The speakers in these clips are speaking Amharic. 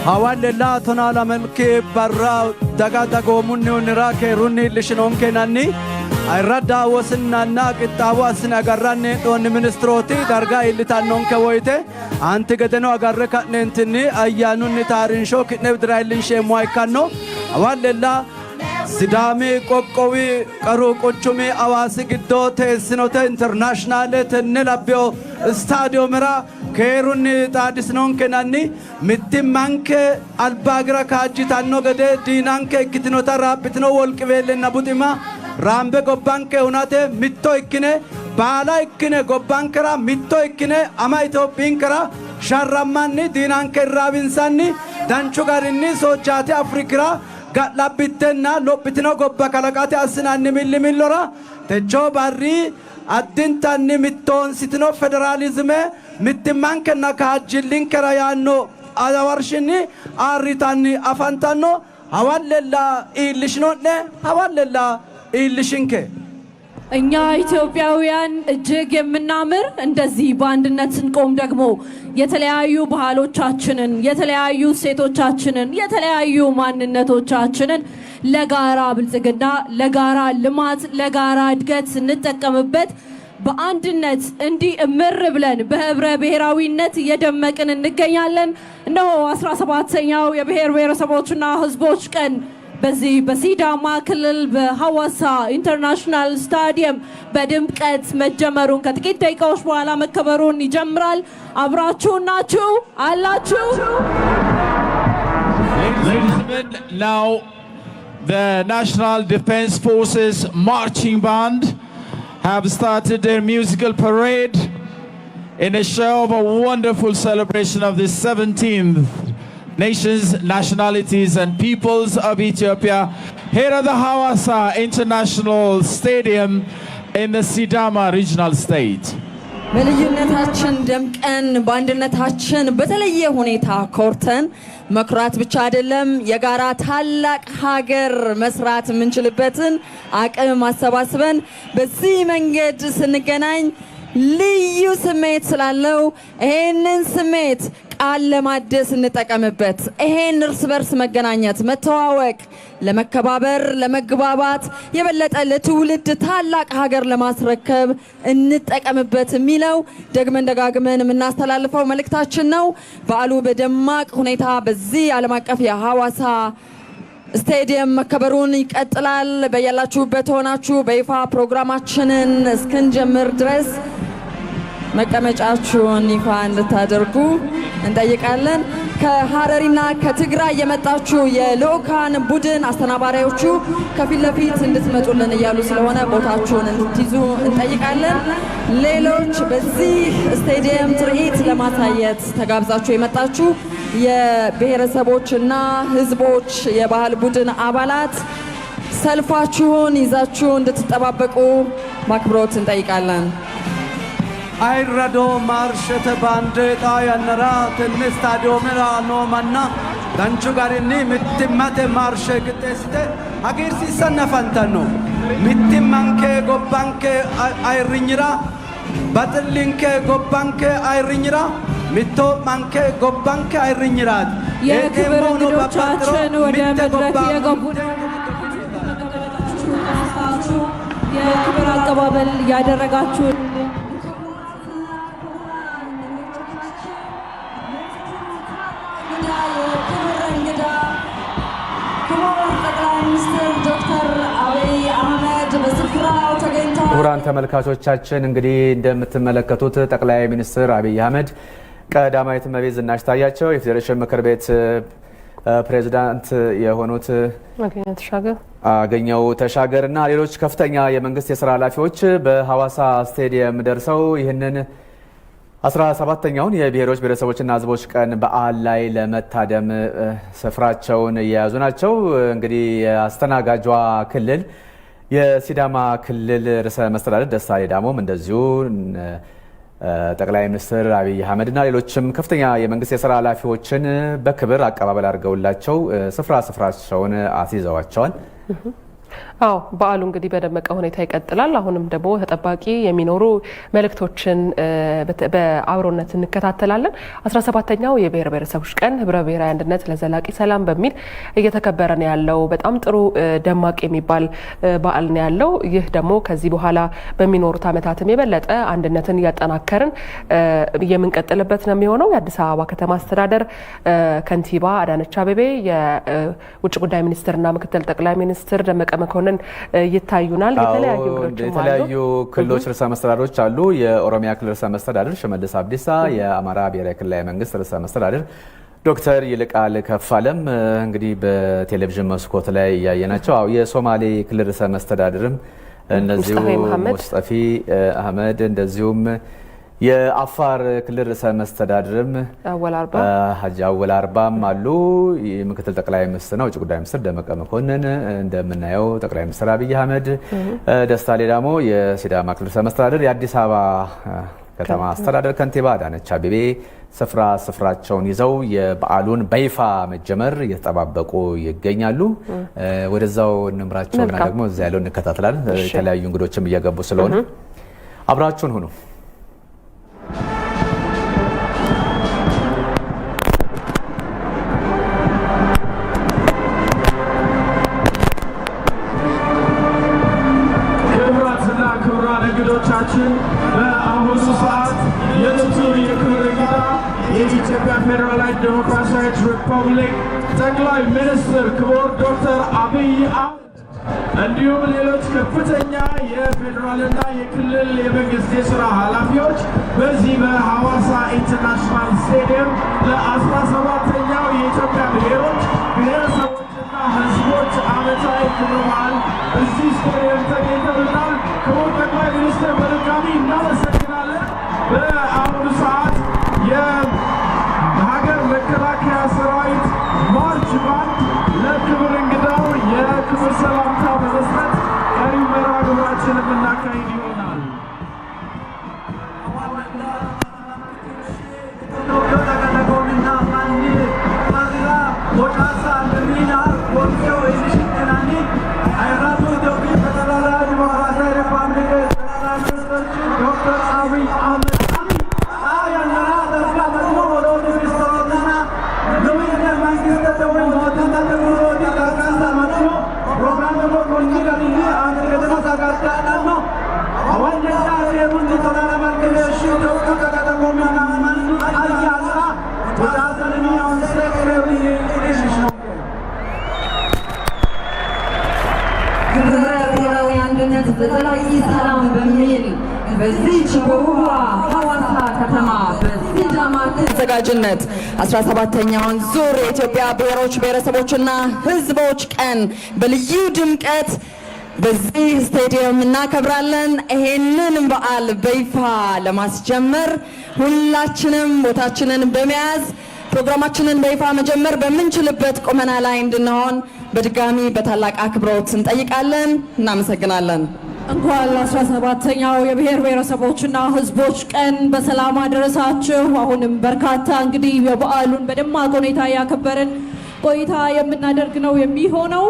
Hawallela 12 barra daga dagoomunnihunnira keerunni iillishinonkenanni ayirradda wosinnanna qixxaawo assine agarranni hee'noonni ministirooti darga iillitannonke woyite anti gedeno agarre ka'neentinni ayyaanunni taarinsho ki'ne widira iillinsheemmoha ikkanno. Hawallela Sidaami qoqqowi qaru quchumi Hawaasi giddo teessinote international tenne labbino istaadiyoomera keerunni xaadisinonkenanni mittimmanke albaagira kaajjitanno gede diinanke ikkitinota raaphitino wolqiweellenna buxima raambe gobbanke hunate mitto ikkine baala ikkine gobbankera mitto ikkine ama Itophiyinkera sharrammanni diinanke irraawinsanni danchu garinni Soojjaati Afrikira ga'labbittenna lophitino gobba kalaqate assinanni millimillora techo barri addintanni mittoonsitino federaalizime mittimmankenna kaajjillinkera yaanno adawarshinni ayirritanni afantanno. Hawallella iillishino'ne, hawallella iillishinke። እኛ ኢትዮጵያውያን እጅግ የምናምር፣ እንደዚህ በአንድነት ስንቆም ደግሞ የተለያዩ ባህሎቻችንን፣ የተለያዩ እሴቶቻችንን፣ የተለያዩ ማንነቶቻችንን ለጋራ ብልጽግና፣ ለጋራ ልማት፣ ለጋራ እድገት ስንጠቀምበት በአንድነት እንዲህ እምር ብለን በህብረ ብሔራዊነት እየደመቅን እንገኛለን። እነሆ 17ኛው የብሔር ብሔረሰቦችና ህዝቦች ቀን በዚህ በሲዳማ ክልል በሐዋሳ International ስታዲየም በድምቀት መጀመሩን፣ ከጥቂት ደቂቃዎች በኋላ መከበሩን ይጀምራል። አብራችሁ ናችሁ አላችሁ። Ladies and gentlemen, now the National Defense Forces Marching Band have started their musical parade in a show of a wonderful celebration of the 17th nations, nationalities, and peoples of Ethiopia here at the Hawassa International Stadium in the Sidama Regional State. በልዩነታችን ደምቀን በአንድነታችን በተለየ ሁኔታ ኮርተን፣ መኩራት ብቻ አይደለም፣ የጋራ ታላቅ ሀገር መስራት የምንችልበትን አቅም አሰባስበን በዚህ መንገድ ስንገናኝ ልዩ ስሜት ስላለው ይሄንን ስሜት ቃል ለማደስ እንጠቀምበት። ይሄን እርስ በርስ መገናኘት፣ መተዋወቅ፣ ለመከባበር፣ ለመግባባት፣ የበለጠ ለትውልድ ታላቅ ሀገር ለማስረከብ እንጠቀምበት የሚለው ደግመን ደጋግመን የምናስተላልፈው መልእክታችን ነው። በዓሉ በደማቅ ሁኔታ በዚህ ዓለም አቀፍ የሐዋሳ ስቴዲየም መከበሩን ይቀጥላል። በያላችሁበት ሆናችሁ በይፋ ፕሮግራማችንን እስክንጀምር ድረስ መቀመጫችሁን ይፋ እንድታደርጉ እንጠይቃለን። ከሀረሪና ከትግራይ የመጣችሁ የልዑካን ቡድን አስተናባሪዎቹ ከፊት ለፊት እንድትመጡልን እያሉ ስለሆነ ቦታችሁን እንድትይዙ እንጠይቃለን። ሌሎች በዚህ ስቴዲየም ትርኢት ለማሳየት ተጋብዛችሁ የመጣችሁ የብሔረሰቦችና ሕዝቦች የባህል ቡድን አባላት ሰልፋችሁን ይዛችሁ እንድትጠባበቁ በአክብሮት እንጠይቃለን። Ayirrado maarshete baande xaa yannara tenne istaadiyoomera noo manna Danchu garinni mittimmate maarshe qixxeessite hagiirsiissanni afantanno. Mittimmanke gobbanke ayirrinyira, baxillinke gobbanke ayirrinyira, mittoo'manke gobbanke ayirrinyiraati. የክብር እንግዶቻችን ወደ መድረክ እየገቡ ነው። የክብር አቀባበል ያደረጋችሁ የክብር እንግዳ ክቡር ጠቅላይ ሚኒስትር ዶክተር አብይ አህመድ በስፍራው ተገኝተዋል። ክቡራን ተመልካቾቻችን፣ እንግዲህ እንደምትመለከቱት ጠቅላይ ሚኒስትር አብይ አህመድ፣ ቀዳማዊት እመቤት ዝናሽ ታያቸው፣ የፌዴሬሽን ምክር ቤት ፕሬዝዳንት የሆኑት አገኘሁ ተሻገር፣ አገኘሁ ተሻገር እና ሌሎች ከፍተኛ የመንግስት የስራ ኃላፊዎች በሐዋሳ ስቴዲየም ደርሰው ይህንን 17ኛውን የብሔሮች፣ ብሔረሰቦችና ሕዝቦች ቀን በዓል ላይ ለመታደም ስፍራቸውን እየያዙ ናቸው። እንግዲህ የአስተናጋጇ ክልል የሲዳማ ክልል ርዕሰ መስተዳድር ደስታ ሌዳሞም እንደዚሁ ጠቅላይ ሚኒስትር አብይ አህመድና ሌሎችም ከፍተኛ የመንግስት የስራ ኃላፊዎችን በክብር አቀባበል አድርገውላቸው ስፍራ ስፍራቸውን አስይዘዋቸዋል። አዎ፣ በዓሉ እንግዲህ በደመቀ ሁኔታ ይቀጥላል። አሁንም ደግሞ ተጠባቂ የሚኖሩ መልእክቶችን በአብሮነት እንከታተላለን። 17ኛው የብሔር ብሔረሰቦች ቀን ህብረ ብሔራዊ አንድነት ለዘላቂ ሰላም በሚል እየተከበረ ነው ያለው። በጣም ጥሩ ደማቅ የሚባል በዓል ነው ያለው። ይህ ደግሞ ከዚህ በኋላ በሚኖሩት ዓመታትም የበለጠ አንድነትን እያጠናከርን የምንቀጥልበት ነው የሚሆነው። የአዲስ አበባ ከተማ አስተዳደር ከንቲባ አዳነች አቤቤ፣ የውጭ ጉዳይ ሚኒስትርና ምክትል ጠቅላይ ሚኒስትር ደመቀ መኮንን ይታዩናል። የተለያዩ እንግዶችም አሉ። የተለያዩ ክልሎች ርዕሰ መስተዳድሮች አሉ። የኦሮሚያ ክልል ርዕሰ መስተዳድር ሽመልስ አብዲሳ፣ የአማራ ብሔራዊ ክልላዊ መንግስት ርዕሰ መስተዳድር ዶክተር ይልቃል ከፋለም እንግዲህ በቴሌቪዥን መስኮት ላይ እያየናቸው። አዎ፣ የሶማሌ ክልል ርዕሰ መስተዳድርም እነዚሁ ሙስጠፌ መሐመድ፣ ሙስጠፊ አህመድ፣ እንደዚሁም የአፋር ክልል ርዕሰ መስተዳድርም አወል አርባ፣ ሀጂ አወል አርባም አሉ። የምክትል ጠቅላይ ሚኒስትርና ውጭ ጉዳይ ሚኒስትር ደመቀ መኮንን፣ እንደምናየው ጠቅላይ ሚኒስትር አብይ አህመድ፣ ደስታ ሌዳሞ የሲዳማ ክልል ርዕሰ መስተዳድር፣ የአዲስ አበባ ከተማ አስተዳደር ከንቲባ አዳነች አቤቤ ስፍራ ስፍራቸውን ይዘው የበዓሉን በይፋ መጀመር እየተጠባበቁ ይገኛሉ። ወደዛው እንምራቸውና ደግሞ እዚያ ያለው እንከታተላለን። የተለያዩ እንግዶችም እየገቡ ስለሆነ አብራችሁን ሁኑ። ክቡራትና ክቡራን እንግዶቻችን፣ በአሁኑ ሰዓት የዕለቱ የክብር እንግዳ የኢትዮጵያ ፌዴራላዊ ዴሞክራሲያዊ ሪፐብሊክ ጠቅላይ ሚኒስትር ክቡር ዶክተር አብይ አህመድ እንዲሁም ሌሎች ከፍተኛ የፌዴራልና የክልል የመንግስት የስራ ኃላፊዎች በዚህ በሐዋሳ International ስቴዲየም ለ17ኛው የኢትዮጵያ ብሔሮች፣ ብሔረሰቦችና ሕዝቦች ዓመታዊ ክብረ በዓል እዚህ ስቴዲየም ተገኝተውልናል። ክቡር ጠቅላይ ሚኒስትር፣ በድጋሚ እናመሰግናለን። በአሁኑ ሰዓት የሀገር መከላከያ ሰራዊት ማርች ባንድ ለክብር እንግዳው የክብር ሰላምታ በመስጠት ቀሪው መርሃ ግብራችንን የምናካሂድ ይሆናል። ዶክተር አብይ አህመድ ህብረ ብሔራዊ አንድነት ለዘላቂ ሰላም በሚል በዚህች በውቧ ሐዋሳ ከተማ በሲዳማ አዘጋጅነት 17ኛውን ዙር የኢትዮጵያ ብሔሮች፣ ብሔረሰቦችና ሕዝቦች ቀን በልዩ ድምቀት በዚህ ስቴዲየም እናከብራለን። ይሄንን በዓል በይፋ ለማስጀመር ሁላችንም ቦታችንን በመያዝ ፕሮግራማችንን በይፋ መጀመር በምንችልበት ቁመና ላይ እንድንሆን በድጋሚ በታላቅ አክብሮት እንጠይቃለን። እናመሰግናለን። እንኳን ለ17ኛው የብሔር ብሔረሰቦችና ሕዝቦች ቀን በሰላም አደረሳችሁ። አሁንም በርካታ እንግዲህ የበዓሉን በደማቅ ሁኔታ እያከበርን ቆይታ የምናደርግ ነው የሚሆነው።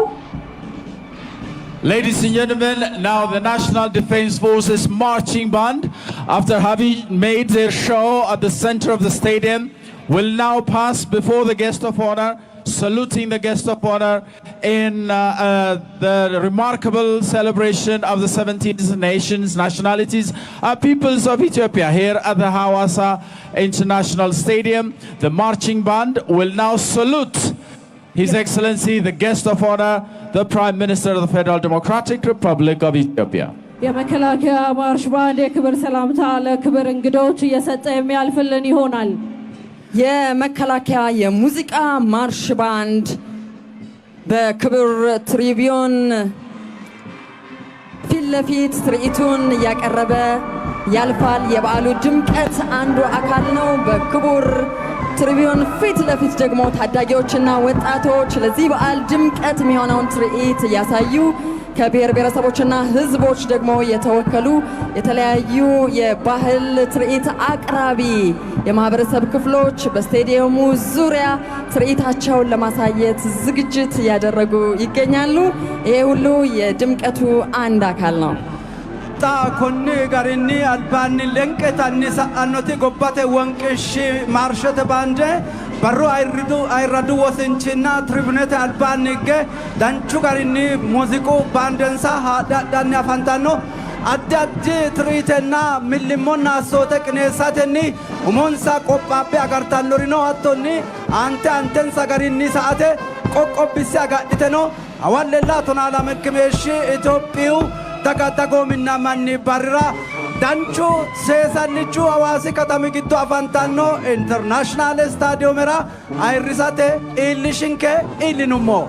Ladies and gentlemen, now the National Defense Forces Marching Band, after having made their show at the center of the stadium, will now pass before the guest of honor, saluting the guest of honor in the remarkable celebration of the 17 nations, nationalities, peoples of Ethiopia here at the Hawassa International Stadium. The marching band will now salute His Excellency, the guest of honor, the Prime Minister of the Federal Democratic Republic of Ethiopia. የመከላከያ ማርሽ ባንድ የክብር ሰላምታ ለክብር እንግዶች እየሰጠ የሚያልፍልን ይሆናል። የመከላከያ የሙዚቃ ማርሽ ባንድ በክብር ትሪቢዮን ፊት ለፊት ትርኢቱን እያቀረበ ያልፋል። የበዓሉ ድምቀት አንዱ አካል ነው። በክቡር ትሪቢዮን ፊት ለፊት ደግሞ ታዳጊዎችና ወጣቶች ለዚህ በዓል ድምቀት የሚሆነውን ትርኢት እያሳዩ ከብሔር ብሔረሰቦችና ሕዝቦች ደግሞ የተወከሉ የተለያዩ የባህል ትርኢት አቅራቢ የማህበረሰብ ክፍሎች በስቴዲየሙ ዙሪያ ትርኢታቸውን ለማሳየት ዝግጅት እያደረጉ ይገኛሉ። ይሄ ሁሉ የድምቀቱ አንድ አካል ነው። Xa konni garinni albaanni lenqetanni sa'annoti gobbate wonqishshi maarshete baande barru ayirradu wosinchinna tribunete albaanni higge danchu garinni muuziqu baandensa haadhe afantanno. Addi addi tiriitenna millimmonna assoote qineessatenni umonsa qophaabbe agartannori no. Hattonni aante aantensa garinni sa'ate qoqqobbisse agadhite no. Hawallella tonaa lamekkimeeshshi Itophiyu daga dagoominna manni barrira danchu seesallichu Hawaasi katami giddo afantanno international staadiyoomera ayirrisate iillishinke iillinummo.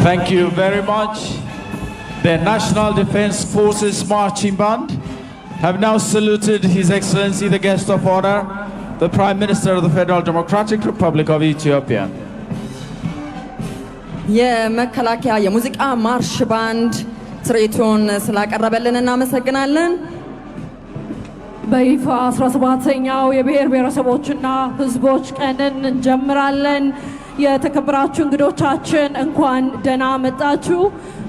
Thank you very much. The National Defense Forces Marching Band have now saluted His Excellency, the guest of honor, the Prime Minister of the Federal Democratic Republic of Ethiopia. የመከላከያ የሙዚቃ ማርሽ ባንድ ትርኢቱን ስላቀረበልን እናመሰግናለን። በይፋ 17ኛው የብሔር ብሔረሰቦችና ሕዝቦች ቀንን እንጀምራለን። የተከበራችሁ እንግዶቻችን እንኳን ደህና መጣችሁ።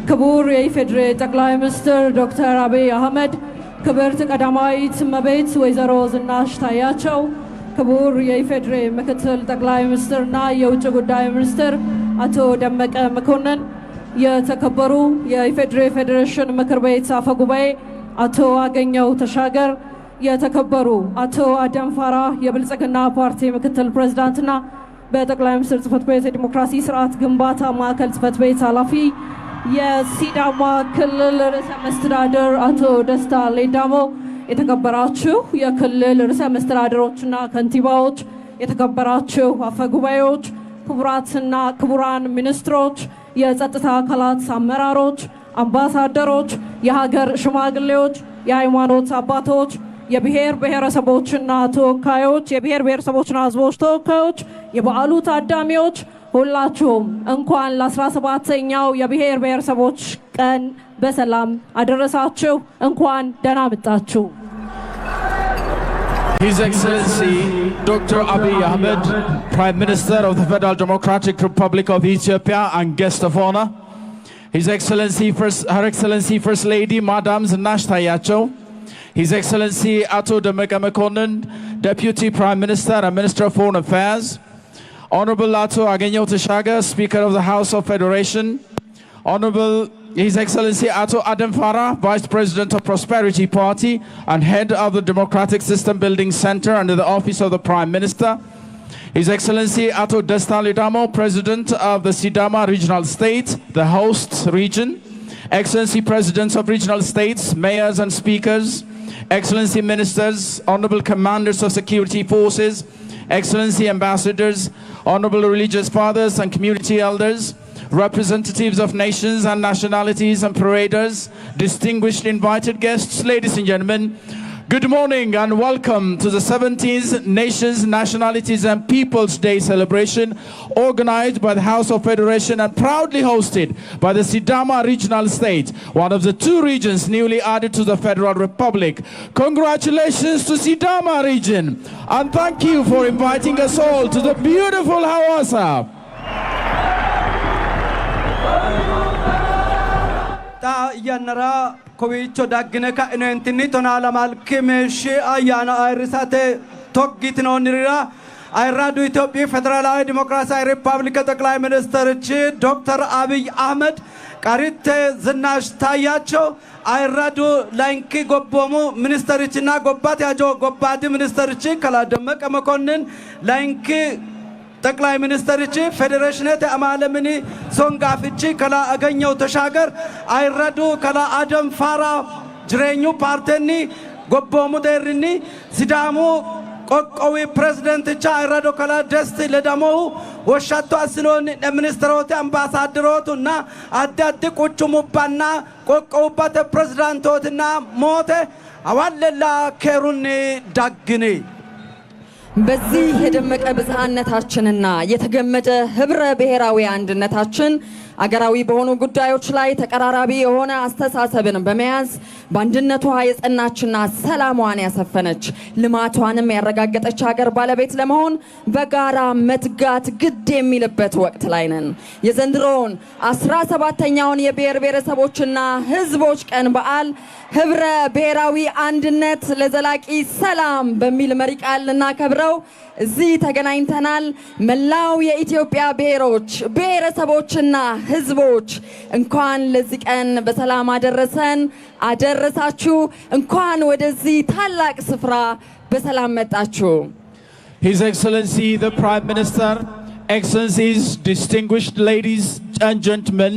ክቡር የኢፌዴሪ ጠቅላይ ሚኒስትር ዶክተር አብይ አህመድ፣ ክብርት ቀዳማዊት እመቤት ወይዘሮ ዝናሽ ታያቸው፣ ክቡር የኢፌዴሪ ምክትል ጠቅላይ ሚኒስትርና የውጭ ጉዳይ ሚኒስትር አቶ ደመቀ መኮንን፣ የተከበሩ የኢፌዴሪ ፌዴሬሽን ምክር ቤት አፈ ጉባኤ አቶ አገኘሁ ተሻገር፣ የተከበሩ አቶ አደም ፋራህ የብልጽግና ፓርቲ ምክትል ፕሬዝዳንትና በጠቅላይ ሚኒስትር ጽህፈት ቤት የዲሞክራሲ ስርዓት ግንባታ ማዕከል ጽህፈት ቤት ኃላፊ፣ የሲዳማ ክልል ርዕሰ መስተዳድር አቶ ደስታ ሌዳሞ፣ የተከበራችሁ የክልል ርዕሰ መስተዳድሮችና ከንቲባዎች፣ የተከበራችሁ አፈ ጉባኤዎች፣ ክቡራትና ክቡራን ሚኒስትሮች፣ የጸጥታ አካላት አመራሮች፣ አምባሳደሮች፣ የሀገር ሽማግሌዎች፣ የሃይማኖት አባቶች፣ የብሔር ብሔረሰቦችና ተወካዮች፣ የብሔር ብሔረሰቦችና ሕዝቦች ተወካዮች፣ የበዓሉ ታዳሚዎች ሁላችሁም እንኳን ለ17ኛው የብሔር ብሔረሰቦች ቀን በሰላም አደረሳችሁ። እንኳን ደህና መጣችሁ። His Excellency Dr. Abiy Ahmed, Prime Minister of the Federal Democratic Republic of Ethiopia and guest of honor. His Excellency First, Her Excellency First Lady Madam Zinash Tayachew. His Excellency Ato Demeke Mekonnen, Deputy Prime Minister and Minister of Foreign Affairs. Honorable Ato Agegnehu Teshager, Speaker of the House of Federation. Honorable His Excellency Ato Adam Farah, Vice President of Prosperity Party and Head of the Democratic System Building Center under the Office of the Prime Minister. His Excellency Ato Desta Ledamo, President of the Sidama Regional State, the host region. Excellency Presidents of regional states, mayors and speakers, Excellency Ministers, Honorable Commanders of Security Forces, Excellency Ambassadors, honorable religious fathers and community elders, representatives of nations and nationalities and paraders, distinguished invited guests, ladies and gentlemen, good morning and welcome to the 17th Nations, Nationalities and Peoples Day celebration, organized by the House of Federation and proudly hosted by the Sidama Regional State, one of the two regions newly added to the Federal Republic. Congratulations to Sidama region, and thank you for inviting us all to the beautiful Hawassa. Xaa yannara kowiicho daggine ka'ineentinni 12meeshshi ayyaana ayirrisate toggitinoonnirira ayirradu Itophiyu Federaalaawe Dimokiraasiyaዊ ሪፐብሊክ ጠቅላይ ሚኒስትርchi ዶክተር አብይ አህመድ፣ ቀሪቴ ዝናሽ ታያቸው፣ ayirradu layinki gobboomu ministerichina gobbate hajo gobbaadi ministerichi kalaa Demmeqe Mekonnin, layinki ጠቅላይ ministerichi federeeshinete amaale mini songaafichi kalaa Agenyehu Teshager, ayirradu kalaa Adem Farah Jireenyu paartenni gobboomu deerrinni Sidaamu qoqqowi pirezidaanticha ayirrado kalaa Desti Ledamohu, woshshatto assinoonni ministerooti, ambaasaadderootunna addi addi quchumubbanna qoqqowubbate pirezidaantootinna moote, hawalle keerunni daggini. በዚህ የደመቀ ብዝሃነታችንና የተገመደ ህብረ ብሔራዊ አንድነታችን አገራዊ በሆኑ ጉዳዮች ላይ ተቀራራቢ የሆነ አስተሳሰብን በመያዝ በአንድነቷ የጸናችና ሰላሟን ያሰፈነች፣ ልማቷንም ያረጋገጠች ሀገር ባለቤት ለመሆን በጋራ መትጋት ግድ የሚልበት ወቅት ላይ ነን። የዘንድሮውን 17ኛውን የብሔር ብሔረሰቦችና ሕዝቦች ቀን በዓል ህብረ ብሔራዊ አንድነት ለዘላቂ ሰላም በሚል መሪ ቃል ልናከብረው እዚህ ተገናኝተናል። መላው የኢትዮጵያ ብሔሮች፣ ብሔረሰቦችና ሕዝቦች እንኳን ለዚህ ቀን በሰላም አደረሰን አደረሳችሁ። እንኳን ወደዚህ ታላቅ ስፍራ በሰላም መጣችሁ። His Excellency the Prime Minister, Excellencies, distinguished ladies and gentlemen,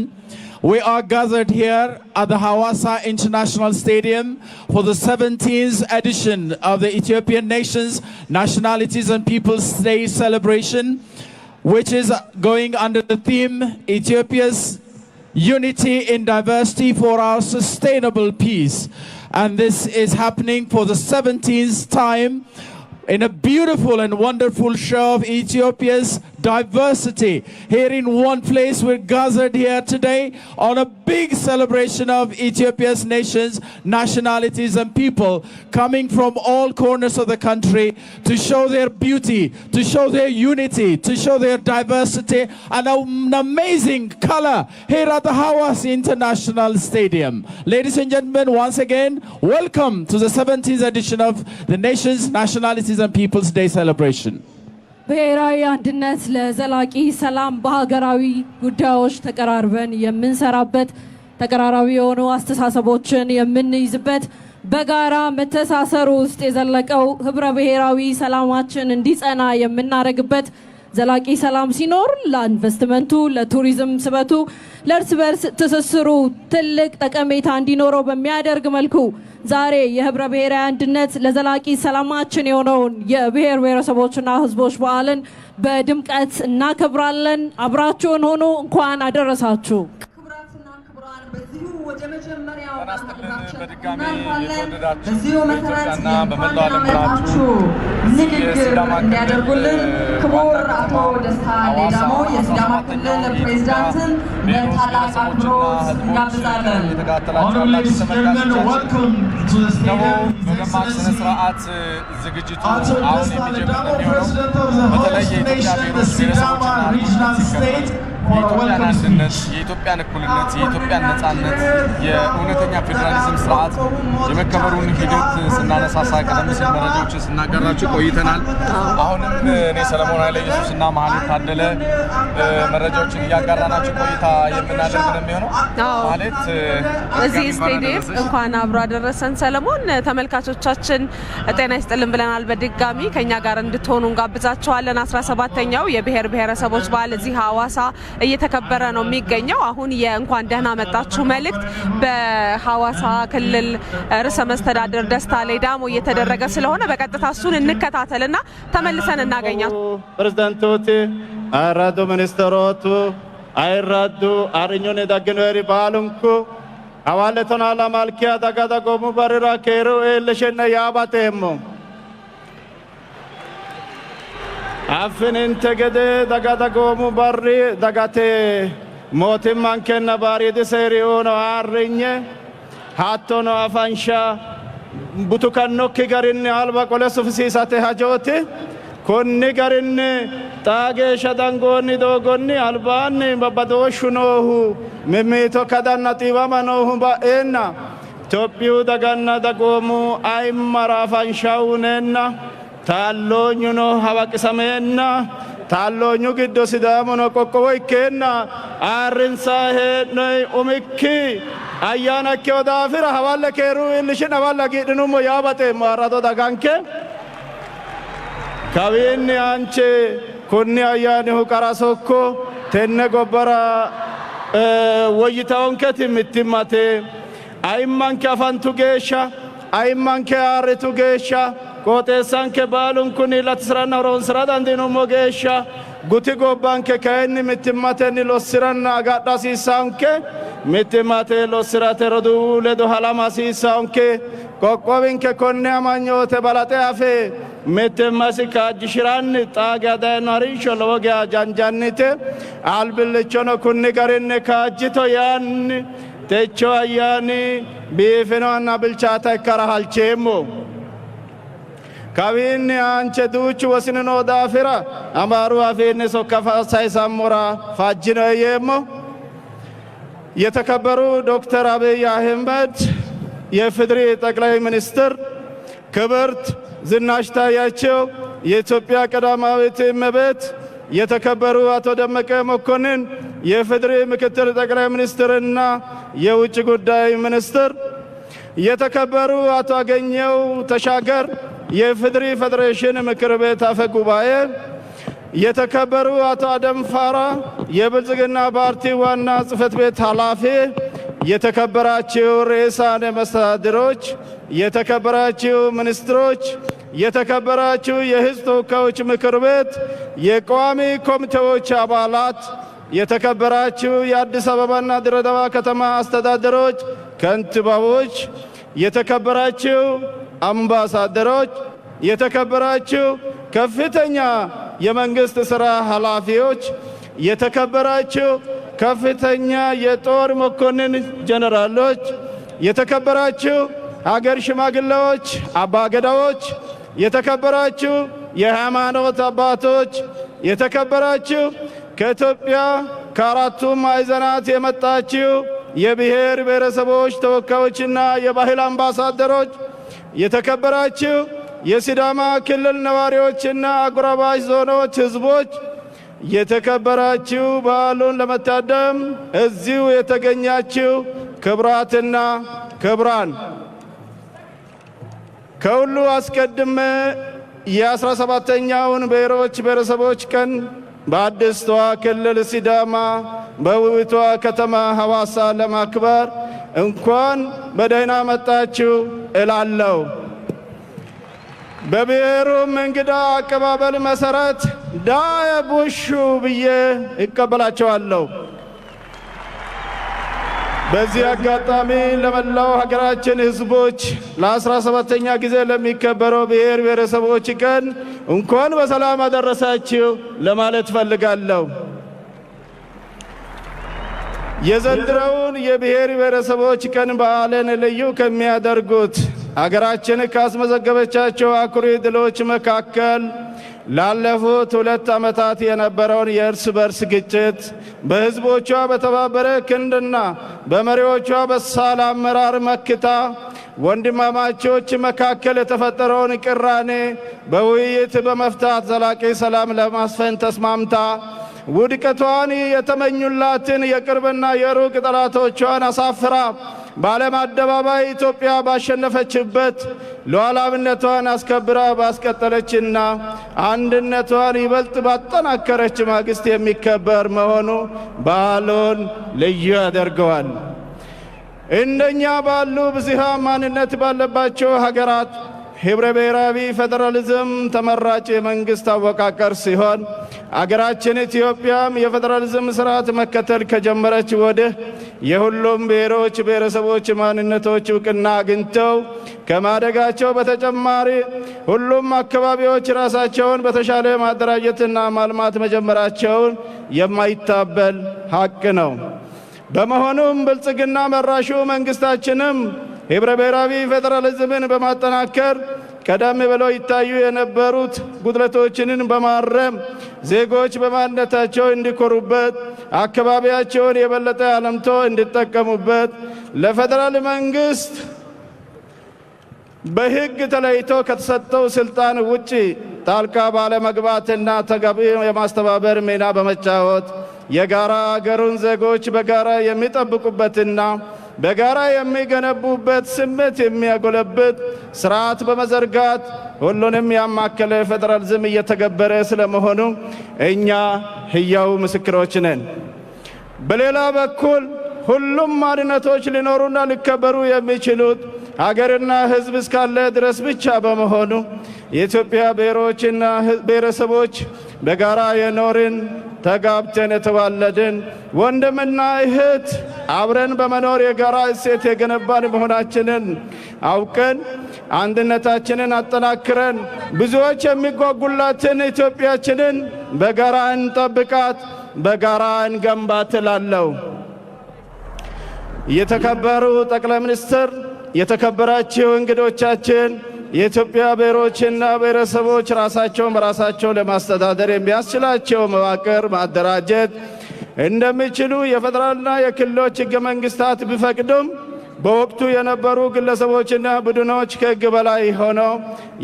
we are gathered here at the Hawassa International Stadium for the 17th edition of the Ethiopian Nations, Nationalities and Peoples Day celebration, which is going under the theme "Ethiopia's Unity in Diversity for Our Sustainable Peace." And this is happening for the 17th time in a beautiful and wonderful show of Ethiopia's diversity. Here in one place, we're gathered here today on a big celebration of Ethiopia's nations, nationalities, and people coming from all corners of the country to show their beauty, to show their unity, to show their diversity, and an amazing color here at the Hawassa International Stadium. Ladies and gentlemen, once again, welcome to the 17th edition of the Nations, Nationalities, and Peoples Day celebration. ብሔራዊ አንድነት ለዘላቂ ሰላም፣ በሀገራዊ ጉዳዮች ተቀራርበን የምንሰራበት፣ ተቀራራቢ የሆኑ አስተሳሰቦችን የምንይዝበት፣ በጋራ መተሳሰር ውስጥ የዘለቀው ህብረ ብሔራዊ ሰላማችን እንዲጸና የምናደርግበት፣ ዘላቂ ሰላም ሲኖር ለኢንቨስትመንቱ፣ ለቱሪዝም ስበቱ፣ ለእርስ በርስ ትስስሩ ትልቅ ጠቀሜታ እንዲኖረው በሚያደርግ መልኩ ዛሬ የህብረ ብሔራዊ አንድነት ለዘላቂ ሰላማችን የሆነውን የብሔር ብሔረሰቦችና ህዝቦች በዓልን በድምቀት እናከብራለን። አብራችሁን ሁኑ። እንኳን አደረሳችሁ። ክቡራትና ክቡራን፣ በዚሁ ወደ መጀመሪያው ጤና ይስጥልን። መርሃ በድጋሚ እናልፋለን። የተወደዳችሁ በዚሁ መሰረት በኢትዮጵያና የእንኳን በመላው ዓለም ደህና ላላችሁ መጣችሁ ንግግር የሲዳማ ክልል እንዲያደርጉልን ክቡር ዋና አቶ ከተማ ደስታ ሐዋሳ ሌዳሞ የሲዳማ 17ኛው ክልል የኢትዮጵያ ፕሬዚዳንትን ብሔሮች በታላቅ ብሔረሰቦችና አክብሮት ሕዝቦች እንጋብዛለን። የተከታተላችሁ ያላችሁ ተመልካቾቻችን እነሆ በደማቅ ስነ ስርዓት ዝግጅቱ አሁን የሚጀምር ነው የሚሆነው። በተለይ የኢትዮጵያ ብሔሮች፣ ብሔረሰቦችና ሕዝቦች ሲከበር የኢትዮጵያን አንድነት፣ የኢትዮጵያን እኩልነት፣ የኢትዮጵያን ነጻነት፣ የእውነተኛ ፌዴራሊዝም ስርዓት የመከበሩን ሂደት ስናነሳሳ ቀደም ሲል መረጃዎችን ስናጋራችሁ ቆይተናል። አሁንም እኔ ሰለሞን ኃይለ ኢየሱስና መሀሌት ታደለ መረጃዎችን እያጋራናችሁ ቆይታ የምናደርግ ነው የሚሆነው። መሀሌት፣ እዚህ በድጋሚ እንኳን ስቴዲየም አደረሰሽ። እንኳን አብሮ አደረሰን ሰለሞን። ተመልካቾቻችን ጤና ይስጥልን ብለናል። በድጋሚ ከኛ ጋር እንድትሆኑ እንጋብዛችኋለን። 17ኛው የብሔር ብሔረሰቦች በዓል እዚህ ሐዋሳ እየተከበረ ነው የሚገኘው። አሁን የእንኳን ደህና መጣችሁ መልእክት በሐዋሳ ክልል ርዕሰ መስተዳድር ደስታ ሌዳሞ እየተደረገ ስለሆነ በቀጥታ እሱን እንከታተልና ተመልሰን እናገኛለን። Pirezidaantooti Ayirradu ministerootu, ayirraddu arinyunni dagginoyeri baalunku hawalle tonaa lamalkiha daga dagoomu barrira keeru iillishshi'ne yaa baxeemmo. Affininte gede daga dagoomu barri dagate mootimmankenna baariidi seeri uyino ayirrinye hattono afansha butukannokki garinni alba qole sufisiisate hajooti. Konni garinni xaa geeshsha dangoonni doogonni albaanni babbadooshshu noohu mimmito kadanna xiiwama noohu ba'eenna Itophiyu daganna dagoomu ayimmara afansha uyineenna taalloonyuno hawaqisameenna taalloonyu giddo Sidaamuno qoqqowo ikkeenna ayirrinsayi hee'noyi umikki ayyaana ikkeyo daafira hawalle keeru iillishshi'ne hawalle hagiidhinummo yaa baxeemmo ayirrado daganke. Kawiinni aanche kunni ayyaanihu qara sokko tenne gobbara woyyitawonketi mittimmate ayimmanke afantu geeshsha ayimmanke ayirritu geeshsha qooxeessanke baalunkunni latisiranna horonsira dandiinummo geeshsha guti gobbanke kayinni mittimmatenni lossiranna agadha hasiissaanke mittimmate lossirate roduuwu ledo halama hasiissaanke qoqqowinke konne amanyoote balaxe afe mittimmasi kaajjishiranni xaa geya dayino harinsho lowo geya janjannite albillichono kunni garinni kaajjito yaanni techo ayyaani biifinohanna bilchaata ikkara halcheemmo. Kawiinni aanche duuchu wosini noo daafira Amaaru afiinni sokka sayisammora fajjinoe yeemmo. የተከበሩ ዶክተር አብይ አህመድ የኢፌዴሪ ጠቅላይ ሚኒስትር፣ ክብርት ዝናሽ ታያቸው የኢትዮጵያ ቀዳማዊት እመቤት፣ የተከበሩ አቶ ደመቀ መኮንን የኢፌዴሪ ምክትል ጠቅላይ ሚኒስትርና የውጭ ጉዳይ ሚኒስትር፣ የተከበሩ አቶ አገኘሁ ተሻገር የኢፌዴሪ ፌዴሬሽን ምክር ቤት አፈ ጉባኤ፣ የተከበሩ አቶ አደም ፋራ የብልጽግና ፓርቲ ዋና ጽሕፈት ቤት ኃላፊ፣ የተከበራችሁ ርዕሳነ መስተዳድሮች፣ የተከበራችሁ ሚኒስትሮች፣ የተከበራችሁ የሕዝብ ተወካዮች ምክር ቤት የቋሚ ኮሚቴዎች አባላት፣ የተከበራችሁ የአዲስ አበባና ድሬዳዋ ከተማ አስተዳደሮች ከንቲባዎች፣ የተከበራችሁ አምባሳደሮች፣ የተከበራችሁ ከፍተኛ የመንግስት ሥራ ኃላፊዎች፣ የተከበራችሁ ከፍተኛ የጦር መኮንን ጀነራሎች፣ የተከበራችሁ ሀገር ሽማግሌዎች፣ አባገዳዎች፣ የተከበራችሁ የሃይማኖት አባቶች፣ የተከበራችሁ ከኢትዮጵያ ከአራቱ ማዕዘናት የመጣችሁ የብሔር ብሔረሰቦች ተወካዮችና የባህል አምባሳደሮች፣ የተከበራችሁ የሲዳማ ክልል ነዋሪዎችና አጎራባች ዞኖች ህዝቦች፣ የተከበራችሁ በዓሉን ለመታደም እዚሁ የተገኛችሁ ክቡራትና ክቡራን፣ ከሁሉ አስቀድሜ የ17ኛውን ብሔሮች ብሔረሰቦች ቀን በአዲስቷ ክልል ሲዳማ በውቢቷ ከተማ ሐዋሳ ለማክበር እንኳን በደህና መጣችሁ እላለሁ። በብሔሩም እንግዳ አቀባበል መሰረት ዳየ ቡሹ ብዬ እቀበላቸዋለሁ። በዚህ አጋጣሚ ለመላው ሀገራችን ህዝቦች ለ17ኛ ጊዜ ለሚከበረው ብሔር ብሔረሰቦች ቀን እንኳን በሰላም አደረሳችሁ ለማለት ፈልጋለሁ። የዘንድሮውን የብሔር ብሔረሰቦች ቀን በዓልን ልዩ ከሚያደርጉት ሀገራችን ካስመዘገበቻቸው አኩሪ ድሎች መካከል ላለፉት 2 ዓመታት የነበረውን የእርስ በርስ ግጭት በህዝቦቿ በተባበረ ክንድና በመሪዎቿ በሳል አመራር መክታ ወንድማማቾች መካከል የተፈጠረውን ቅራኔ በውይይት በመፍታት ዘላቂ ሰላም ለማስፈን ተስማምታ ውድቀቷን የተመኙላትን የቅርብና የሩቅ ጠላቶቿን አሳፍራ በዓለም አደባባይ ኢትዮጵያ ባሸነፈችበት ሉዓላዊነቷን አስከብራ ባስቀጠለችና አንድነቷን ይበልጥ ባጠናከረች ማግስት የሚከበር መሆኑ በዓሉን ልዩ ያደርገዋል። እንደኛ ባሉ ብዝሃ ማንነት ባለባቸው ሀገራት ህብረ ብሔራዊ ፌዴራሊዝም ተመራጭ የመንግስት አወቃቀር ሲሆን፣ አገራችን ኢትዮጵያም የፌዴራሊዝም ስርዓት መከተል ከጀመረች ወዲህ የሁሉም ብሔሮች፣ ብሔረሰቦች ማንነቶች እውቅና አግኝተው ከማደጋቸው በተጨማሪ ሁሉም አካባቢዎች ራሳቸውን በተሻለ ማደራጀትና ማልማት መጀመራቸውን የማይታበል ሀቅ ነው። በመሆኑም ብልጽግና መራሹ መንግስታችንም ህብረ ብሔራዊ ፌዴራሊዝምን በማጠናከር ቀደም ብለው ይታዩ የነበሩት ጉድለቶችንን በማረም ዜጎች በማንነታቸው እንዲኮሩበት፣ አካባቢያቸውን የበለጠ አልምቶ እንዲጠቀሙበት፣ ለፌዴራል መንግስት በህግ ተለይቶ ከተሰጠው ስልጣን ውጪ ጣልቃ ባለመግባትና ተገቢ የማስተባበር ሚና በመጫወት የጋራ አገሩን ዜጎች በጋራ የሚጠብቁበትና በጋራ የሚገነቡበት ስሜት የሚያጎለብት ስርዓት በመዘርጋት ሁሉንም ያማከለ ፌዴራሊዝም እየተገበረ ስለመሆኑ እኛ ህያው ምስክሮች ነን። በሌላ በኩል ሁሉም ማንነቶች ሊኖሩና ሊከበሩ የሚችሉት ሀገርና ሕዝብ እስካለ ድረስ ብቻ በመሆኑ የኢትዮጵያ ብሔሮችና ብሔረሰቦች በጋራ የኖርን፣ ተጋብተን የተዋለድን፣ ወንድምና እህት አብረን በመኖር የጋራ እሴት የገነባን መሆናችንን አውቀን አንድነታችንን አጠናክረን ብዙዎች የሚጓጉላትን ኢትዮጵያችንን በጋራ እንጠብቃት፣ በጋራ እንገንባት እላለሁ። የተከበሩ ጠቅላይ ሚኒስትር፣ የተከበራችሁ እንግዶቻችን፣ የኢትዮጵያ ብሔሮችና ብሔረሰቦች ራሳቸውን በራሳቸው ለማስተዳደር የሚያስችላቸው መዋቅር ማደራጀት እንደሚችሉ የፌዴራልና የክልሎች ሕገ መንግስታት ቢፈቅዱም፣ በወቅቱ የነበሩ ግለሰቦችና ቡድኖች ከሕግ በላይ ሆነው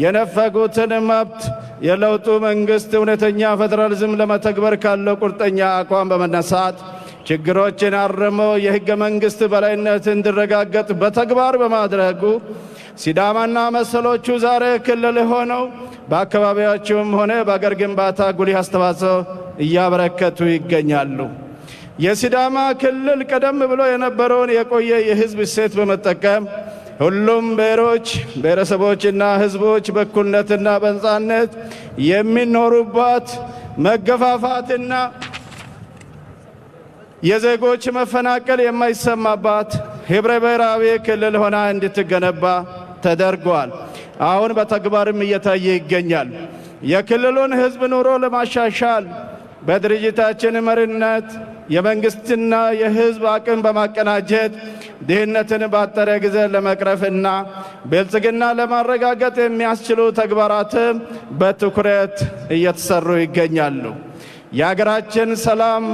የነፈጉትን መብት የለውጡ መንግስት እውነተኛ ፌዴራሊዝም ለመተግበር ካለው ቁርጠኛ አቋም በመነሳት ችግሮችን አርሞ የሕገ መንግስት በላይነት እንዲረጋገጥ በተግባር በማድረጉ ሲዳማና መሰሎቹ ዛሬ ክልል ሆነው በአካባቢያቸውም ሆነ በአገር ግንባታ ጉልህ አስተዋጽኦ እያበረከቱ ይገኛሉ። የሲዳማ ክልል ቀደም ብሎ የነበረውን የቆየ የህዝብ እሴት በመጠቀም ሁሉም ብሔሮች፣ ብሔረሰቦችና ህዝቦች በእኩልነትና በነጻነት የሚኖሩባት፣ መገፋፋትና የዜጎች መፈናቀል የማይሰማባት ህብረ ብሔራዊ ክልል ሆና እንድትገነባ ተደርጓል። አሁን በተግባርም እየታየ ይገኛል። የክልሉን ህዝብ ኑሮ ለማሻሻል በድርጅታችን መሪነት የመንግስትና የህዝብ አቅም በማቀናጀት ድህነትን ባጠረ ጊዜ ለመቅረፍና ብልጽግና ለማረጋገጥ የሚያስችሉ ተግባራትም በትኩረት እየተሰሩ ይገኛሉ። የሀገራችን ሰላም፣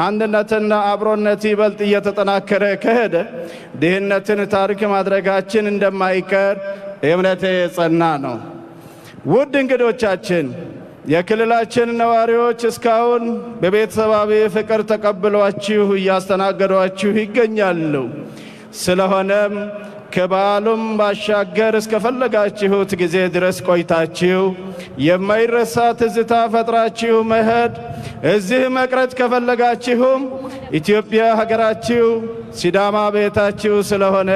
አንድነትና አብሮነት ይበልጥ እየተጠናከረ ከሄደ ድህነትን ታሪክ ማድረጋችን እንደማይቀር እምነቴ የጸና ነው። ውድ እንግዶቻችን፣ የክልላችን ነዋሪዎች እስካሁን በቤተሰባዊ ፍቅር ተቀብሏችሁ እያስተናገዷችሁ ይገኛሉ። ስለሆነም ከበዓሉም ባሻገር እስከፈለጋችሁት ጊዜ ድረስ ቆይታችሁ የማይረሳ ትዝታ ፈጥራችሁ መሄድ፣ እዚህ መቅረት ከፈለጋችሁም ኢትዮጵያ ሀገራችሁ፣ ሲዳማ ቤታችሁ ስለሆነ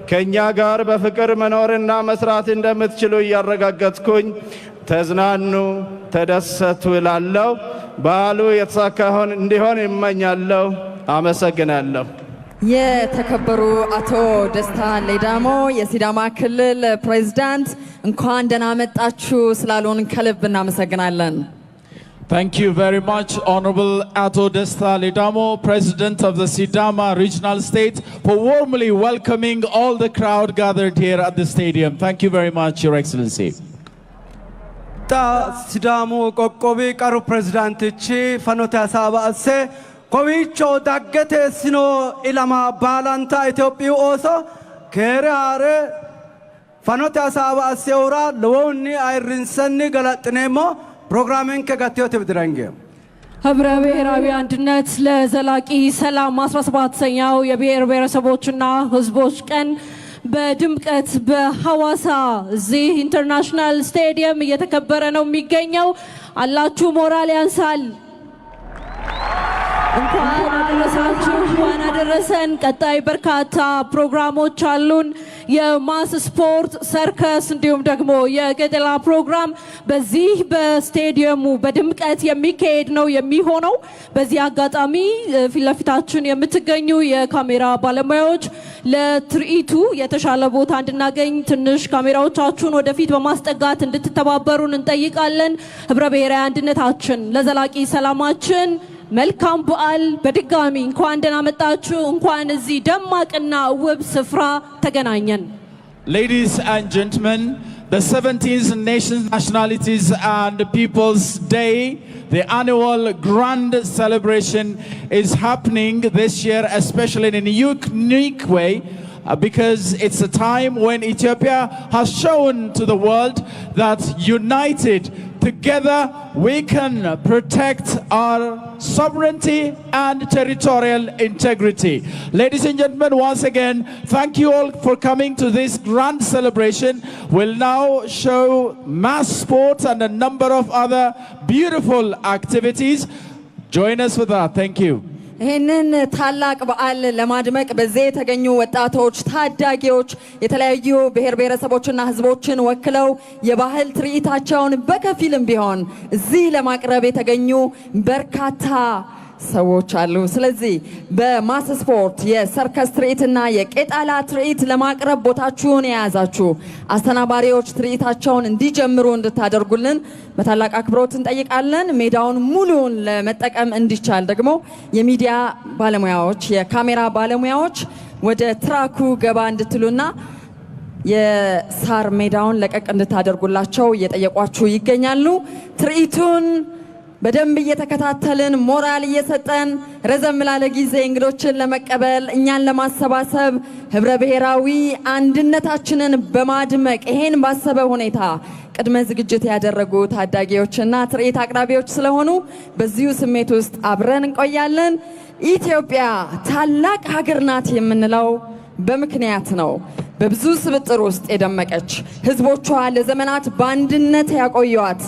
ከእኛ ጋር በፍቅር መኖርና መስራት እንደምትችሉ እያረጋገጥኩኝ ተዝናኑ፣ ተደሰቱ እላለሁ። በዓሉ የተሳካ እንዲሆን እመኛለሁ። አመሰግናለሁ። የተከበሩ አቶ ደስታ ሌዳሞ የሲዳማ ክልል ፕሬዝዳንት፣ እንኳን ደህና መጣችሁ ስላሉን ከልብ እናመሰግናለን። Thank you very much, Honorable Ato Desta Ledamo, President of the Sidama Regional State, for warmly welcoming all the crowd gathered here at the stadium. Thank you very much, Your Excellency. Xa Sidaamu qoqqowi qaru pirezidaantichi fanote hasaawa asse kowiicho dagge teessino ilama baalanta Itophiyu ooso keere haare fanote hasaawa assehura lowohunni ayirrinsanni galaxxineemmo. Pirogiraamenke gatteyote widirange ህብረ ብሔራዊ አንድነት ለዘላቂ ሰላም 17ኛው የብሔር ብሔረሰቦችና ሕዝቦች ቀን በድምቀት በሐዋሳ እዚህ international ስቴዲየም እየተከበረ ነው የሚገኘው። አላችሁ ሞራል ያንሳል። እንኳን አደረሳችሁ፣ እንኳን አደረሰን። ቀጣይ በርካታ ፕሮግራሞች አሉን። የ mass ስፖርት፣ ሰርከስ እንዲሁም ደግሞ የቄጠላ ፕሮግራም በዚህ በስቴዲየሙ በድምቀት የሚካሄድ ነው የሚሆነው። በዚህ አጋጣሚ ፊት ለፊታችን የምትገኙ የካሜራ ባለሙያዎች ለትርኢቱ የተሻለ ቦታ እንድናገኝ ትንሽ ካሜራዎቻችሁን ወደፊት በማስጠጋት እንድትተባበሩን እንጠይቃለን። ህብረ ብሔራዊ አንድነታችን ለዘላቂ ሰላማችን። መልካም በዓል። በድጋሚ እንኳን ደህና መጣችሁ። እንኳን እዚህ ደማቅና ውብ ስፍራ ተገናኘን። Ladies and gentlemen, the 17th Nations, Nationalities and Peoples Day, the annual grand celebration, is happening this year, especially in a unique way, because it's a time when Ethiopia has shown to the world that united together we can protect our sovereignty and territorial integrity. Ladies and gentlemen, once again, thank you all for coming to this grand celebration. We'll now show mass sports and a number of other beautiful activities. Join us for that. Thank you. ይህንን ታላቅ በዓል ለማድመቅ በዚህ የተገኙ ወጣቶች፣ ታዳጊዎች የተለያዩ ብሔር ብሔረሰቦችና ሕዝቦችን ወክለው የባህል ትርኢታቸውን በከፊልም ቢሆን እዚህ ለማቅረብ የተገኙ በርካታ ሰዎች አሉ። ስለዚህ በ mass ስፖርት፣ የሰርከስ ትርኢትና የቄጣላ ትርኢት ለማቅረብ ቦታችሁን የያዛችሁ አስተናባሪዎች ትርኢታቸውን እንዲጀምሩ እንድታደርጉልን በታላቅ አክብሮት እንጠይቃለን። ሜዳውን ሙሉውን ለመጠቀም እንዲቻል ደግሞ የሚዲያ ባለሙያዎች፣ የካሜራ ባለሙያዎች ወደ ትራኩ ገባ እንድትሉና የሳር ሜዳውን ለቀቅ እንድታደርጉላቸው እየጠየቋችሁ ይገኛሉ። ትርኢቱን በደንብ እየተከታተልን፣ ሞራል እየሰጠን፣ ረዘም ላለ ጊዜ እንግዶችን ለመቀበል፣ እኛን ለማሰባሰብ፣ ህብረ ብሔራዊ አንድነታችንን በማድመቅ ይሄን ባሰበ ሁኔታ ቅድመ ዝግጅት ያደረጉ ታዳጊዎችና ትርኢት አቅራቢዎች ስለሆኑ በዚሁ ስሜት ውስጥ አብረን እንቆያለን። ኢትዮጵያ ታላቅ ሀገር ናት የምንለው በምክንያት ነው። በብዙ ስብጥር ውስጥ የደመቀች፣ ህዝቦቿ ለዘመናት በአንድነት ያቆዩዋት፣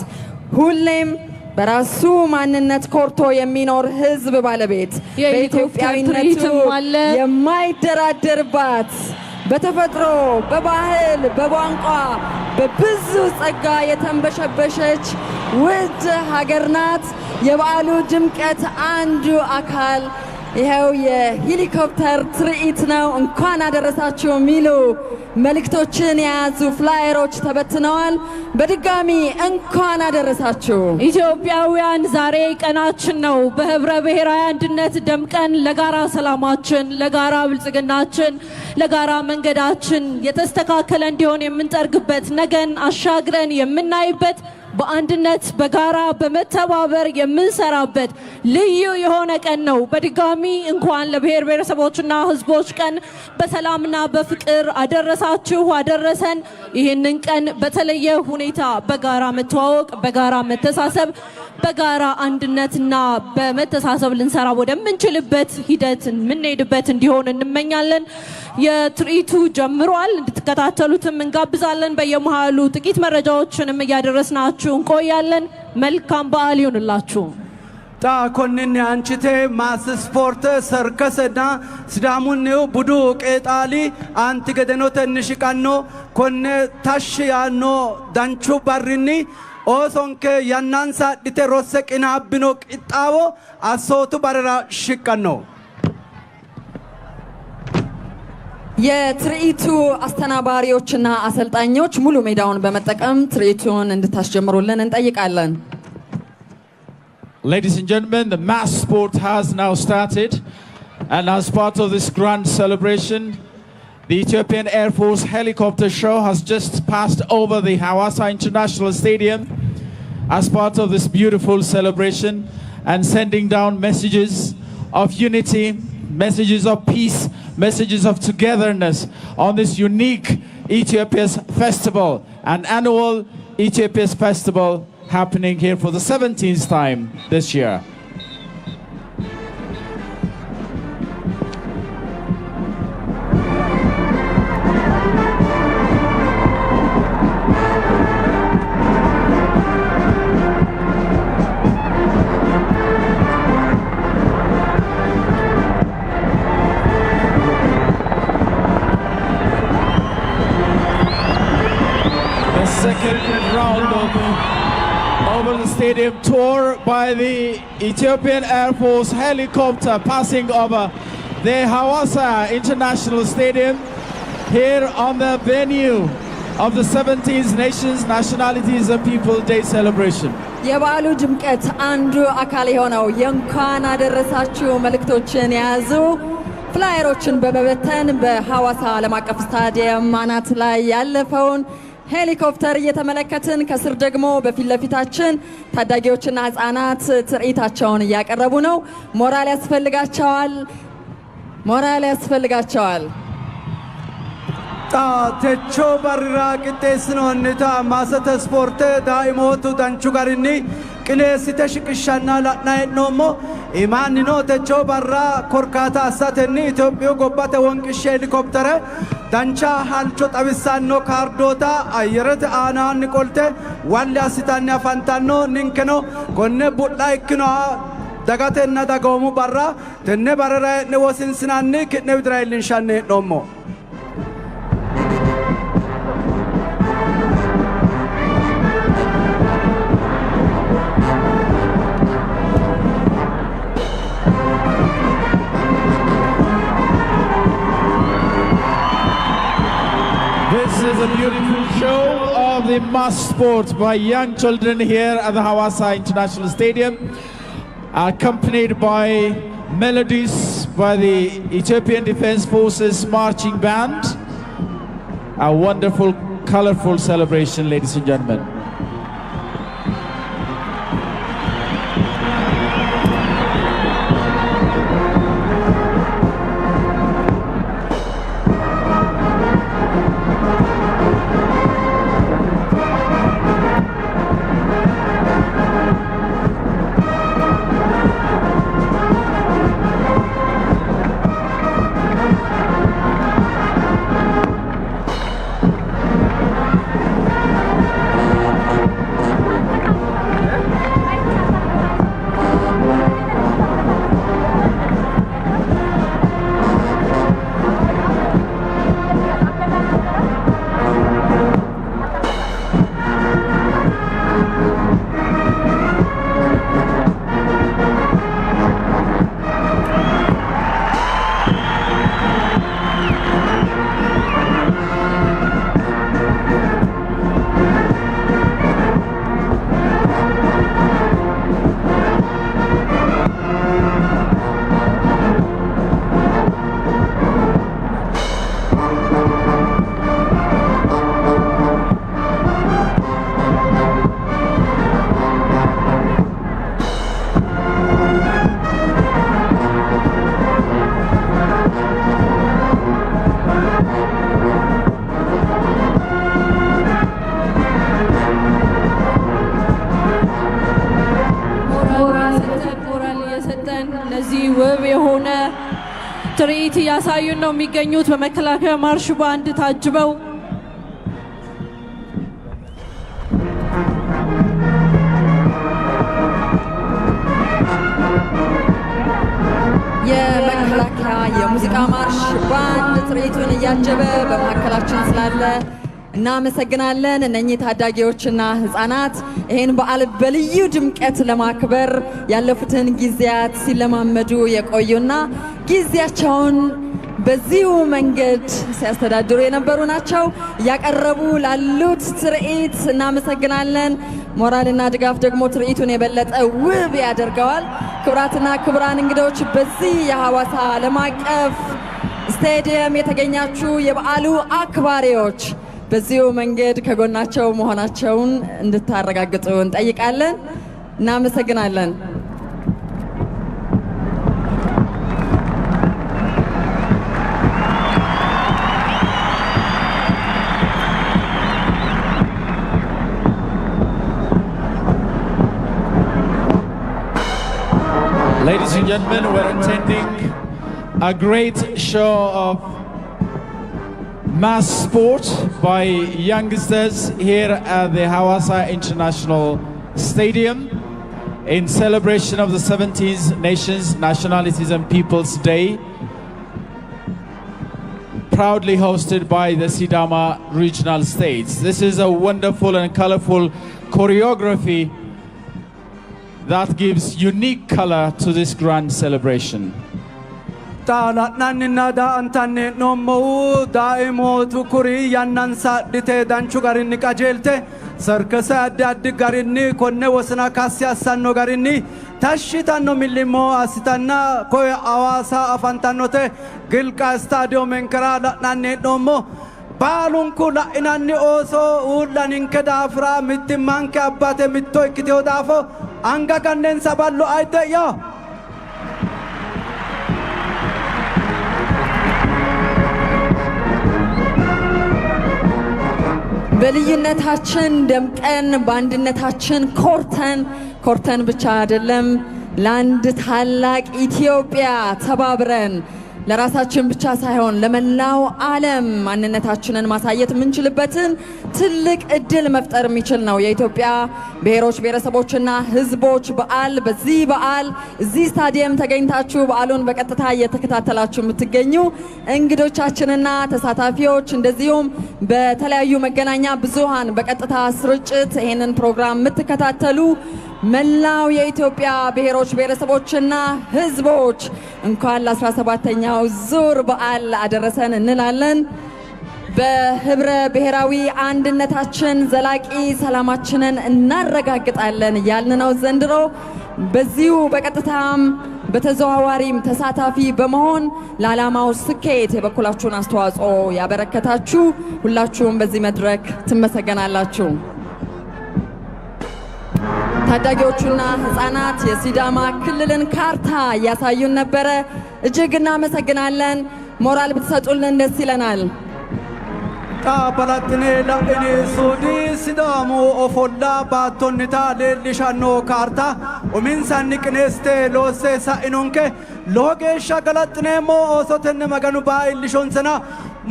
ሁሌም በራሱ ማንነት ኮርቶ የሚኖር ህዝብ ባለቤት፣ የሄሊኮፕተር በኢትዮጵያዊነቱ ትርኢትም አለ። የማይደራደርባት፣ በተፈጥሮ፣ በባህል፣ በቋንቋ በብዙ ጸጋ የተንበሸበሸች ውድ ሀገር ናት። የበዓሉ ድምቀት አንዱ አካል ይኸው የሄሊኮፕተር ትርኢት ነው። እንኳን አደረሳችሁ የሚሉ መልእክቶችን የያዙ flyer ኦች ተበትነዋል። በድጋሚ እንኳን አደረሳችሁ። ኢትዮጵያውያን፣ ዛሬ ቀናችን ነው። በህብረ ብሔራዊ አንድነት ደምቀን ለጋራ ሰላማችን፣ ለጋራ ብልጽግናችን፣ ለጋራ መንገዳችን የተስተካከለ እንዲሆን የምንጠርግበት፣ ነገን አሻግረን የምናይበት፣ በአንድነት በጋራ በመተባበር የምንሰራበት ልዩ የሆነ ቀን ነው። በድጋሚ እንኳን ለብሔር ብሔረሰቦችና ሕዝቦች ቀን በሰላምና በፍቅር አደረሳችሁ አደረሰን። ይህንን ቀን በተለየ ሁኔታ በጋራ መተዋወቅ፣ በጋራ መተሳሰብ፣ በጋራ አንድነትና በመተሳሰብ ልንሰራ ወደምንችልበት ሂደት የምንሄድበት እንዲሆን እንመኛለን። የትርኢቱ ጀምሯል። እንድትከታተሉትም እንጋብዛለን። በየመሃሉ ጥቂት መረጃዎችንም እያደረስናችሁ እንቆያለን። መልካም በዓል ይሁንላችሁ። Xa konninni aanchite mass sport, serkasenna Sidaamunnihu budu qeexaali aanti gedenotenni shiqanno konne tashshi yaanno danchu barrinni oosonke yannansa adhite rosse qinaabbino qixxaawo assootu barera shiqqanno። የትርኢቱ አስተናባሪዎችና አሰልጣኞች ሙሉ ሜዳውን በመጠቀም ትርኢቱን እንድታስጀምሩልን እንጠይቃለን። Ladies and gentlemen, the mass sport has now started. And as part of this grand celebration, the Ethiopian Air Force helicopter show has just passed over the Hawassa International Stadium as part of this beautiful celebration and sending down messages of unity, messages of peace, messages of togetherness on this unique Ethiopia's festival, an annual Ethiopia's festival happening here for the 17th time this year. Stadium tour by the Ethiopian Air Force helicopter passing over the Hawassa International Stadium here on the venue of the 17th Nations, Nationalities and People Day celebration. የበዓሉ ድምቀት አንዱ አካል የሆነው የእንኳን አደረሳችሁ መልእክቶችን የያዙ flyer ኦችን በመበተን በሐዋሳ ዓለም አቀፍ ስታዲየም አናት ላይ ያለፈውን ሄሊኮፕተር እየተመለከትን ከስር ደግሞ በፊት ለፊታችን ታዳጊዎችና ሕፃናት ትርኢታቸውን እያቀረቡ ነው። ሞራል ያስፈልጋቸዋል። ሞራል ያስፈልጋቸዋል። Xa techo barrira qixxeessinoonnita maasete ispoorte daaimootu danchu garinni qineessite shiqishshanna la'nanni hee'noommo. Imaannino techo barra korkaata assatenni Itophiyu gobbate wonqishshe helikoptere dancha halcho xawissanno kaardoota ayyerete aanaanni qolte walli assitanni afantanno. Ninkeno konne bu'la ikkinoha dagatenna dagoomu barra tenne barrera hee'ne wosinsinanni ki'ne widira iillinshanni hee'noommo. This is a beautiful show of the mass sport by young children here at the Hawassa International Stadium, accompanied by melodies by the Ethiopian Defense Forces Marching Band. A wonderful, colorful celebration, ladies and gentlemen. ሞራል ሰጠን ሞራል እየሰጠን ለዚህ ውብ የሆነ ትርኢት እያሳዩን ነው የሚገኙት በመከላከያ ማርሽ ባንድ ታጅበው። የመከላከያ የሙዚቃ ማርሽ ባንድ ትርኢቱን እያጀበ በመካከላችን ስላለ እናመሰግናለን። እነኚህ ታዳጊዎችና ህጻናት ይህን በዓል በልዩ ድምቀት ለማክበር ያለፉትን ጊዜያት ሲለማመዱ የቆዩና ጊዜያቸውን በዚሁ መንገድ ሲያስተዳድሩ የነበሩ ናቸው። እያቀረቡ ላሉት ትርኢት እናመሰግናለን። ሞራልና ድጋፍ ደግሞ ትርኢቱን የበለጠ ውብ ያደርገዋል። ክቡራትና ክቡራን እንግዶች፣ በዚህ የሐዋሳ ዓለም አቀፍ ስታዲየም የተገኛችሁ የበዓሉ አክባሪዎች በዚሁ መንገድ ከጎናቸው መሆናቸውን እንድታረጋግጡ እንጠይቃለን። እናመሰግናለን። Ladies and gentlemen, we're attending a great show of mass sport by youngsters here at the Hawassa International Stadium in celebration of the 17th Nations, Nationalities and Peoples Day, proudly hosted by the Sidama Regional States. This is a wonderful and colorful choreography that gives unique color to this grand celebration. Xa la'nanninna daa"antanni hee'noommohu daaimootu kuri yannansa adhite danchu garinni qajeelte serkese addi addi garinni konne wosina kassi assanno garinni tashshi yitanno millimmo assitanna koye Hawaasa afantannote Gilqa istaadiyoomenkera la'nanni hee'noommo. Baalunku la'inanni ooso uulla ninke daafira mittimmanke abbate mitto ikkitewo daafo anga gannensa ballo ayidde'ya. በልዩነታችን ደምቀን በአንድነታችን ኮርተን፣ ኮርተን ብቻ አይደለም፣ ለአንድ ታላቅ ኢትዮጵያ ተባብረን ለራሳችን ብቻ ሳይሆን ለመላው ዓለም ማንነታችንን ማሳየት የምንችልበትን ትልቅ እድል መፍጠር የሚችል ነው የኢትዮጵያ ብሔሮች ብሔረሰቦችና ሕዝቦች በዓል። በዚህ በዓል እዚህ ስታዲየም ተገኝታችሁ በዓሉን በቀጥታ እየተከታተላችሁ የምትገኙ እንግዶቻችንና ተሳታፊዎች፣ እንደዚሁም በተለያዩ መገናኛ ብዙሃን በቀጥታ ስርጭት ይሄንን ፕሮግራም የምትከታተሉ መላው የኢትዮጵያ ብሔሮች ብሔረሰቦችና ሕዝቦች እንኳን ለ17ኛው ዙር በዓል አደረሰን እንላለን። በህብረ ብሔራዊ አንድነታችን ዘላቂ ሰላማችንን እናረጋግጣለን እያልን ነው። ዘንድሮ በዚሁ በቀጥታም በተዘዋዋሪም ተሳታፊ በመሆን ለዓላማው ስኬት የበኩላችሁን አስተዋጽኦ ያበረከታችሁ ሁላችሁም በዚህ መድረክ ትመሰገናላችሁ። ታዳጊዎቹና ህፃናት የሲዳማ ክልልን ካርታ እያሳዩን ነበረ። እጅግ እናመሰግናለን። ሞራል ብትሰጡልን ደስ ይለናል። Xa balaxxine la'ini suudi Sidaamu ofolla baattonnita leellishanno kaarta uminsanni qineessite loosse sa'inonke lowo geeshsha galaxxineemmo. Oosotenni Maganu baa iillishonsena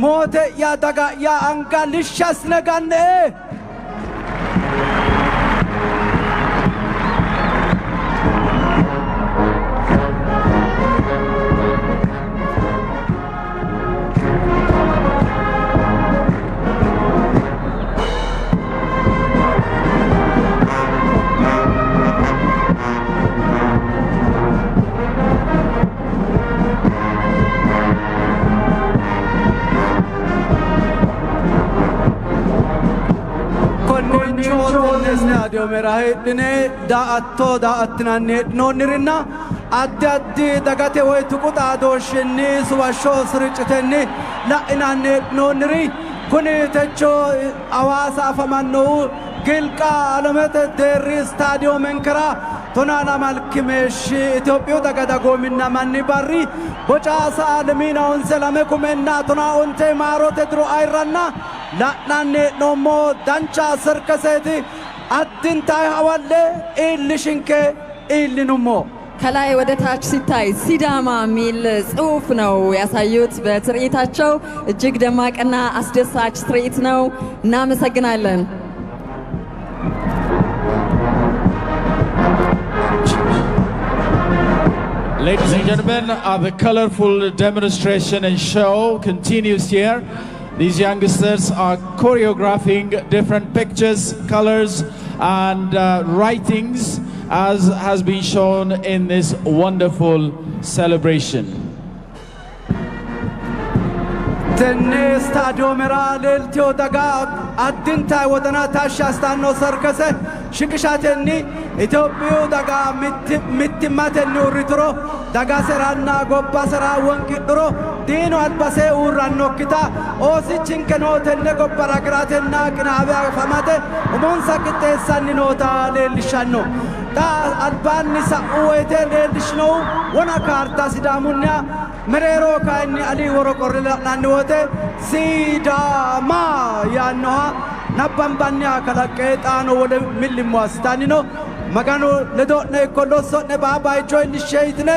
moote'ya daga'ya anga lishshi assine ganne'e. Konniicho tenne istaadiyoomera heedhine daa"atto daa"attinanni heedhinoonnirinna addi addi dagate woy tuqu xaadooshshinni suwashsho ስርጭtenni la'inanni heedhinoonniri kuni techo Hawaasa afamannohu Gilqa alamete deerri istaadiyoomenkera 12 meeshshi Itophiyu daga dagoominna manni barri bocaasa lemiina onse lame kumenna 15 maarote diro ayirranna la'nanni hee'noommo dancha serkeseeti addintayi hawalle iillishinke iillinummo. ከላይ ወደ ታች ሲታይ ሲዳማ የሚል ጽሑፍ ነው ያሳዩት በትርኢታቸው። እጅግ ደማቅና አስደሳች ትርኢት ነው። እናመሰግናለን። Ladies and gentlemen, the colorful demonstration and show continues here. These youngsters are choreographing different pictures, colors, and writings, as has been shown in this wonderful celebration. Tenne istaadiyoomera leeltewo daga addintayi wodana tashshi assitanno serkese shiqishatenni Itophiyu daga mittimmatenni uurrituro dagaseranna gobbasera wonqidhuro diinu albase uurrannokkita oosichinkeno tenne gobba ragiratenna qinaabe afamate umonsa qixxeessanni noota leellishshanno. Xa albaanni sa'u woyite leellishinohu wona kaarta Sidaamunniha mereero kayinni ali woro qorre la'nanni woyte Sidaama yaannoha nabbambanniha kalaqqe xaano wole millimmo assitanni no. Maganu ledo'ne ikko losso'ne baa bayicho iillishshe yitine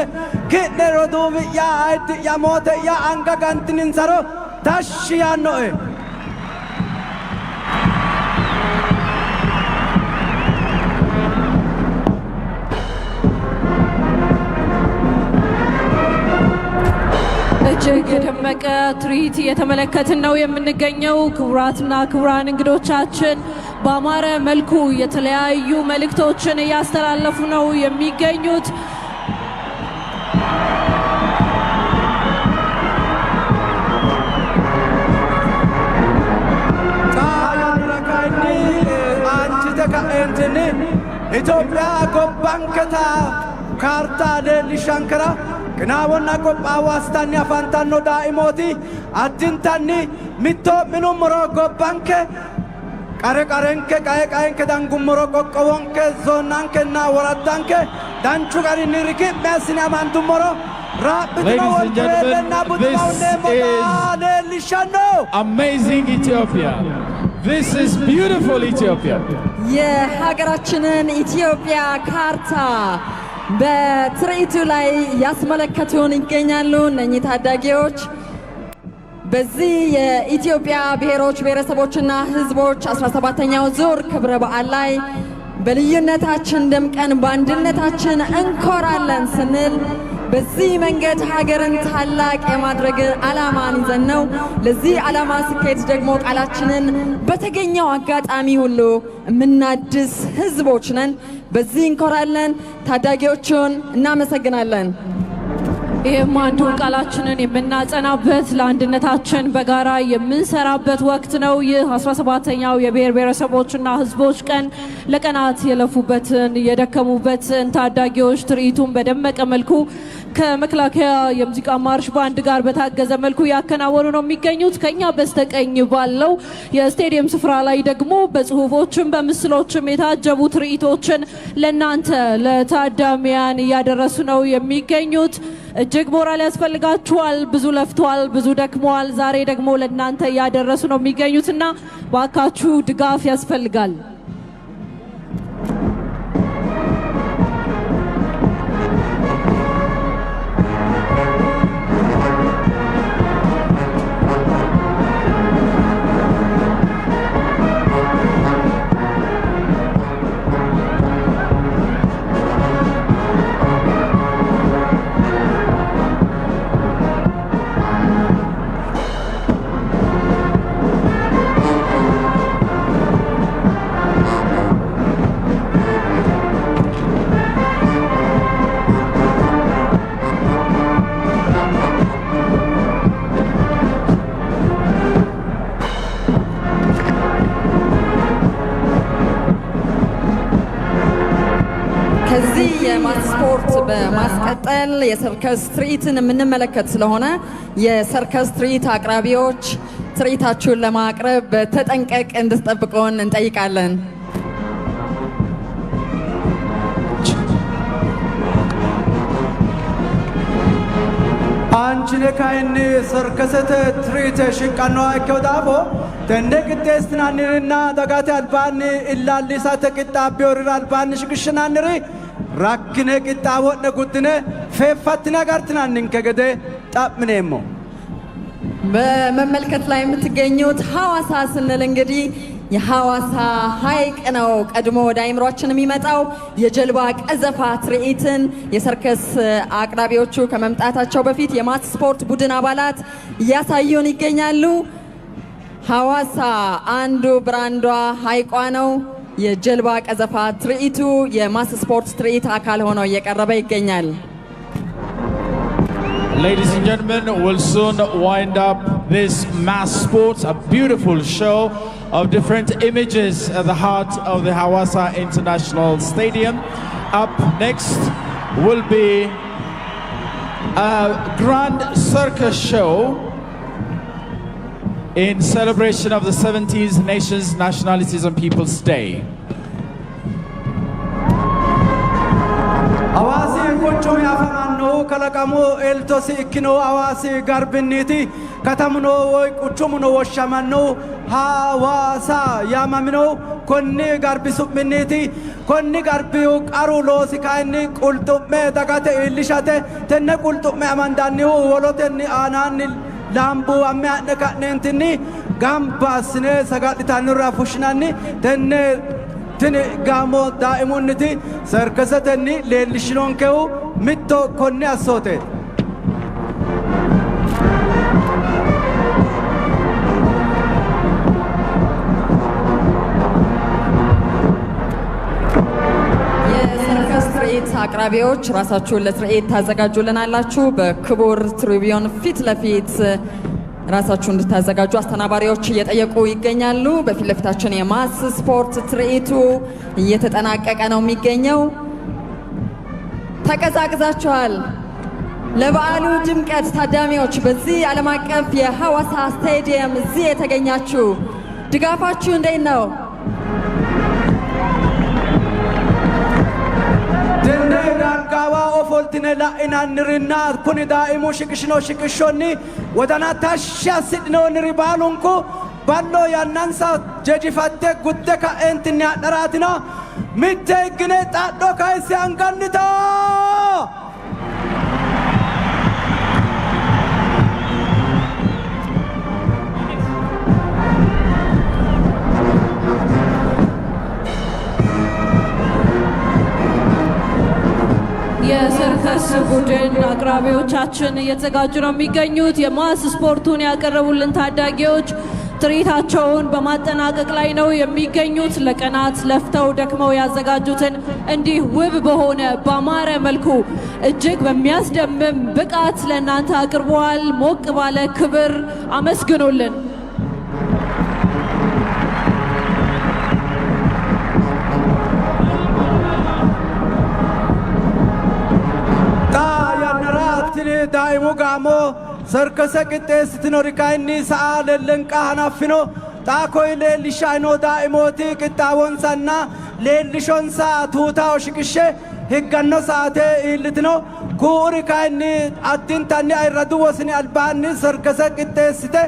ki'ne roduuwi'ya ayiddi'ya moote'ya anga gantininsaro tashshi yaannoe. እጅግ የደመቀ ትርኢት እየተመለከትን ነው የምንገኘው። ክቡራትና ክቡራን እንግዶቻችን በአማረ መልኩ የተለያዩ መልእክቶችን እያስተላለፉ ነው የሚገኙት። Xaa yannara kayinni aanchite ka'eentinni Itophiya gobbanketa kaarta leellishshankera qinaawonna qophaawwa assitanni afantanno daaimooti addintanni mittoo'minummoro gobbanke qare qarenke qae qaenke dangummoro qoqqowonke zoonnankenna woraddanke danchu garinni riki'me assine amandummoro raaphitino Ladies and gentlemen, wolqiweellenna this buximawunneemmota is leellishshanno. amazing Ethiopia. This is beautiful Ethiopia. የሀገራችንን ኢትዮጵያ ካርታ በትርኢቱ ላይ ያስመለከቱን ይገኛሉ። እነኚህ ታዳጊዎች በዚህ የኢትዮጵያ ብሔሮች ብሔረሰቦችና ሕዝቦች 17ኛው ዙር ክብረ በዓል ላይ በልዩነታችን ደምቀን በአንድነታችን እንኮራለን ስንል በዚህ መንገድ ሀገርን ታላቅ የማድረግ ዓላማን ይዘን ነው። ለዚህ ዓላማ ስኬት ደግሞ ቃላችንን በተገኘው አጋጣሚ ሁሉ የምናድስ ሕዝቦች ነን። በዚህ እንኮራለን። ታዳጊዎቹን እናመሰግናለን። ይህም አንዱ ቃላችንን የምናጸናበት፣ ለአንድነታችን በጋራ የምንሰራበት ወቅት ነው። ይህ 17ኛው የብሔር ብሔረሰቦችና ሕዝቦች ቀን ለቀናት የለፉበትን የደከሙበትን ታዳጊዎች ትርኢቱን በደመቀ መልኩ ከመከላከያ የሙዚቃ ማርሽ ባንድ ጋር በታገዘ መልኩ ያከናወኑ ነው የሚገኙት። ከኛ በስተቀኝ ባለው የስቴዲየም ስፍራ ላይ ደግሞ በጽሁፎችም በምስሎችም የታጀቡ ትርኢቶችን ለእናንተ ለታዳሚያን እያደረሱ ነው የሚገኙት። እጅግ ሞራል ያስፈልጋችኋል። ብዙ ለፍተዋል፣ ብዙ ደክመዋል። ዛሬ ደግሞ ለእናንተ እያደረሱ ነው የሚገኙትና ባካችሁ ድጋፍ ያስፈልጋል። ከዚህ የ mass sport በማስቀጠል የሰርከስ ትርኢትን የምንመለከት ስለሆነ የሰርከስ ትርኢት አቅራቢዎች ትርኢታችሁን ለማቅረብ በተጠንቀቅ እንድትጠብቁን እንጠይቃለን። Aanchine kayinni serkesete tiriite shiqqannoha ikkewo daafo tenne qixxeessinannirinna dagate albaanni illaallisate qixxaabbiyorira albaanni shiqishshinanniri rakkine qixxaawo'ne guddine feeffattine agartinanninke gede xa'mineemmo። በመመልከት ላይ የምትገኙት ሐዋሳ ስንል እንግዲህ የሐዋሳ ሐይቅ ነው ቀድሞ ወደ አይምሯችን የሚመጣው። የጀልባ ቀዘፋ ትርኢትን የሰርከስ አቅራቢዎቹ ከመምጣታቸው በፊት የ mass sport ቡድን አባላት እያሳዩን ይገኛሉ። ሐዋሳ አንዱ ብራንዷ ሐይቋ ነው። የጀልባ ቀዘፋ ትርኢቱ የ mass sport ትርኢት አካል ሆኖ እየቀረበ ይገኛል። Ladies and gentlemen, we'll soon wind up this mass sports, a beautiful show of different images at the heart of the Hawassa International Stadium. Up next will be a grand circus show in celebration of the 17th Nations, Nationalities and Peoples Day. Hawaasi quchumi afamannohu kalaqamu eltosi ikkinohu Hawaasi garbinniiti. Katamuno woy quchumuno woshshamannohu Hawaasa yaamaminohu konni garbi su'minniiti. Konni garbihu qaru loosi kayinni qulxu'me dagate iillishate. Tenne qulxu'me amandannihu wolotenni aanaanni laambuwamme ha'ne ka'neentinni gamba assine saga'litannorira fushshinanni. Tenne tini gaamo daa'imunniti serkesetenni leellishshinonkehu mitto konne assooteeti. አቅራቢዎች ራሳችሁን ለትርኢት ታዘጋጁልናላችሁ። በክቡር ትሪቢዮን ፊት ለፊት ራሳችሁን እንድታዘጋጁ አስተናባሪዎች እየጠየቁ ይገኛሉ። በፊት ለፊታችን የ mass ስፖርት ትርኢቱ እየተጠናቀቀ ነው የሚገኘው። ተቀዛቅዛችኋል። ለበዓሉ ድምቀት ታዳሚዎች በዚህ ዓለም አቀፍ የሐዋሳ ስታዲየም እዚህ የተገኛችሁ ድጋፋችሁ እንዴት ነው? Tenne dargawa ofoltine la'inannirinna kuni daa'imu shiqishino shiqishonni wodana tashshi assidhinoonniri baalunku ballo yannansa jejifatte gudde ka'eentinni hadharaatina mitte higgine xadho kayisse angannita. የሰርከስ ቡድን አቅራቢዎቻችን እየተዘጋጁ ነው የሚገኙት። የ mass ስፖርቱን ያቀረቡልን ታዳጊዎች ትርኢታቸውን በማጠናቀቅ ላይ ነው የሚገኙት። ለቀናት ለፍተው ደክመው ያዘጋጁትን እንዲህ ውብ በሆነ ባማረ መልኩ እጅግ በሚያስደምም ብቃት ለእናንተ አቅርበዋል። ሞቅ ባለ ክብር አመስግኑልን። Xaa yannara tini daa'imu gaamo serkese qixxeessitinori kayinni sa'a lellenqa hanaffino. Xaa koyi leellishshayi noo daa'imooti qixxaawonsanna leellishonsa tuutaho shiqishshe higganno saate iillitino. Ku'uri kayinni addintanni ayirradu wosini albaanni serkese qixxeessite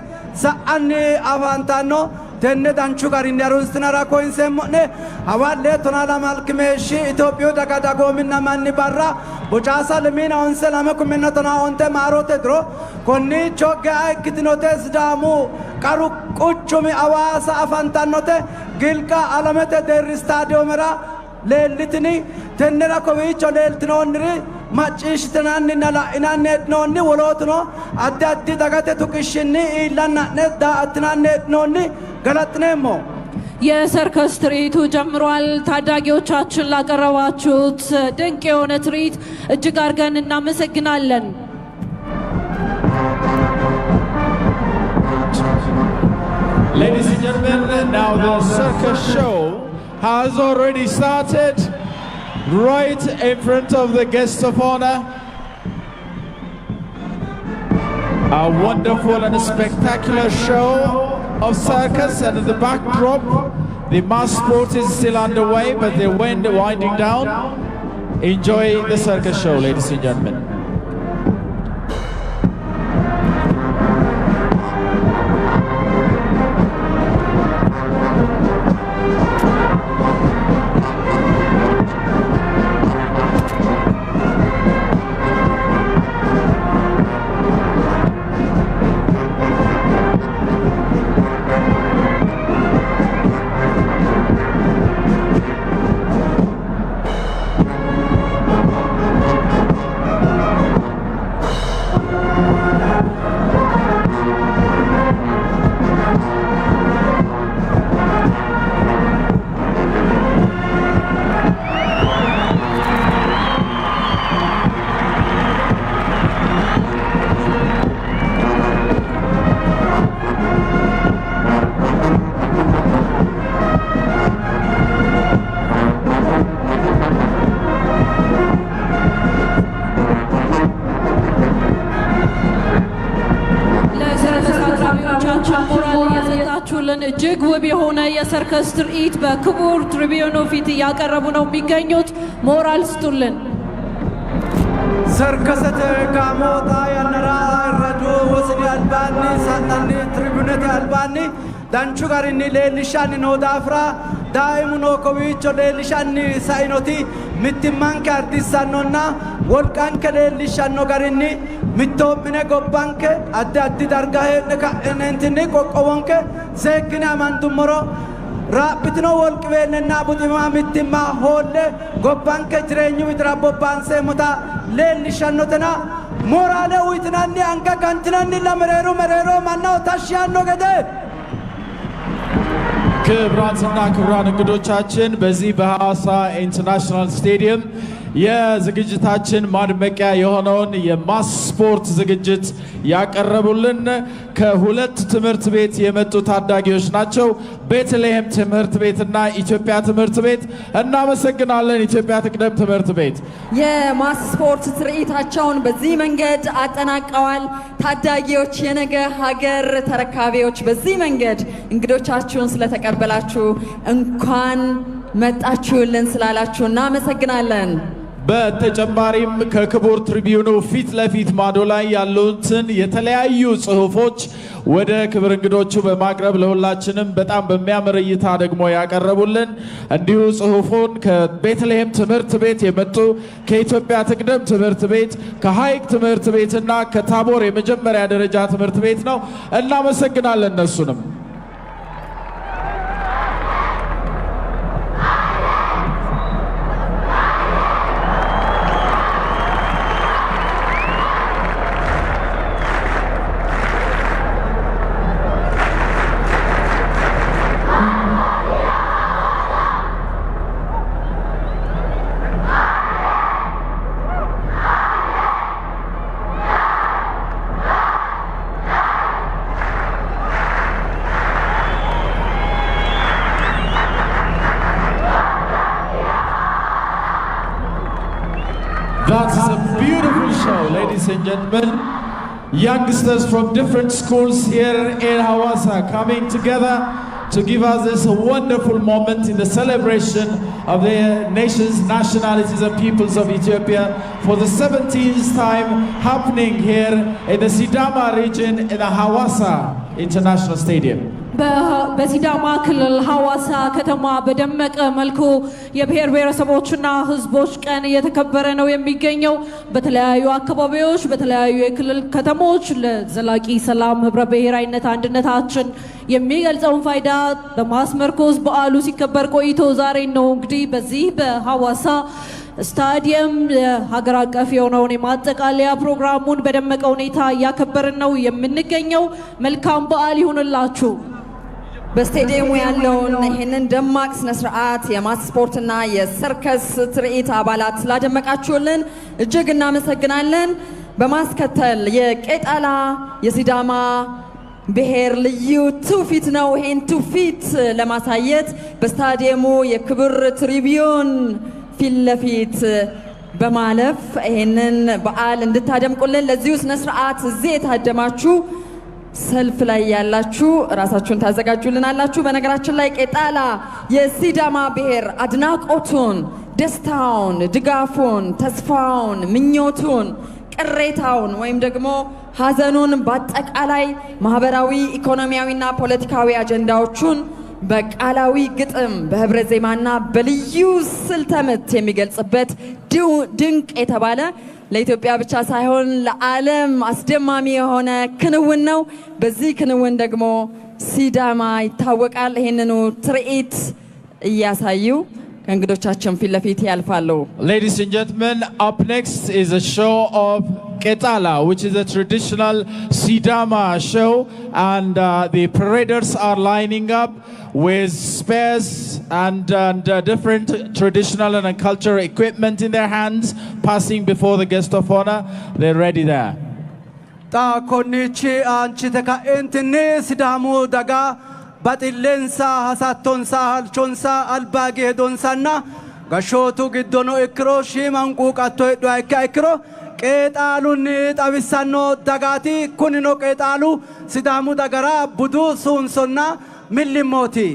sa'anni afantanno. Tenne danchu garinni harunsitinara koyinseemmo'ne. Hawalle 12 meeshshi Itophiyu daga dagoominna manni barra bocaasa lemiina onse lame kuminna 15 maarote diro konniicho ge'a ikkitinote Sidaamu qaru quchumi Hawaasa afantannote Gilqa alamete deerri staadiyoomera leellitini. Tennera kowiicho leeltinoonniri macciishshitinanninna la'inanni heedhinoonni, wolootuno addi addi dagate tuqishshinni iillanna'ne daa''attinanni heedhinoonni galaxxineemmo. የሰርከስ ትርኢቱ ጀምሯል። ታዳጊዎቻችን ላቀረባችሁት ድንቅ የሆነ ትርኢት እጅግ አድርገን እናመሰግናለን። Ladies and gentlemen, now the circus show has already started right in front of the guests of honor. A wonderful and spectacular show of circus, and in the backdrop, the mass sport is still underway, but the wind winding down. Enjoy the circus show, ladies and gentlemen. ለሰርከስ አቅራቢዎቻችን ሞራል እየሰጣችሁልን እጅግ ውብ የሆነ የሰርከስ ትርኢት በክቡር ትሪቢዩኑ ፊት እያቀረቡ ነው የሚገኙት። ሞራል ስጡልን። Serkasete gaamo xaa yannara ayirradu wosini albaanni sa'nanni tribunete albaanni danchu garinni leellishshanni noo daafira daa'imuno kowiicho leellishanni sainoti mittimmanke ardissannonna wolqanke leellishshanno garinni mittoo'mine gobbanke addi addi darga hee'ne ka'neentinni qoqqowonke seekkine amandummoro raaphitino wolqiweennenna buxima mittimma hoolle gobbanke jireenyu widira bobbaanseemmota leellishshannotena moraale uyitinanni anga gantinanni mereeru mereero mannaho tashshi yaanno gede. ክቡራትና ክቡራን እንግዶቻችን በዚህ በሐዋሳ International ስቴዲየም የዝግጅታችን ማድመቂያ የሆነውን የ mass sport ዝግጅት ያቀረቡልን ከሁለት ትምህርት ቤት የመጡ ታዳጊዎች ናቸው። ቤተልሔም ትምህርት ቤትና ኢትዮጵያ ትምህርት ቤት። እናመሰግናለን። ኢትዮጵያ ትቅደም ትምህርት ቤት። የ mass sport ትርኢታቸውን በዚህ መንገድ አጠናቀዋል። ታዳጊዎች፣ የነገ ሀገር ተረካቢዎች፣ በዚህ መንገድ እንግዶቻችሁን ስለተቀበላችሁ፣ እንኳን መጣችሁልን ስላላችሁ እናመሰግናለን። በተጨማሪም ከክቡር ትሪቢዩኑ ፊት ለፊት ማዶ ላይ ያሉትን የተለያዩ ጽሁፎች ወደ ክብር እንግዶቹ በማቅረብ ለሁላችንም በጣም በሚያምር እይታ ደግሞ ያቀረቡልን እንዲሁ ጽሁፉን ከቤተልሔም ትምህርት ቤት የመጡ፣ ከኢትዮጵያ ትቅደም ትምህርት ቤት፣ ከሀይቅ ትምህርት ቤትና ከታቦር የመጀመሪያ ደረጃ ትምህርት ቤት ነው። እናመሰግናለን እነሱንም። That's a beautiful show, ladies and gentlemen. Youngsters from different schools here in Hawassa coming together to give us this wonderful moment in the celebration of the nations, nationalities, and peoples of Ethiopia for the 17th time happening here in the Sidama region in the Hawassa International Stadium. በሲዳማ ክልል ሐዋሳ ከተማ በደመቀ መልኩ የብሔር ብሔረሰቦችና ሕዝቦች ቀን እየተከበረ ነው የሚገኘው። በተለያዩ አካባቢዎች፣ በተለያዩ የክልል ከተሞች ለዘላቂ ሰላም፣ ህብረ ብሔራዊነት፣ አንድነታችን የሚገልጸውን ፋይዳ በማስመርኮዝ በዓሉ ሲከበር ቆይቶ ዛሬ ነው እንግዲህ በዚህ በሐዋሳ ስታዲየም ሀገር አቀፍ የሆነውን የማጠቃለያ ፕሮግራሙን በደመቀ ሁኔታ እያከበርን ነው የምንገኘው። መልካም በዓል ይሁንላችሁ። በስቴዲየሙ ያለውን ይህንን ደማቅ ስነ ስርዓት የ mass sport ና የሰርከስ ትርኢት አባላት ስላደመቃችሁልን እጅግ እናመሰግናለን። በማስከተል የቄጣላ የሲዳማ ብሔር ልዩ ትውፊት ነው። ይህን ትውፊት ለማሳየት በስታዲየሙ የክብር ትሪቢዩን ፊት ለፊት በማለፍ ይህንን በዓል እንድታደምቁልን ለዚሁ ስነ ስርዓት እዚህ የታደማችሁ፣ ሰልፍ ላይ ያላችሁ ራሳችሁን ታዘጋጁልናላችሁ። በነገራችን ላይ ቄጣላ የሲዳማ ብሔር አድናቆቱን፣ ደስታውን፣ ድጋፉን፣ ተስፋውን፣ ምኞቱን፣ ቅሬታውን ወይም ደግሞ ሀዘኑን፣ በአጠቃላይ ማህበራዊ፣ ኢኮኖሚያዊና ፖለቲካዊ አጀንዳዎቹን በቃላዊ ግጥም፣ በህብረ ዜማና በልዩ ስልተ ምት የሚገልጽበት ድንቅ የተባለ፣ ለኢትዮጵያ ብቻ ሳይሆን ለዓለም አስደማሚ የሆነ ክንውን ነው። በዚህ ክንውን ደግሞ ሲዳማ ይታወቃል። ይህንኑ ትርኢት እያሳዩ ከእንግዶቻችን ፊት ለፊት ያልፋሉ። Ladies and gentlemen, up next is a show of Ketala, which is a traditional Sidama show, and the paraders are lining up with spears and different traditional and cultural equipment in their hands, passing before the guest of honor. They're ready there. Xa konniichi aanchite ka'eentinni Sidaamu daga baxillensa, hasattonsa, halchonsa, albaagi hedonsanna gashshootu giddono ikkiro shiima hanquuqatto heedhuha ikkiha ikkiro qeexaalunni xawissanno dagaati. Kunino qeexaalu Sidaamu dagara budu suunsonna millimmooti.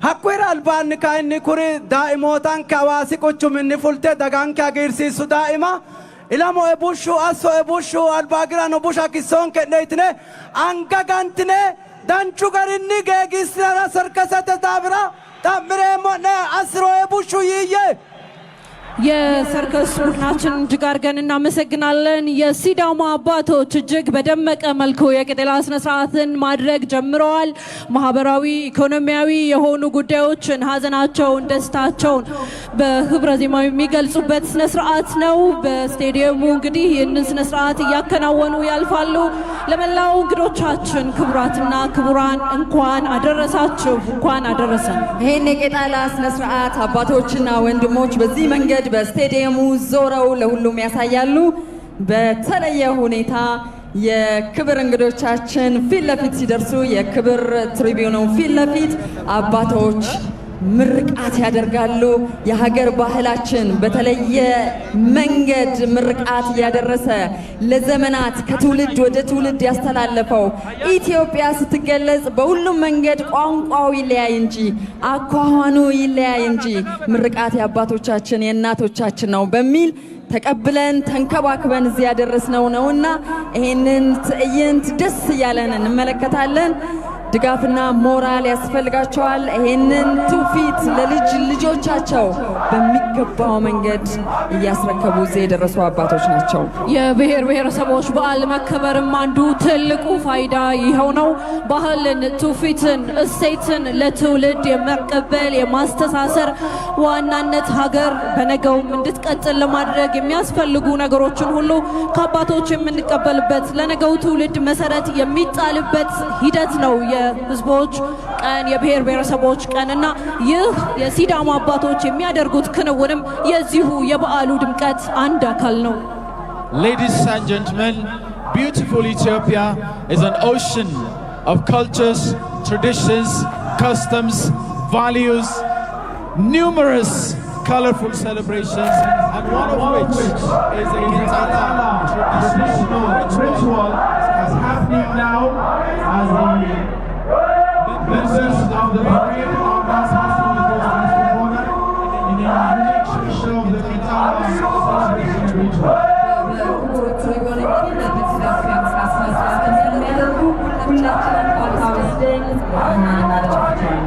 Hakkuyira albaanni kayinni kuri daa'imootanke Hawaasi quchuminni fulte daganke hagiirsiissu daa'ima ilamoe bushshu assoe bushshu albaagirano busha kissoonke'ne yitine anga gantine danchu garinni geegiissinara serkesete daafira xa'mireemmo'ne, assiroe bushshu yiiyye. የሰርከስ ቡድናችን እጅግ አድርገን እናመሰግናለን። የሲዳማ አባቶች እጅግ በደመቀ መልኩ የቄጠላ ስነ ስርዓትን ማድረግ ጀምረዋል። ማህበራዊ፣ ኢኮኖሚያዊ የሆኑ ጉዳዮችን፣ ሀዘናቸውን፣ ደስታቸውን በህብረ ዜማ የሚገልጹበት ስነ ስርዓት ነው። በስቴዲየሙ እንግዲህ ይህንን ስነ ስርዓት እያከናወኑ ያልፋሉ። ለመላው እንግዶቻችን፣ ክቡራትና ክቡራን፣ እንኳን አደረሳችሁ፣ እንኳን አደረሰን። ይህን የቄጣላ ስነ ስርዓት አባቶችና ወንድሞች በዚህ መንገድ መንገድ በስቴዲየሙ ዞረው ለሁሉም ያሳያሉ። በተለየ ሁኔታ የክብር እንግዶቻችን ፊት ለፊት ሲደርሱ የክብር ትሪቢዩኑ ፊት ለፊት አባቶች ምርቃት ያደርጋሉ። የሀገር ባህላችን በተለየ መንገድ ምርቃት እያደረሰ ለዘመናት ከትውልድ ወደ ትውልድ ያስተላለፈው፣ ኢትዮጵያ ስትገለጽ በሁሉም መንገድ ቋንቋው ይለያይ እንጂ፣ አኳኋኑ ይለያይ እንጂ፣ ምርቃት የአባቶቻችን የእናቶቻችን ነው በሚል ተቀብለን ተንከባክበን እዚህ ያደረስነው ነውና ይሄንን ትዕይንት ደስ እያለን እንመለከታለን። ድጋፍና ሞራል ያስፈልጋቸዋል። ይሄንን ትውፊት ለልጅ ልጆቻቸው በሚገባው መንገድ እያስረከቡ እዚህ የደረሱ አባቶች ናቸው። የብሔር ብሔረሰቦች በዓል መከበርም አንዱ ትልቁ ፋይዳ ይኸው ነው። ባህልን፣ ትውፊትን፣ እሴትን ለትውልድ የመቀበል፣ የማስተሳሰር፣ ዋናነት ሀገር በነገውም እንድትቀጥል ለማድረግ የሚያስፈልጉ ነገሮችን ሁሉ ከአባቶች የምንቀበልበት፣ ለነገው ትውልድ መሰረት የሚጣልበት ሂደት ነው የህዝቦች ቀን፣ የብሔር ብሔረሰቦች ቀን። እና ይህ የሲዳማ አባቶች የሚያደርጉት ክንውንም የዚሁ የበዓሉ ድምቀት አንድ አካል ነው። Ladies and gentlemen, beautiful Ethiopia is an ocean of cultures, traditions, customs, values, numerous colorful celebrations, and one of which is a Kitala traditional ritual is happening now as the members of the parade are passing the corner in a unique show of the Kitala celebration ritual. በክቡር ትሪቡን ፊት ለፊት የሚያደርጉ ሁላችንም ፋታ ወስደን እናደርጋቸዋለን።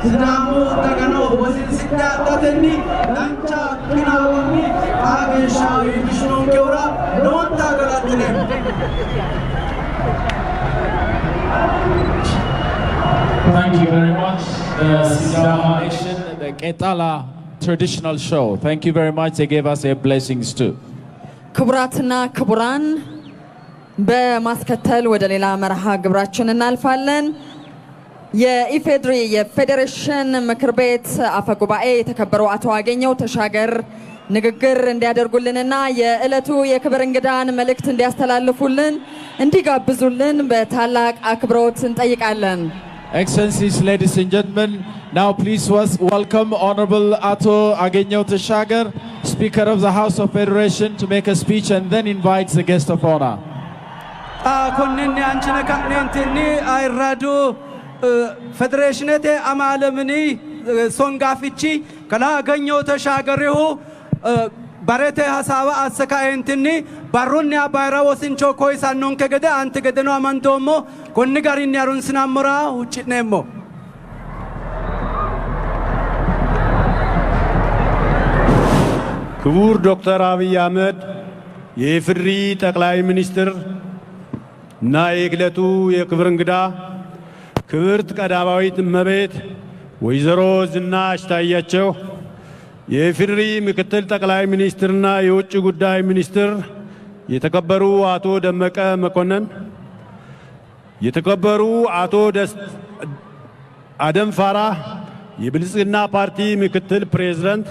Sidaamu dagano wosinsidhatenni dancha qinaawonni xaa geeshsha iillishinonkehura lowonta galaxxineemmo. Thank you very much, the Sidama Nation, the Ketala traditional show. Thank you very much. They gave us their blessings too. ክቡራትና ክቡራን፣ በማስከተል ወደ ሌላ መርሃ ግብራችን እናልፋለን። የኢፌድሪ የፌዴሬሽን ምክር ቤት አፈ ጉባኤ የተከበሩ አቶ አገኘሁ ተሻገር ንግግር እንዲያደርጉልንና የዕለቱ የክብር እንግዳን መልእክት እንዲያስተላልፉልን እንዲጋብዙልን በታላቅ አክብሮት እንጠይቃለን። Excellencies, ladies and gentlemen, now please welcome Honorable Ato Agegnehu Teshager, Speaker of the House of Federation, to make a speech and then invite the guest of honor. Konninni aanchine ka'neentinni ayirradu federeeshinete amaale mini songaafichi kalaa Agegnehu Teshagerihu barete hasaawa asse kaeentinni barrunniha bayira wosincho koyisannonke gede anti gedeno amandoommo konni garinni harunsinammora huucci'neemmo. ክቡር ዶክተር አብይ አህመድ የኢፌዴሪ ጠቅላይ ሚኒስትር እና የዕለቱ የክብር እንግዳ፣ ክብርት ቀዳማዊት እመቤት ወይዘሮ ዝናሽ ታያቸው፣ የኢፌዴሪ ምክትል ጠቅላይ ሚኒስትርና የውጭ ጉዳይ ሚኒስትር የተከበሩ አቶ ደመቀ መኮንን፣ የተከበሩ አቶ አደም ፋራህ የብልጽግና ፓርቲ ምክትል ፕሬዝዳንት፣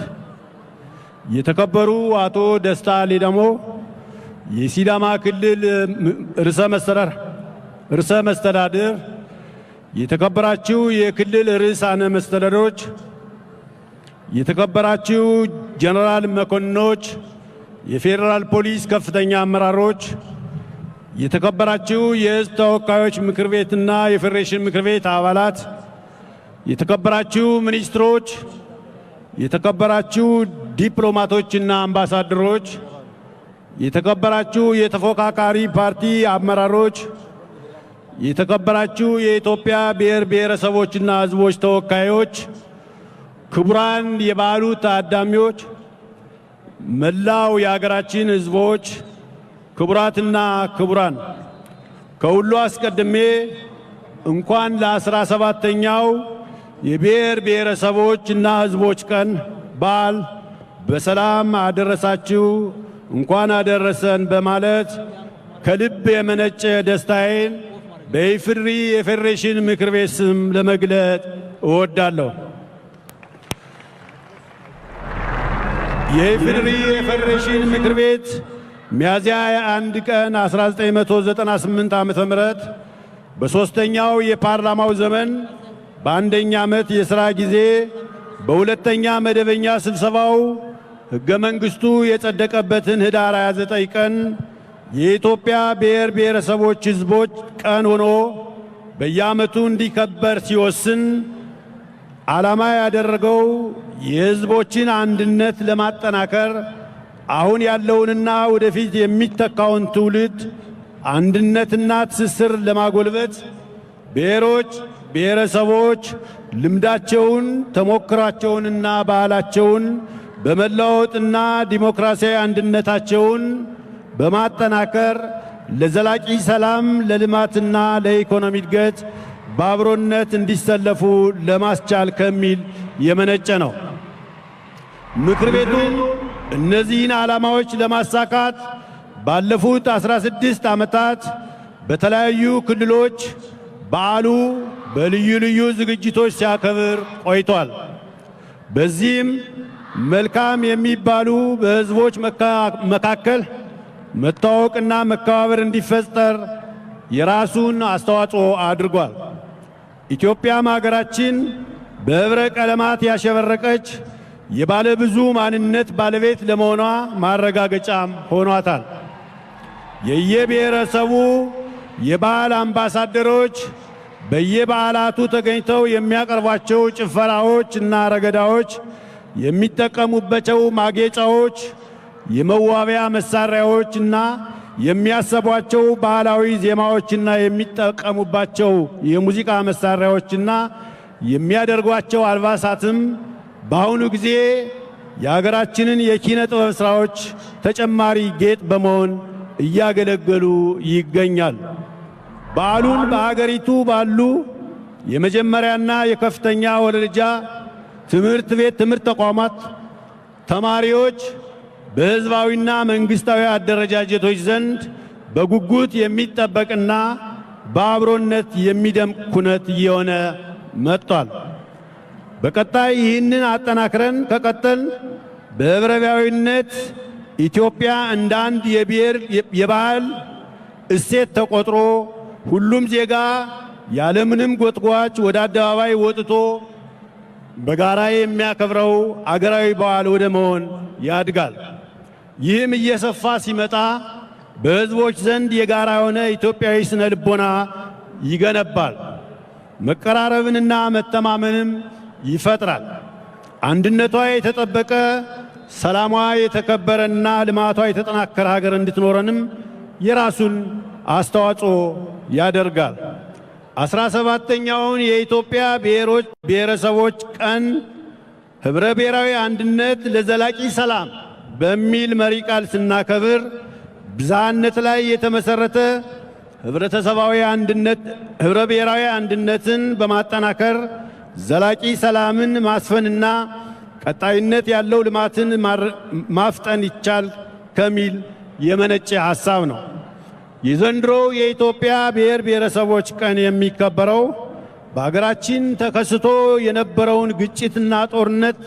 የተከበሩ አቶ ደስታ ሌዳሞ የሲዳማ ክልል ርዕሰ መስተዳድር፣ የተከበራችሁ የክልል ርዕሳነ መስተዳድሮች፣ የተከበራችሁ ጀነራል መኮንኖች፣ የፌዴራል ፖሊስ ከፍተኛ አመራሮች፣ የተከበራችሁ የሕዝብ ተወካዮች ምክር ቤትና የፌዴሬሽን ምክር ቤት አባላት፣ የተከበራችሁ ሚኒስትሮች፣ የተከበራችሁ ዲፕሎማቶችና አምባሳደሮች፣ የተከበራችሁ የተፎካካሪ ፓርቲ አመራሮች፣ የተከበራችሁ የኢትዮጵያ ብሔር ብሔረሰቦችና ሕዝቦች ተወካዮች፣ ክቡራን የበዓሉ ታዳሚዎች፣ መላው የሀገራችን ሕዝቦች፣ ክቡራትና ክቡራን፣ ከሁሉ አስቀድሜ እንኳን ለ17ኛው የብሔር ብሔረሰቦች እና ሕዝቦች ቀን በዓል በሰላም አደረሳችሁ፣ እንኳን አደረሰን በማለት ከልብ የመነጨ ደስታዬን በኢፌዴሪ የፌዴሬሽን ምክር ቤት ስም ለመግለጥ እወዳለሁ። የኢፌዴሪ የፌዴሬሽን ምክር ቤት ሚያዝያ 1 ቀን 1998 ዓ.ም በሶስተኛው የፓርላማው ዘመን በአንደኛ ዓመት የሥራ ጊዜ በሁለተኛ መደበኛ ስብሰባው ሕገ መንግሥቱ የጸደቀበትን ህዳር 29 ቀን የኢትዮጵያ ብሔር ብሔረሰቦች ሕዝቦች ቀን ሆኖ በየዓመቱ እንዲከበር ሲወስን ዓላማ ያደረገው የሕዝቦችን አንድነት ለማጠናከር፣ አሁን ያለውንና ወደፊት የሚተካውን ትውልድ አንድነትና ትስስር ለማጎልበት፣ ብሔሮች ብሔረሰቦች ልምዳቸውን፣ ተሞክሯቸውንና ባህላቸውን በመለዋወጥና ዲሞክራሲያዊ አንድነታቸውን በማጠናከር ለዘላቂ ሰላም፣ ለልማትና ለኢኮኖሚ እድገት በአብሮነት እንዲሰለፉ ለማስቻል ከሚል የመነጨ ነው። ምክር ቤቱ እነዚህን ዓላማዎች ለማሳካት ባለፉት 16 ዓመታት በተለያዩ ክልሎች በዓሉ በልዩ ልዩ ዝግጅቶች ሲያከብር ቆይቷል። በዚህም መልካም የሚባሉ በሕዝቦች መካከል መተዋወቅና መከባበር እንዲፈጠር የራሱን አስተዋጽኦ አድርጓል። ኢትዮጵያም ሀገራችን በኅብረ ቀለማት ያሸበረቀች የባለ ብዙ ማንነት ባለቤት ለመሆኗ ማረጋገጫም ሆኗታል። የየብሔረሰቡ የባህል አምባሳደሮች በየበዓላቱ ተገኝተው የሚያቀርቧቸው ጭፈራዎች እና ረገዳዎች፣ የሚጠቀሙባቸው ማጌጫዎች፣ የመዋቢያ መሳሪያዎች እና የሚያሰቧቸው ባህላዊ ዜማዎችና የሚጠቀሙባቸው የሙዚቃ መሳሪያዎችና የሚያደርጓቸው አልባሳትም በአሁኑ ጊዜ የሀገራችንን የኪነ ጥበብ ሥራዎች ተጨማሪ ጌጥ በመሆን እያገለገሉ ይገኛል። በዓሉን በሀገሪቱ ባሉ የመጀመሪያና የከፍተኛ ደረጃ ትምህርት ቤት ትምህርት ተቋማት ተማሪዎች በሕዝባዊና መንግሥታዊ አደረጃጀቶች ዘንድ በጉጉት የሚጠበቅና በአብሮነት የሚደምቅ ኩነት እየሆነ መጥቷል። በቀጣይ ይህንን አጠናክረን ከቀጠል በህብረብሔራዊነት ኢትዮጵያ እንደ አንድ የብሔር የባህል እሴት ተቆጥሮ ሁሉም ዜጋ ያለምንም ጎትጓች ወደ አደባባይ ወጥቶ በጋራ የሚያከብረው አገራዊ በዓል ወደ መሆን ያድጋል። ይህም እየሰፋ ሲመጣ በሕዝቦች ዘንድ የጋራ የሆነ ኢትዮጵያዊ ስነ ልቦና ይገነባል። መቀራረብንና መተማመንም ይፈጥራል። አንድነቷ የተጠበቀ፣ ሰላሟ የተከበረና ልማቷ የተጠናከረ ሀገር እንድትኖረንም የራሱን አስተዋጽኦ ያደርጋል። 17ኛውን የኢትዮጵያ ብሔሮች ብሔረሰቦች ቀን ህብረ ብሔራዊ አንድነት ለዘላቂ ሰላም በሚል መሪ ቃል ስናከብር ብዝሃነት ላይ የተመሰረተ ህብረተሰባዊ አንድነት ህብረ ብሔራዊ አንድነትን በማጠናከር ዘላቂ ሰላምን ማስፈንና ቀጣይነት ያለው ልማትን ማፍጠን ይቻል ከሚል የመነጨ ሐሳብ ነው። የዘንድሮው የኢትዮጵያ ብሔር ብሔረሰቦች ቀን የሚከበረው በሀገራችን ተከስቶ የነበረውን ግጭትና ጦርነት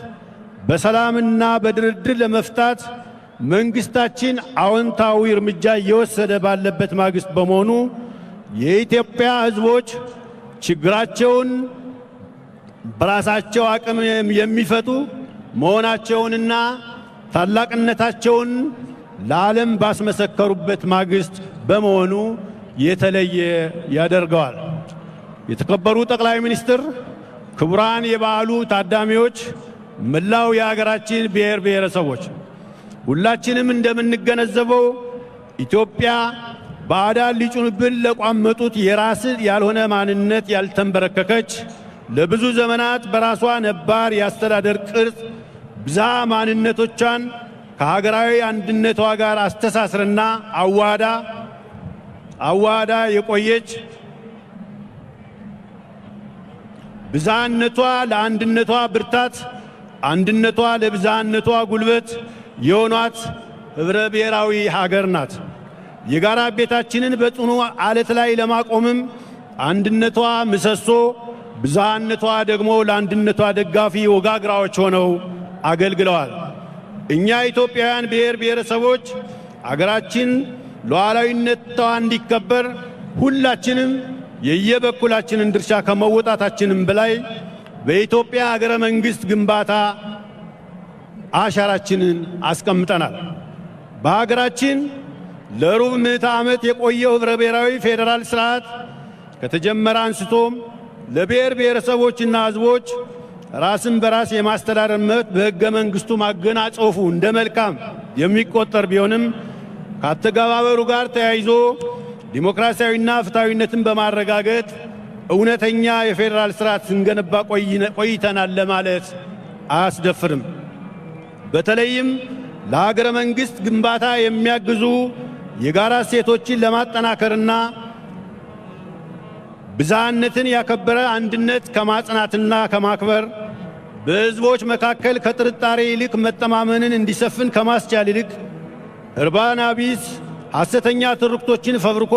በሰላምና በድርድር ለመፍታት መንግስታችን አዎንታዊ እርምጃ እየወሰደ ባለበት ማግስት በመሆኑ የኢትዮጵያ ሕዝቦች ችግራቸውን በራሳቸው አቅም የሚፈቱ መሆናቸውንና ታላቅነታቸውን ለዓለም ባስመሰከሩበት ማግስት በመሆኑ የተለየ ያደርገዋል። የተከበሩ ጠቅላይ ሚኒስትር፣ ክቡራን የበዓሉ ታዳሚዎች፣ መላው የሀገራችን ብሔር ብሔረሰቦች፣ ሁላችንም እንደምንገነዘበው ኢትዮጵያ ባዕዳን ሊጭኑብን ለቋመጡት የራስ ያልሆነ ማንነት ያልተንበረከከች፣ ለብዙ ዘመናት በራሷ ነባር የአስተዳደር ቅርጽ ብዝሃ ማንነቶቿን ከሀገራዊ አንድነቷ ጋር አስተሳስርና አዋህዳ የቆየች፣ ብዝሃነቷ ለአንድነቷ ብርታት፣ አንድነቷ ለብዝሃነቷ ጉልበት የሆኗት ህብረ ብሔራዊ ሀገር ናት። የጋራ ቤታችንን በጽኑ አለት ላይ ለማቆምም አንድነቷ ምሰሶ፣ ብዝሃነቷ ደግሞ ለአንድነቷ ደጋፊ ወጋግራዎች ሆነው አገልግለዋል። እኛ ኢትዮጵያውያን ብሔር ብሔረሰቦች አገራችን ሉዓላዊነቷ እንዲከበር ሁላችንም የየበኩላችንን ድርሻ ከመወጣታችንም በላይ በኢትዮጵያ ሀገረ መንግስት ግንባታ አሻራችንን አስቀምጠናል። በሀገራችን ለሩብ ምዕተ ዓመት የቆየው ህብረ ብሔራዊ ፌዴራል ስርዓት ከተጀመረ አንስቶም ለብሔር ብሔረሰቦችና ህዝቦች ራስን በራስ የማስተዳደር መብት በሕገ መንግስቱ ማጎናጸፉ እንደ መልካም የሚቆጠር ቢሆንም ከአተገባበሩ ጋር ተያይዞ ዲሞክራሲያዊና ፍትሐዊነትን በማረጋገጥ እውነተኛ የፌዴራል ስርዓት ስንገነባ ቆይተናል ለማለት አያስደፍርም። በተለይም ለሀገረ መንግስት ግንባታ የሚያግዙ የጋራ እሴቶችን ለማጠናከርና ብዝሃነትን ያከበረ አንድነት ከማጽናትና ከማክበር፣ በሕዝቦች መካከል ከጥርጣሬ ይልቅ መተማመንን እንዲሰፍን ከማስቻል ይልቅ እርባና ቢስ ሐሰተኛ ትርክቶችን ፈብርኮ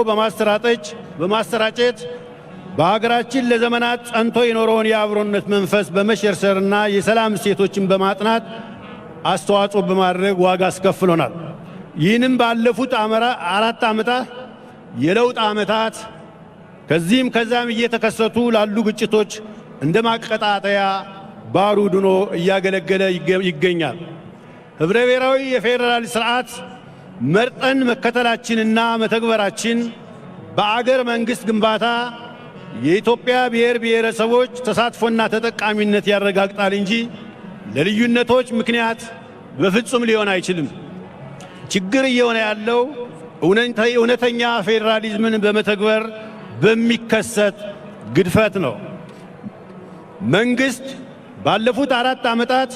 በማሰራጨት በሀገራችን ለዘመናት ጸንቶ የኖረውን የአብሮነት መንፈስ በመሸርሸርና የሰላም እሴቶችን በማጥናት አስተዋጽኦ በማድረግ ዋጋ አስከፍሎናል። ይህንም ባለፉት 4 ዓመታት የለውጥ ዓመታት ከዚህም ከዛም እየተከሰቱ ላሉ ግጭቶች እንደ ማቀጣጠያ ባሩድ ሆኖ እያገለገለ ይገኛል። ኅብረ ብሔራዊ የፌዴራል ስርዓት መርጠን መከተላችንና መተግበራችን በአገር መንግሥት ግንባታ የኢትዮጵያ ብሔር ብሔረሰቦች ተሳትፎና ተጠቃሚነት ያረጋግጣል እንጂ ለልዩነቶች ምክንያት በፍጹም ሊሆን አይችልም። ችግር እየሆነ ያለው እውነተኛ ፌዴራሊዝምን በመተግበር በሚከሰት ግድፈት ነው። መንግሥት ባለፉት 4 ዓመታት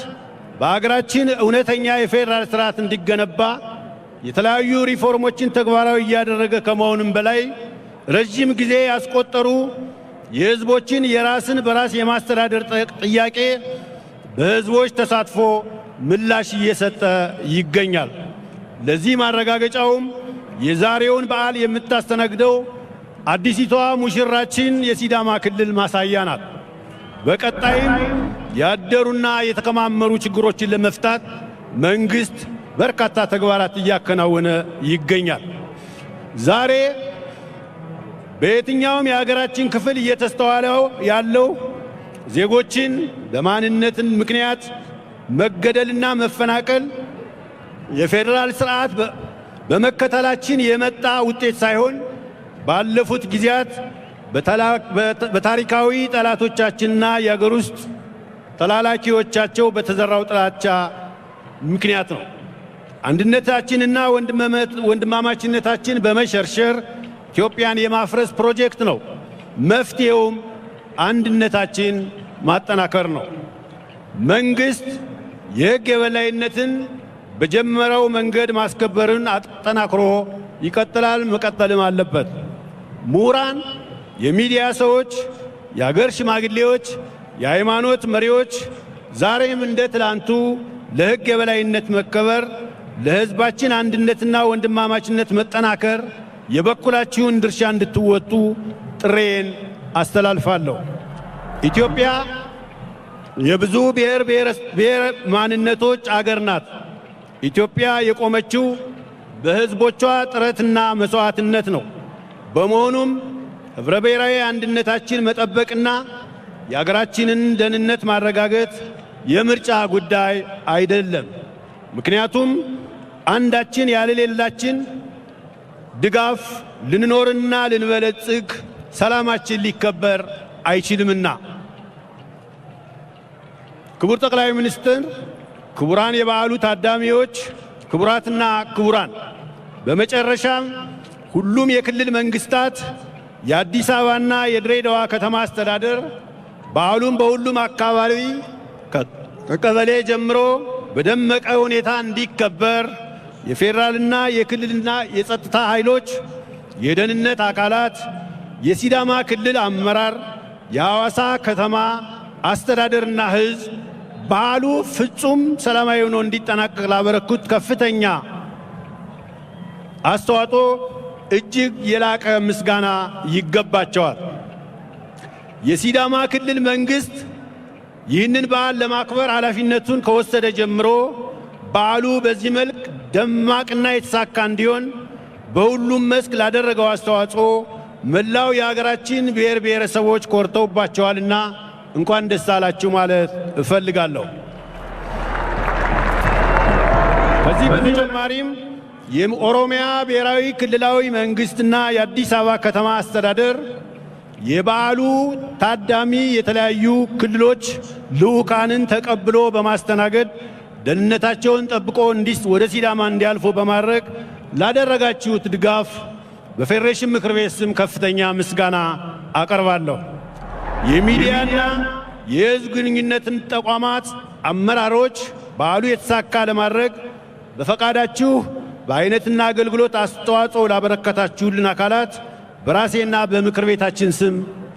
በአገራችን እውነተኛ የፌዴራል ስርዓት እንዲገነባ የተለያዩ ሪፎርሞችን ተግባራዊ እያደረገ ከመሆኑም በላይ ረዥም ጊዜ ያስቆጠሩ የሕዝቦችን የራስን በራስ የማስተዳደር ጥያቄ በሕዝቦች ተሳትፎ ምላሽ እየሰጠ ይገኛል። ለዚህ ማረጋገጫውም የዛሬውን በዓል የምታስተናግደው አዲሲቷ ሙሽራችን የሲዳማ ክልል ማሳያ ናት። በቀጣይም ያደሩና የተከማመሩ ችግሮችን ለመፍታት መንግሥት በርካታ ተግባራት እያከናወነ ይገኛል። ዛሬ በየትኛውም የሀገራችን ክፍል እየተስተዋለው ያለው ዜጎችን በማንነት ምክንያት መገደልና መፈናቀል የፌዴራል ስርዓት በመከተላችን የመጣ ውጤት ሳይሆን ባለፉት ጊዜያት በታሪካዊ ጠላቶቻችንና የአገር ውስጥ ተላላኪዎቻቸው በተዘራው ጥላቻ ምክንያት ነው። አንድነታችንና ወንድማማችነታችን በመሸርሸር ኢትዮጵያን የማፍረስ ፕሮጀክት ነው። መፍትሄውም አንድነታችን ማጠናከር ነው። መንግስት የሕግ የበላይነትን በጀመረው መንገድ ማስከበርን አጠናክሮ ይቀጥላል፣ መቀጠልም አለበት። ምሁራን፣ የሚዲያ ሰዎች፣ የአገር ሽማግሌዎች፣ የሃይማኖት መሪዎች ዛሬም እንደ ትላንቱ ለሕግ የበላይነት መከበር፣ ለሕዝባችን አንድነትና ወንድማማችነት መጠናከር የበኩላችሁን ድርሻ እንድትወጡ ጥሪዬን አስተላልፋለሁ። ኢትዮጵያ የብዙ ብሔር ብሔር ማንነቶች አገር ናት። ኢትዮጵያ የቆመችው በሕዝቦቿ ጥረትና መሥዋዕትነት ነው። በመሆኑም ኅብረ ብሔራዊ አንድነታችን መጠበቅና የአገራችንን ደህንነት ማረጋገጥ የምርጫ ጉዳይ አይደለም። ምክንያቱም አንዳችን ያለ ሌላችን ድጋፍ ልንኖርና ልንበለጽግ፣ ሰላማችን ሊከበር አይችልምና። ክቡር ጠቅላይ ሚኒስትር፣ ክቡራን የበዓሉ ታዳሚዎች፣ ክቡራትና ክቡራን፣ በመጨረሻም ሁሉም የክልል መንግስታት፣ የአዲስ አበባና የድሬዳዋ ከተማ አስተዳደር በዓሉን በሁሉም አካባቢ ከቀበሌ ጀምሮ በደመቀ ሁኔታ እንዲከበር የፌዴራልና የክልልና የጸጥታ ኃይሎች፣ የደህንነት አካላት፣ የሲዳማ ክልል አመራር፣ የሐዋሳ ከተማ አስተዳደርና ሕዝብ በዓሉ ፍጹም ሰላማዊ ሆኖ እንዲጠናቀቅ ላበረከቱት ከፍተኛ አስተዋጽኦ እጅግ የላቀ ምስጋና ይገባቸዋል። የሲዳማ ክልል መንግስት ይህንን በዓል ለማክበር ኃላፊነቱን ከወሰደ ጀምሮ በዓሉ በዚህ መልክ ደማቅና የተሳካ እንዲሆን በሁሉም መስክ ላደረገው አስተዋጽኦ መላው የሀገራችን ብሔር ብሔረሰቦች ኮርተውባችኋልና እንኳን ደስ አላችሁ ማለት እፈልጋለሁ። ከዚህ በተጨማሪም የኦሮሚያ ብሔራዊ ክልላዊ መንግስትና የአዲስ አበባ ከተማ አስተዳደር የበዓሉ ታዳሚ የተለያዩ ክልሎች ልዑካንን ተቀብሎ በማስተናገድ ደህንነታቸውን ጠብቆ እንዲስ ወደ ሲዳማ እንዲያልፉ በማድረግ ላደረጋችሁት ድጋፍ በፌዴሬሽን ምክር ቤት ስም ከፍተኛ ምስጋና አቀርባለሁ። የሚዲያና የሕዝብ ግንኙነትን ተቋማት አመራሮች በዓሉ የተሳካ ለማድረግ በፈቃዳችሁ በአይነትና አገልግሎት አስተዋጽኦ ላበረከታችሁልን አካላት በራሴና በምክር ቤታችን ስም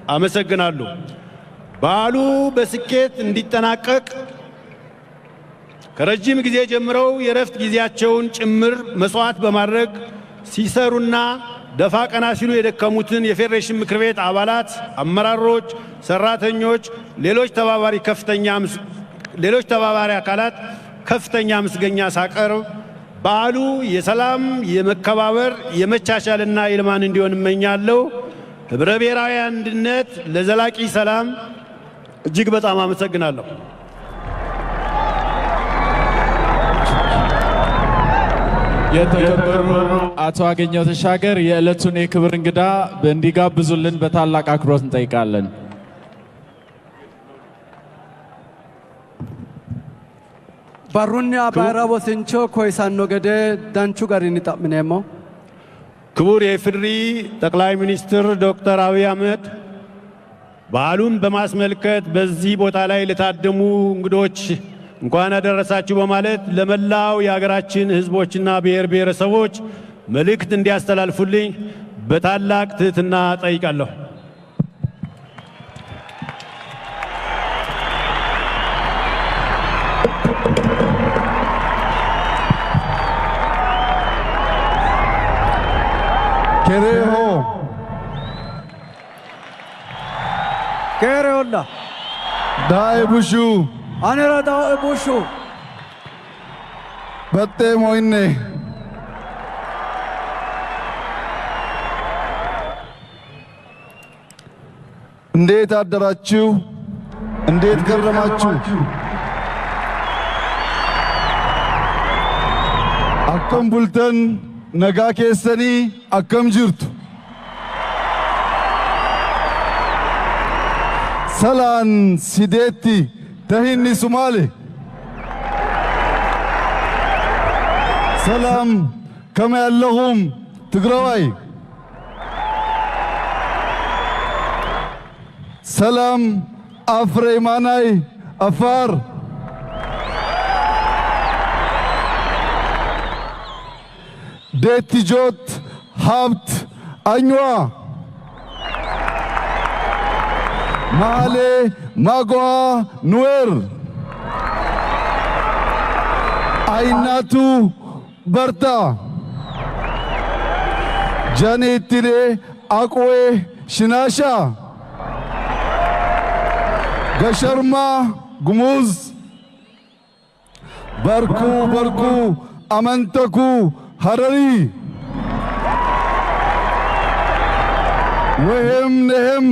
አመሰግናለሁ። በዓሉ በስኬት እንዲጠናቀቅ ከረጅም ጊዜ ጀምረው የእረፍት ጊዜያቸውን ጭምር መስዋዕት በማድረግ ሲሰሩና ደፋ ቀና ሲሉ የደከሙትን የፌዴሬሽን ምክር ቤት አባላት፣ አመራሮች፣ ሰራተኞች፣ ሌሎች ተባባሪ አካላት ከፍተኛ ምስጋና ሳቀርብ በዓሉ የሰላም፣ የመከባበር፣ የመቻቻልና የልማት እንዲሆን እመኛለሁ። ህብረ ብሔራዊ አንድነት ለዘላቂ ሰላም። እጅግ በጣም አመሰግናለሁ። የተከበሩ አቶ አገኘሁ ተሻገር የዕለቱን የክብር እንግዳ እንዲጋብዙልን በታላቅ አክብሮት እንጠይቃለን። Barrunni bayira wosincho koyisanno gede danchu garinni xa'mineemmo። ክቡር የኢፌዴሪ ጠቅላይ ሚኒስትር ዶክተር አብይ አህመድ በዓሉን በማስመልከት በዚህ ቦታ ላይ ለታደሙ እንግዶች እንኳን አደረሳችሁ በማለት ለመላው የሀገራችን ሕዝቦችና ብሔር ብሔረሰቦች መልእክት እንዲያስተላልፉልኝ በታላቅ ትህትና ጠይቃለሁ። Kereho. Kereholla. Dae bushu. Anera dae bushu. Batte moinne. እንዴት አደራችሁ? እንዴት ከረማችሁ? Akkam bultan? Nagaa keessanii? Akkam jirtu? Salaan sideetti tahinni Sumaale. ሰላም ከመይ ኣለኹም ትግራዋይ? ሰላም አፍሬማናይ አፋር። ዴቲጆት ሀብት አኝዋ ማሌ ማጓ ኑዌር አይናቱ በርታ ጃኔትሌ አቆዌ ሽናሻ ገሸርማ ጉሙዝ በርኩ በርኩ አመንተኩ ሀረሪ ወሄም ነሄም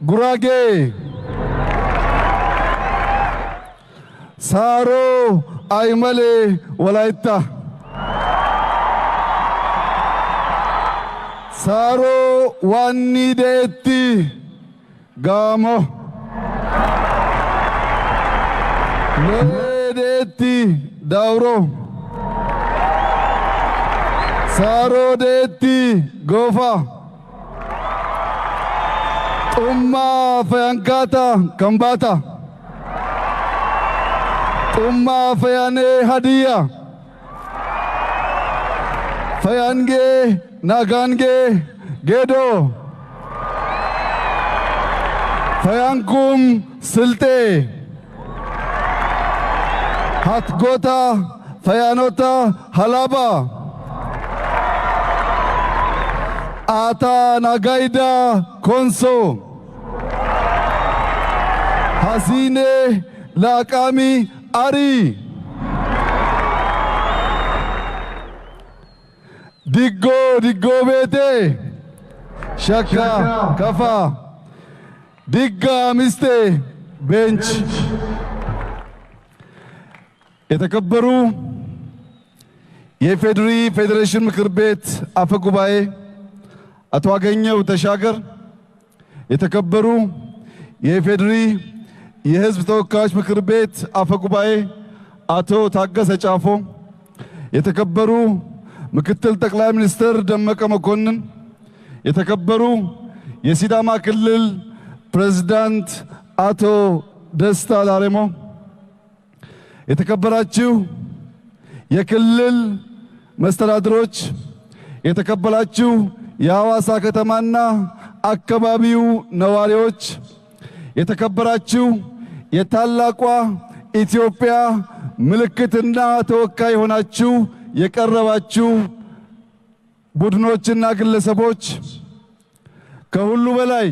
ጉራጌ ሳሮ አይመሌ ወላይታ ሳሮ ዋኒ ደኤቲ ጋሞ ሎሌ ደኤቲ ዳውሮ ሳሮ ደኤቲ ጎፋ ጡማ ፈያንካታ ከምባታ ጡማ ፈያኔ ሀዲያ ፈያንጌ ናጋንጌ ጌዶ ፈያንኩም ስልጤ ሀትጎታ ፈያኖታ ሀላባ አታ ናጋይዳ ኮንሶ ሐሲኔ ላቃሚ አሪ ዲጎ ዲጎ ቤቴ ሸካ ከፋ ዲጋ ሚስቴ ቤንች። የተከበሩ የኢፌዴሪ ፌዴሬሽን ምክር ቤት አፈ ጉባኤ አቶ አገኘሁ ተሻገር፣ የተከበሩ የኢፌዴሪ የሕዝብ ተወካዮች ምክር ቤት አፈ ጉባኤ አቶ ታገሰ ጫፎ፣ የተከበሩ ምክትል ጠቅላይ ሚኒስትር ደመቀ መኮንን፣ የተከበሩ የሲዳማ ክልል ፕሬዝዳንት አቶ ደስታ ላሬሞ፣ የተከበራችሁ የክልል መስተዳድሮች፣ የተከበራችሁ የሐዋሳ ከተማና አካባቢው ነዋሪዎች፣ የተከበራችሁ የታላቋ ኢትዮጵያ ምልክትና ተወካይ ሆናችሁ የቀረባችሁ ቡድኖችና ግለሰቦች፣ ከሁሉ በላይ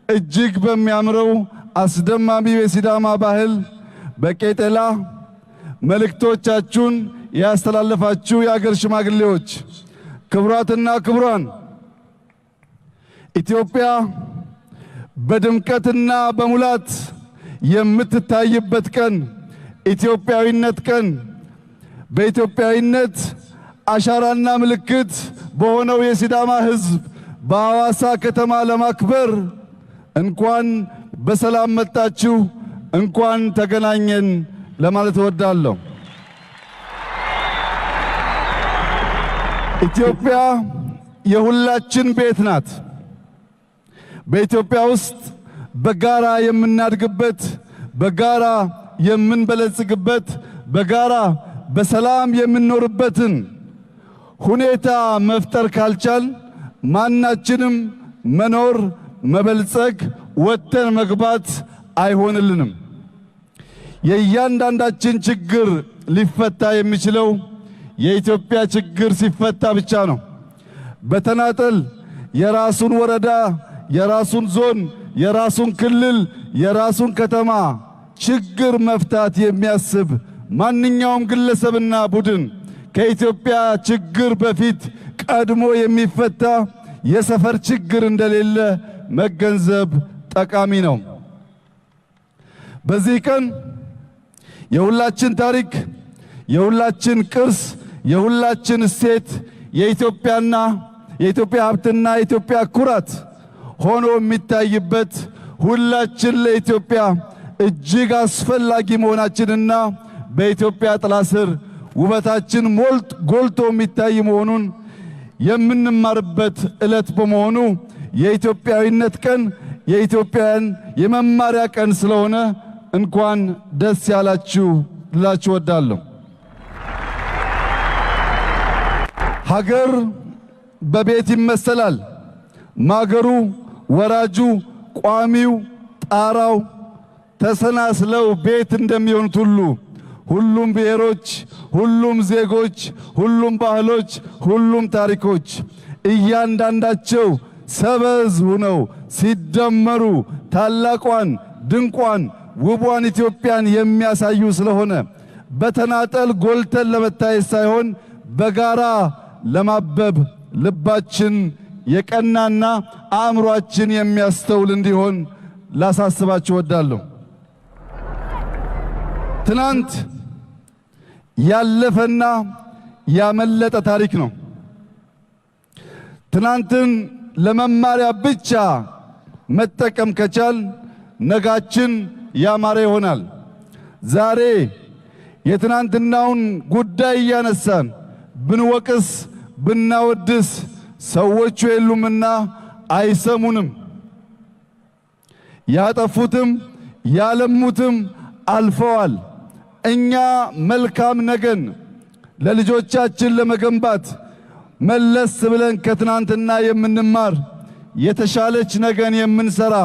እጅግ በሚያምረው አስደማሚው የሲዳማ ባህል በቄጠላ መልእክቶቻችሁን ያስተላለፋችሁ የአገር ሽማግሌዎች፣ ክቡራትና ክቡራን፣ ኢትዮጵያ በድምቀትና በሙላት የምትታይበት ቀን፣ ኢትዮጵያዊነት ቀን፣ በኢትዮጵያዊነት አሻራና ምልክት በሆነው የሲዳማ ሕዝብ በሐዋሳ ከተማ ለማክበር እንኳን በሰላም መጣችሁ፣ እንኳን ተገናኘን ለማለት እወዳለሁ። ኢትዮጵያ የሁላችን ቤት ናት። በኢትዮጵያ ውስጥ በጋራ የምናድግበት፣ በጋራ የምንበለጽግበት፣ በጋራ በሰላም የምንኖርበትን ሁኔታ መፍጠር ካልቻል ማናችንም መኖር፣ መበልጸግ፣ ወጥተን መግባት አይሆንልንም። የእያንዳንዳችን ችግር ሊፈታ የሚችለው የኢትዮጵያ ችግር ሲፈታ ብቻ ነው። በተናጠል የራሱን ወረዳ፣ የራሱን ዞን፣ የራሱን ክልል፣ የራሱን ከተማ ችግር መፍታት የሚያስብ ማንኛውም ግለሰብና ቡድን ከኢትዮጵያ ችግር በፊት ቀድሞ የሚፈታ የሰፈር ችግር እንደሌለ መገንዘብ ጠቃሚ ነው። በዚህ ቀን የሁላችን ታሪክ፣ የሁላችን ቅርስ፣ የሁላችን እሴት፣ የኢትዮጵያና የኢትዮጵያ ሀብትና የኢትዮጵያ ኩራት ሆኖ የሚታይበት፣ ሁላችን ለኢትዮጵያ እጅግ አስፈላጊ መሆናችንና በኢትዮጵያ ጥላ ስር ውበታችን ጎልቶ የሚታይ መሆኑን የምንማርበት ዕለት በመሆኑ የኢትዮጵያዊነት ቀን የኢትዮጵያውያን የመማሪያ ቀን ስለሆነ እንኳን ደስ ያላችሁ ልላችሁ እወዳለሁ። ሀገር በቤት ይመሰላል። ማገሩ፣ ወራጁ፣ ቋሚው፣ ጣራው ተሰናስለው ቤት እንደሚሆኑት ሁሉ ሁሉም ብሔሮች፣ ሁሉም ዜጎች፣ ሁሉም ባህሎች፣ ሁሉም ታሪኮች እያንዳንዳቸው ሰበዝ ሆነው ሲደመሩ ታላቋን፣ ድንቋን፣ ውቧን ኢትዮጵያን የሚያሳዩ ስለሆነ በተናጠል ጎልተን ለመታየት ሳይሆን በጋራ ለማበብ ልባችን የቀናና አእምሯችን የሚያስተውል እንዲሆን ላሳስባችሁ እወዳለሁ። ትናንት ያለፈና ያመለጠ ታሪክ ነው። ትናንትን ለመማሪያ ብቻ መጠቀም ከቻል ነጋችን ያማረ ይሆናል። ዛሬ የትናንትናውን ጉዳይ እያነሳን ብንወቅስ፣ ብናወድስ ሰዎቹ የሉምና አይሰሙንም። ያጠፉትም ያለሙትም አልፈዋል። እኛ መልካም ነገን ለልጆቻችን ለመገንባት መለስ ብለን ከትናንትና የምንማር፣ የተሻለች ነገን የምንሰራ፣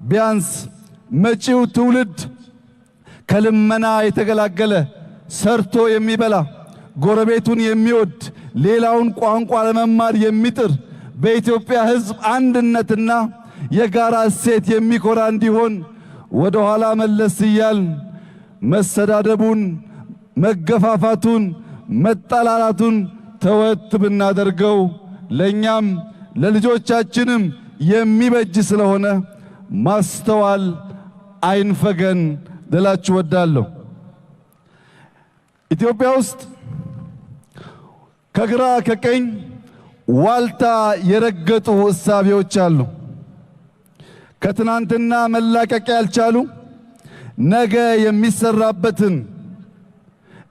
ቢያንስ መጪው ትውልድ ከልመና የተገላገለ፣ ሰርቶ የሚበላ፣ ጎረቤቱን የሚወድ፣ ሌላውን ቋንቋ ለመማር የሚጥር፣ በኢትዮጵያ ሕዝብ አንድነትና የጋራ እሴት የሚኮራ እንዲሆን ወደ ኋላ መለስ እያልን መሰዳደቡን፣ መገፋፋቱን፣ መጠላላቱን ተወት ብናደርገው ለኛም ለልጆቻችንም የሚበጅ ስለሆነ ማስተዋል አይንፈገን ልላችሁ ወዳለሁ። ኢትዮጵያ ውስጥ ከግራ ከቀኝ ዋልታ የረገጡ እሳቤዎች አሉ። ከትናንትና መላቀቅ ያልቻሉ፣ ነገ የሚሰራበትን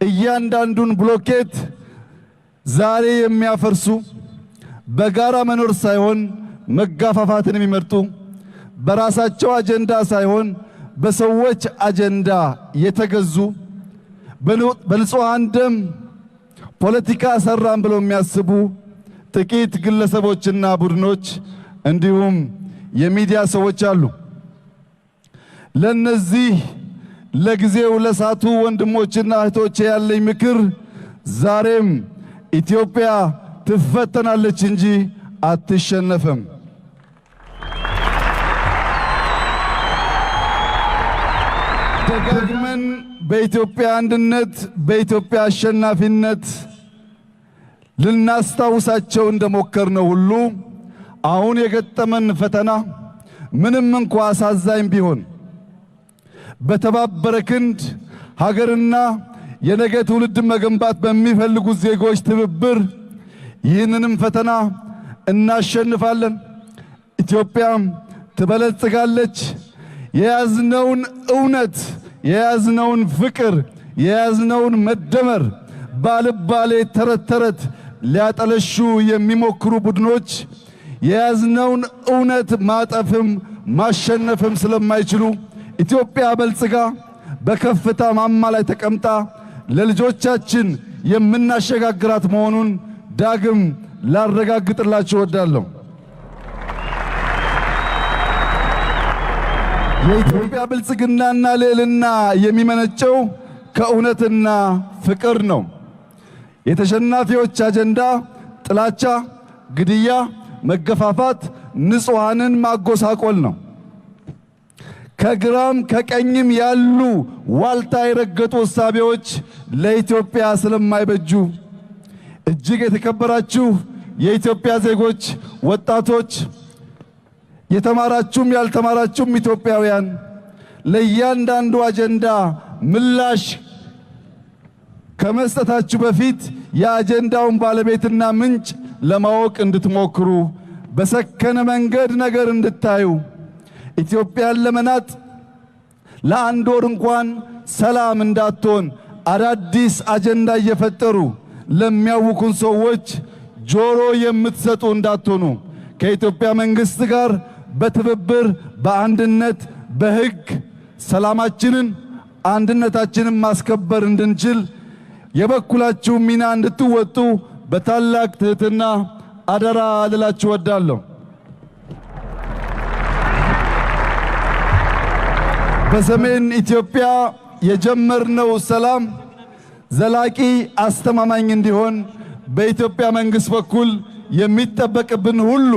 እያንዳንዱን ብሎኬት ዛሬ የሚያፈርሱ፣ በጋራ መኖር ሳይሆን መጋፋፋትን የሚመርጡ፣ በራሳቸው አጀንዳ ሳይሆን በሰዎች አጀንዳ የተገዙ፣ በንጹሐን ደም ፖለቲካ ሰራን ብለው የሚያስቡ ጥቂት ግለሰቦችና ቡድኖች እንዲሁም የሚዲያ ሰዎች አሉ። ለነዚህ ለጊዜው ለሳቱ ወንድሞችና እህቶቼ ያለኝ ምክር ዛሬም ኢትዮጵያ ትፈተናለች እንጂ አትሸነፍም። ደጋግመን በኢትዮጵያ አንድነት፣ በኢትዮጵያ አሸናፊነት ልናስታውሳቸው እንደሞከርነው ሁሉ አሁን የገጠመን ፈተና ምንም እንኳ አሳዛኝ ቢሆን በተባበረ ክንድ ሀገርና የነገ ትውልድን መገንባት በሚፈልጉት ዜጎች ትብብር ይህንንም ፈተና እናሸንፋለን። ኢትዮጵያም ትበለጽጋለች። የያዝነውን እውነት፣ የያዝነውን ፍቅር፣ የያዝነውን መደመር ባልባሌ ተረት ተረት ሊያጠለሹ የሚሞክሩ ቡድኖች የያዝነውን እውነት ማጠፍም ማሸነፍም ስለማይችሉ ኢትዮጵያ በልጽጋ በከፍታ ማማ ላይ ተቀምጣ ለልጆቻችን የምናሸጋግራት መሆኑን ዳግም ላረጋግጥላችሁ እወዳለሁ። የኢትዮጵያ ብልጽግናና ልዕልና የሚመነጨው ከእውነትና ፍቅር ነው። የተሸናፊዎች አጀንዳ ጥላቻ፣ ግድያ፣ መገፋፋት፣ ንጹሐንን ማጎሳቆል ነው። ከግራም ከቀኝም ያሉ ዋልታ የረገጡ እሳቤዎች ለኢትዮጵያ ስለማይበጁ እጅግ የተከበራችሁ የኢትዮጵያ ዜጎች፣ ወጣቶች፣ የተማራችሁም ያልተማራችሁም ኢትዮጵያውያን ለእያንዳንዱ አጀንዳ ምላሽ ከመስጠታችሁ በፊት የአጀንዳውን ባለቤትና ምንጭ ለማወቅ እንድትሞክሩ፣ በሰከነ መንገድ ነገር እንድታዩ፣ ኢትዮጵያን ለመናጥ ለአንድ ወር እንኳን ሰላም እንዳትሆን አዳዲስ አጀንዳ እየፈጠሩ ለሚያውኩን ሰዎች ጆሮ የምትሰጡ እንዳትሆኑ፣ ከኢትዮጵያ መንግስት ጋር በትብብር፣ በአንድነት፣ በሕግ ሰላማችንን አንድነታችንን ማስከበር እንድንችል የበኩላችሁ ሚና እንድትወጡ በታላቅ ትህትና አደራ ልላችሁ እወዳለሁ። በሰሜን ኢትዮጵያ የጀመርነው ሰላም ዘላቂ አስተማማኝ እንዲሆን በኢትዮጵያ መንግስት በኩል የሚጠበቅብን ሁሉ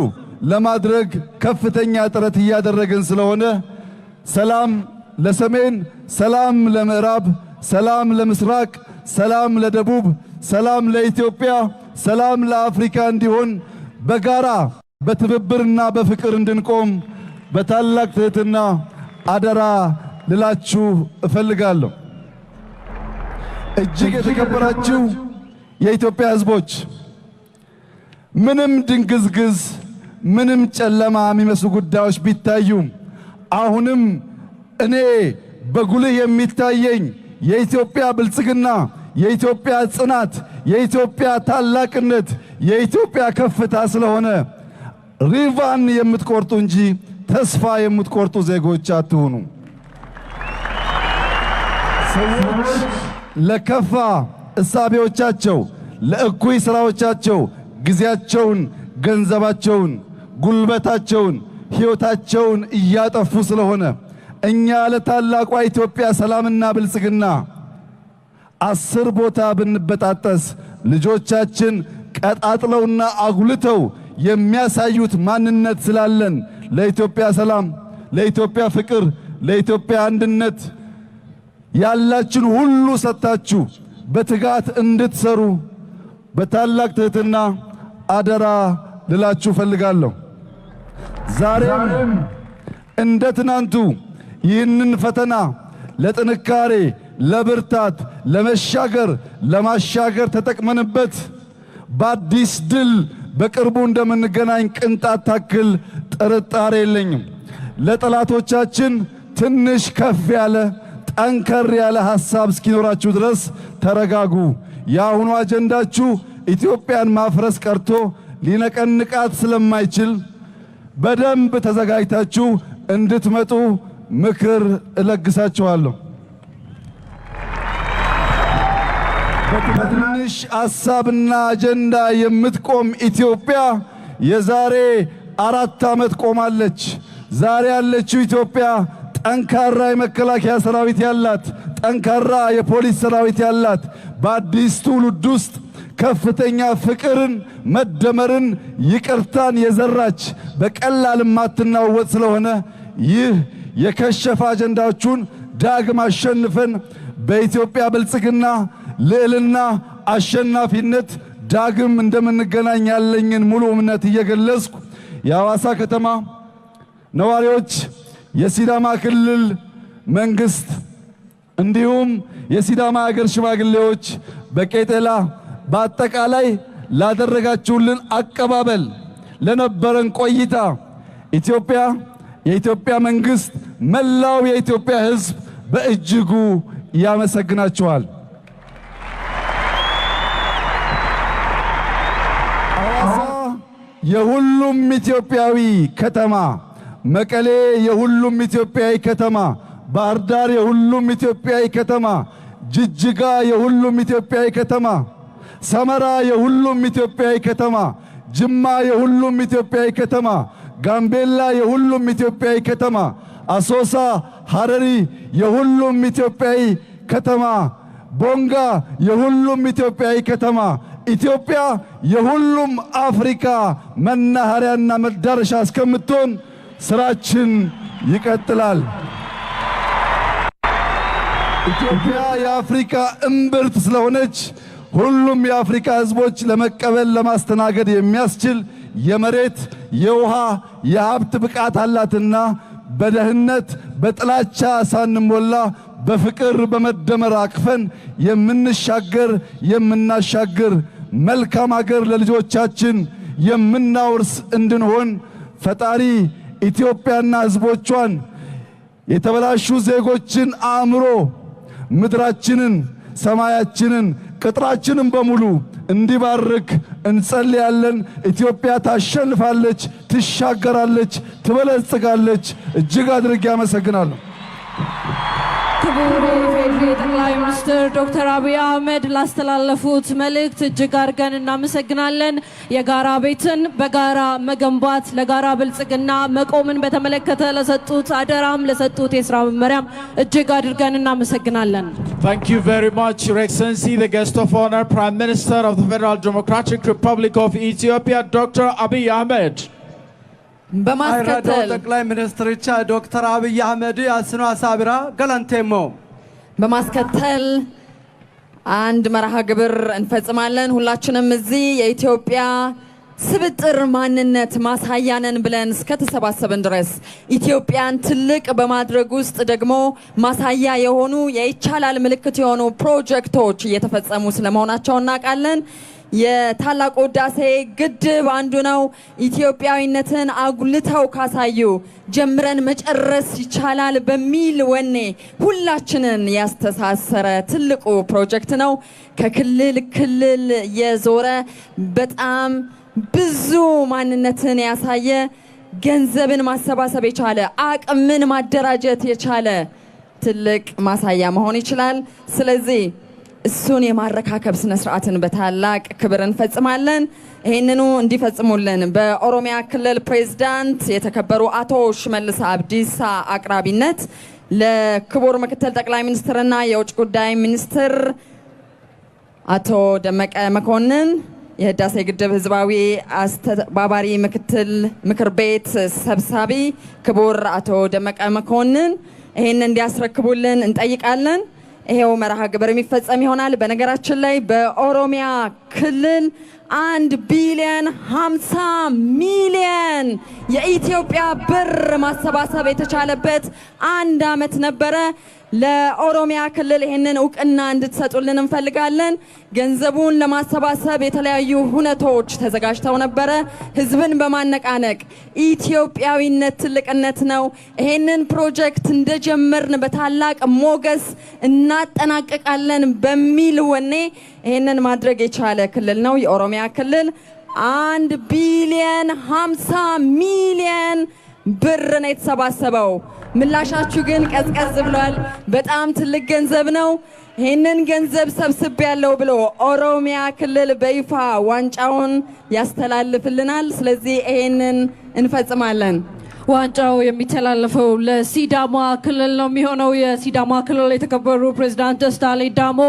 ለማድረግ ከፍተኛ ጥረት እያደረግን ስለሆነ ሰላም ለሰሜን፣ ሰላም ለምዕራብ፣ ሰላም ለምስራቅ፣ ሰላም ለደቡብ፣ ሰላም ለኢትዮጵያ፣ ሰላም ለአፍሪካ እንዲሆን በጋራ በትብብርና በፍቅር እንድንቆም በታላቅ ትህትና አደራ ልላችሁ እፈልጋለሁ። እጅግ የተከበራችሁ የኢትዮጵያ ሕዝቦች፣ ምንም ድንግዝግዝ፣ ምንም ጨለማ የሚመስሉ ጉዳዮች ቢታዩም አሁንም እኔ በጉልህ የሚታየኝ የኢትዮጵያ ብልጽግና፣ የኢትዮጵያ ጽናት፣ የኢትዮጵያ ታላቅነት፣ የኢትዮጵያ ከፍታ ስለሆነ ሪቫን የምትቆርጡ እንጂ ተስፋ የምትቆርጡ ዜጎች አትሁኑ። ሰዎች ለከፋ እሳቤዎቻቸው፣ ለእኩይ ስራዎቻቸው ጊዜያቸውን፣ ገንዘባቸውን፣ ጉልበታቸውን፣ ሕይወታቸውን እያጠፉ ስለሆነ እኛ ለታላቋ ኢትዮጵያ ሰላምና ብልጽግና 10 ቦታ ብንበጣጠስ ልጆቻችን ቀጣጥለውና አጉልተው የሚያሳዩት ማንነት ስላለን ለኢትዮጵያ ሰላም፣ ለኢትዮጵያ ፍቅር፣ ለኢትዮጵያ አንድነት ያላችን ሁሉ ሰጥታችሁ በትጋት እንድትሰሩ በታላቅ ትህትና አደራ ልላችሁ ፈልጋለሁ። ዛሬም እንደ ትናንቱ ይህንን ፈተና ለጥንካሬ፣ ለብርታት፣ ለመሻገር፣ ለማሻገር ተጠቅመንበት በአዲስ ድል በቅርቡ እንደምንገናኝ ቅንጣት ታክል ጥርጣሬ የለኝም። ለጠላቶቻችን ትንሽ ከፍ ያለ ጠንከር ያለ ሐሳብ እስኪኖራችሁ ድረስ ተረጋጉ። የአሁኑ አጀንዳችሁ ኢትዮጵያን ማፍረስ ቀርቶ ሊነቀንቃት ስለማይችል በደንብ ተዘጋጅታችሁ እንድትመጡ ምክር እለግሳችኋለሁ። በትንሽ ሐሳብና አጀንዳ የምትቆም ኢትዮጵያ የዛሬ 4 ዓመት ቆማለች። ዛሬ ያለችው ኢትዮጵያ ጠንካራ የመከላከያ ሰራዊት ያላት፣ ጠንካራ የፖሊስ ሰራዊት ያላት፣ በአዲስ ትውልድ ውስጥ ከፍተኛ ፍቅርን፣ መደመርን፣ ይቅርታን የዘራች፣ በቀላል የማትናወጥ ስለሆነ ይህ የከሸፈ አጀንዳዎቹን ዳግም አሸንፈን በኢትዮጵያ ብልጽግና፣ ልዕልና፣ አሸናፊነት ዳግም እንደምንገናኝ ያለኝን ሙሉ እምነት እየገለጽኩ፣ የሐዋሳ ከተማ ነዋሪዎች፣ የሲዳማ ክልል መንግስት እንዲሁም የሲዳማ ሀገር ሽማግሌዎች በቄጤላ በአጠቃላይ ላደረጋችሁልን አቀባበል፣ ለነበረን ቆይታ ኢትዮጵያ፣ የኢትዮጵያ መንግስት፣ መላው የኢትዮጵያ ሕዝብ በእጅጉ ያመሰግናችኋል። ሐዋሳ የሁሉም ኢትዮጵያዊ ከተማ፣ መቀሌ የሁሉም ኢትዮጵያዊ ከተማ፣ ባህር ዳር የሁሉም ኢትዮጵያዊ ከተማ፣ ጅጅጋ የሁሉም ኢትዮጵያዊ ከተማ፣ ሰመራ የሁሉም ኢትዮጵያዊ ከተማ፣ ጅማ የሁሉም ኢትዮጵያዊ ከተማ፣ ጋምቤላ የሁሉም ኢትዮጵያዊ ከተማ፣ አሶሳ፣ ሐረሪ የሁሉም ኢትዮጵያዊ ከተማ፣ ቦንጋ የሁሉም ኢትዮጵያዊ ከተማ፣ ኢትዮጵያ የሁሉም አፍሪካ መናኸሪያና መዳረሻ እስከምትሆን ስራችን ይቀጥላል። ኢትዮጵያ የአፍሪካ እምብርት ስለሆነች ሁሉም የአፍሪካ ሕዝቦች ለመቀበል፣ ለማስተናገድ የሚያስችል የመሬት፣ የውሃ፣ የሀብት ብቃት አላትና በድህነት፣ በጥላቻ ሳንሞላ በፍቅር፣ በመደመር አቅፈን የምንሻገር፣ የምናሻግር፣ መልካም አገር ለልጆቻችን የምናወርስ እንድንሆን ፈጣሪ ኢትዮጵያና ሕዝቦቿን፣ የተበላሹ ዜጎችን አእምሮ፣ ምድራችንን፣ ሰማያችንን፣ ቅጥራችንን በሙሉ እንዲባርክ እንጸልያለን። ኢትዮጵያ ታሸንፋለች፣ ትሻገራለች፣ ትበለጽጋለች። እጅግ አድርጌ አመሰግናለሁ። ክቡር የኢፌዴሪ ጠቅላይ ሚኒስትር ዶክተር አብይ አህመድ ላስተላለፉት መልእክት እጅግ አድርገን እናመሰግናለን። የጋራ ቤትን በጋራ መገንባት፣ ለጋራ ብልጽግና መቆምን በተመለከተ ለሰጡት አደራም ለሰጡት የስራ መመሪያም እጅግ አድርገን እናመሰግናለን። Thank you very much, Your Excellency, the guest of honor, Prime Minister of the Federal Democratic Republic of Ethiopia, Dr. Abiy Ahmed. Ayirrado በማስከተል ጠቅላይ ሚኒስትርቻ ዶክተር አብይ አህመድ assino hasaawira galanteemmo። በማስከተል አንድ መርሃ ግብር እንፈጽማለን። ሁላችንም እዚህ የኢትዮጵያ ስብጥር ማንነት ማሳያ ነን ብለን እስከተሰባሰብን ድረስ ኢትዮጵያን ትልቅ በማድረግ ውስጥ ደግሞ ማሳያ የሆኑ፣ የይቻላል ምልክት የሆኑ ፕሮጀክቶች እየተፈጸሙ ስለመሆናቸው እናውቃለን። የታላቁ ህዳሴ ግድብ አንዱ ነው። ኢትዮጵያዊነትን አጉልተው ካሳዩ፣ ጀምረን መጨረስ ይቻላል በሚል ወኔ ሁላችንን ያስተሳሰረ ትልቁ ፕሮጀክት ነው። ከክልል ክልል የዞረ፣ በጣም ብዙ ማንነትን ያሳየ፣ ገንዘብን ማሰባሰብ የቻለ፣ አቅምን ማደራጀት የቻለ ትልቅ ማሳያ መሆን ይችላል። ስለዚህ እሱን የማረካከብ ስነ ስርዓትን በታላቅ ክብር እንፈጽማለን። ይህንኑ እንዲፈጽሙልን በኦሮሚያ ክልል ፕሬዝዳንት የተከበሩ አቶ ሽመልስ አብዲሳ አቅራቢነት ለክቡር ምክትል ጠቅላይ ሚኒስትርና የውጭ ጉዳይ ሚኒስትር አቶ ደመቀ መኮንን፣ የህዳሴ ግድብ ህዝባዊ አስተባባሪ ምክትል ምክር ቤት ሰብሳቢ ክቡር አቶ ደመቀ መኮንን ይህን እንዲያስረክቡልን እንጠይቃለን። ይሄው መርሃ ግብር የሚፈጸም ይሆናል። በነገራችን ላይ በኦሮሚያ ክልል 1 ቢሊዮን 50 ሚሊየን የኢትዮጵያ ብር ማሰባሰብ የተቻለበት አንድ ዓመት ነበረ። ለኦሮሚያ ክልል ይህንን እውቅና እንድትሰጡልን እንፈልጋለን። ገንዘቡን ለማሰባሰብ የተለያዩ ሁነቶች ተዘጋጅተው ነበረ። ህዝብን በማነቃነቅ ኢትዮጵያዊነት ትልቅነት ነው። ይሄንን ፕሮጀክት እንደጀመርን በታላቅ ሞገስ እናጠናቅቃለን በሚል ወኔ ይሄንን ማድረግ የቻለ ክልል ነው የኦሮሚያ ክልል። 1 ቢሊየን 50 ሚሊየን ብር ነው የተሰባሰበው። ምላሻችሁ ግን ቀዝቀዝ ብሏል። በጣም ትልቅ ገንዘብ ነው። ይህንን ገንዘብ ሰብስቤያለሁ ብሎ ኦሮሚያ ክልል በይፋ ዋንጫውን ያስተላልፍልናል። ስለዚህ ይሄንን እንፈጽማለን። ዋንጫው የሚተላለፈው ለሲዳማ ክልል ነው የሚሆነው። የሲዳማ ክልል የተከበሩ ፕሬዝዳንት ደስታ ሌዳሞ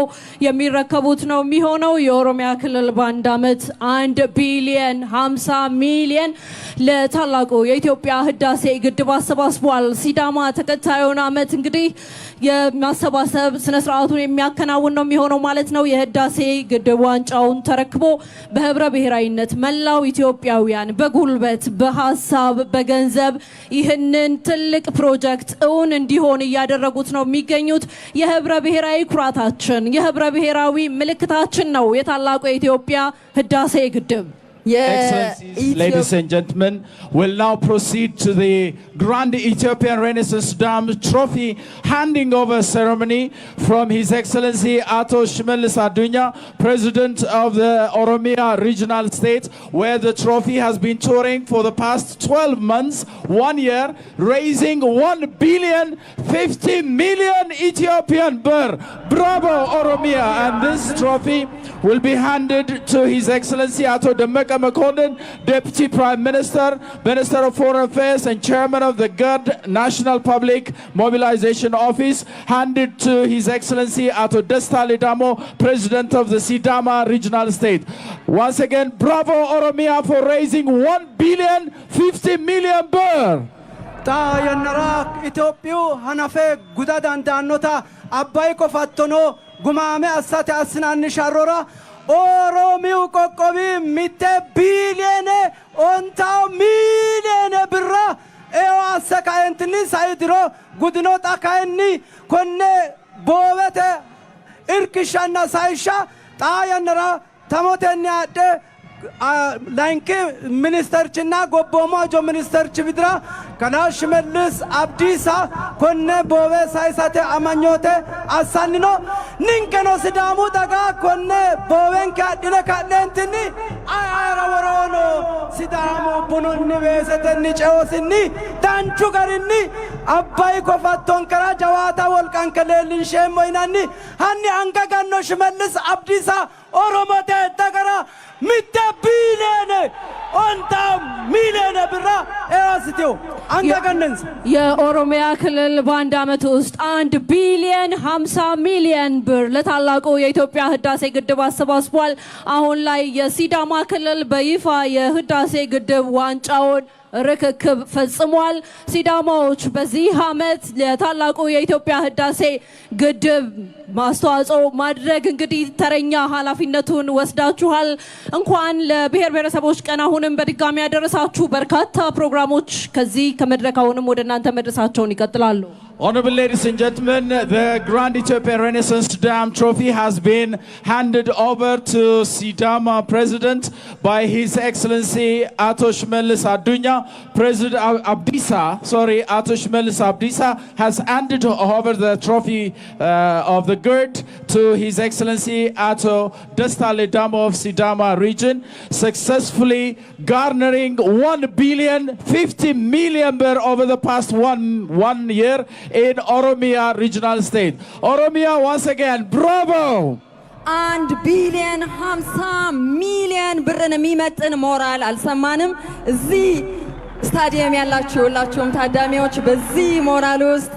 የሚረከቡት ነው የሚሆነው። የኦሮሚያ ክልል በአንድ ዓመት 1 ቢሊየን 50 ሚሊየን ለታላቁ የኢትዮጵያ ህዳሴ ግድብ አሰባስቧል። ሲዳማ ተከታዩን ዓመት እንግዲህ የማሰባሰብ ስነስርዓቱን የሚያከናውን ነው የሚሆነው ማለት ነው። የህዳሴ ግድብ ዋንጫውን ተረክቦ በህብረ ብሔራዊነት መላው ኢትዮጵያውያን በጉልበት፣ በሀሳብ፣ በገንዘብ ይህንን ትልቅ ፕሮጀክት እውን እንዲሆን እያደረጉት ነው የሚገኙት። የህብረ ብሔራዊ ኩራታችን፣ የህብረ ብሔራዊ ምልክታችን ነው የታላቁ የኢትዮጵያ ህዳሴ ግድብ። Excellencies, ladies and gentlemen, we'll now proceed to the Grand Ethiopian Renaissance Dam Trophy handing over ceremony from His Excellency Ato Shimelis Adunya, President of the Oromia Regional State, where the trophy has been touring for the past 12 months, one year, raising 1 billion 50 million Ethiopian birr. Bravo, Oromia! And this trophy will be handed to His Excellency Ato Demeke Mekonnen, Deputy Prime Minister, Minister of Foreign Affairs, and Chairman of the GERD National Public Mobilization Office, handed to His Excellency Ato Desta Ledamo, President of the Sidama Regional State. Once again, bravo Oromia for raising 1 billion 50 million birr. Xaa yannara Itophiyu hanafe guda dandaannota Abbayi kofattono gumaame assate assinanni sharrora Oromiyu qoqqowi 1 biiliyoone 50 miiliyoone birra eo asse kaentinni sai diro gudino. Xa kayinni konne boowete irkishshanna sayishsha xaa yannara tamotenni adhe layinki ministerchinna gobboomu hajo ministerchi widira kalaa Shimellis Abdiisa konne boowe sayisate amanyoote assanni no. Ninkeno Sidaamu daga konne boowenke adhine ka'neentinni ayara woroono Sidaamu bununni, weesetenni, ceosinni danchu garinni Abbayi kofattonkera jawaata wolqanke leellinsheemmo yinanni. Hanni anga ganno Shimellis Abdiisa Oromote dagara 1 biiliyoone 50 miiliyoone birra eo anga ገነንስ የኦሮሚያ ክልል በአንድ ዓመት ውስጥ 1 ቢሊየን 50 ሚሊየን ብር ለታላቁ የኢትዮጵያ ህዳሴ ግድብ አሰባስቧል። አሁን ላይ የሲዳማ ክልል በይፋ የህዳሴ ግድብ ዋንጫውን ርክክብ ፈጽሟል። ሲዳማዎች በዚህ ዓመት ለታላቁ የኢትዮጵያ ህዳሴ ግድብ ማስተዋጽኦ ማድረግ እንግዲህ ተረኛ ኃላፊነቱን ወስዳችኋል። እንኳን ለብሔር ብሔረሰቦች ቀን አሁንም በድጋሚ ያደረሳችሁ። በርካታ ፕሮግራሞች ከዚህ ከመድረክ አሁንም ወደ እናንተ መድረሳቸውን ይቀጥላሉ። Honorable ladies and gentlemen, the Grand Ethiopian Renaissance Dam Trophy has been handed over to Sidama President by His Excellency Ato Shimelis Adunya. President Abdisa, sorry, Ato Shimelis Abdisa has handed over the trophy of the GERD to His Excellency Ato Desta Ledamo of Sidama region, successfully garnering 1 billion 50 million birr over the past one year in Oromia Regional State. Oromia, once again, bravo! 1 ቢሊየን 50 ሚሊየን ብርን የሚመጥን ሞራል አልሰማንም። እዚህ ስታዲየም ያላችሁ ሁላችሁም ታዳሚዎች በዚህ ሞራል ውስጥ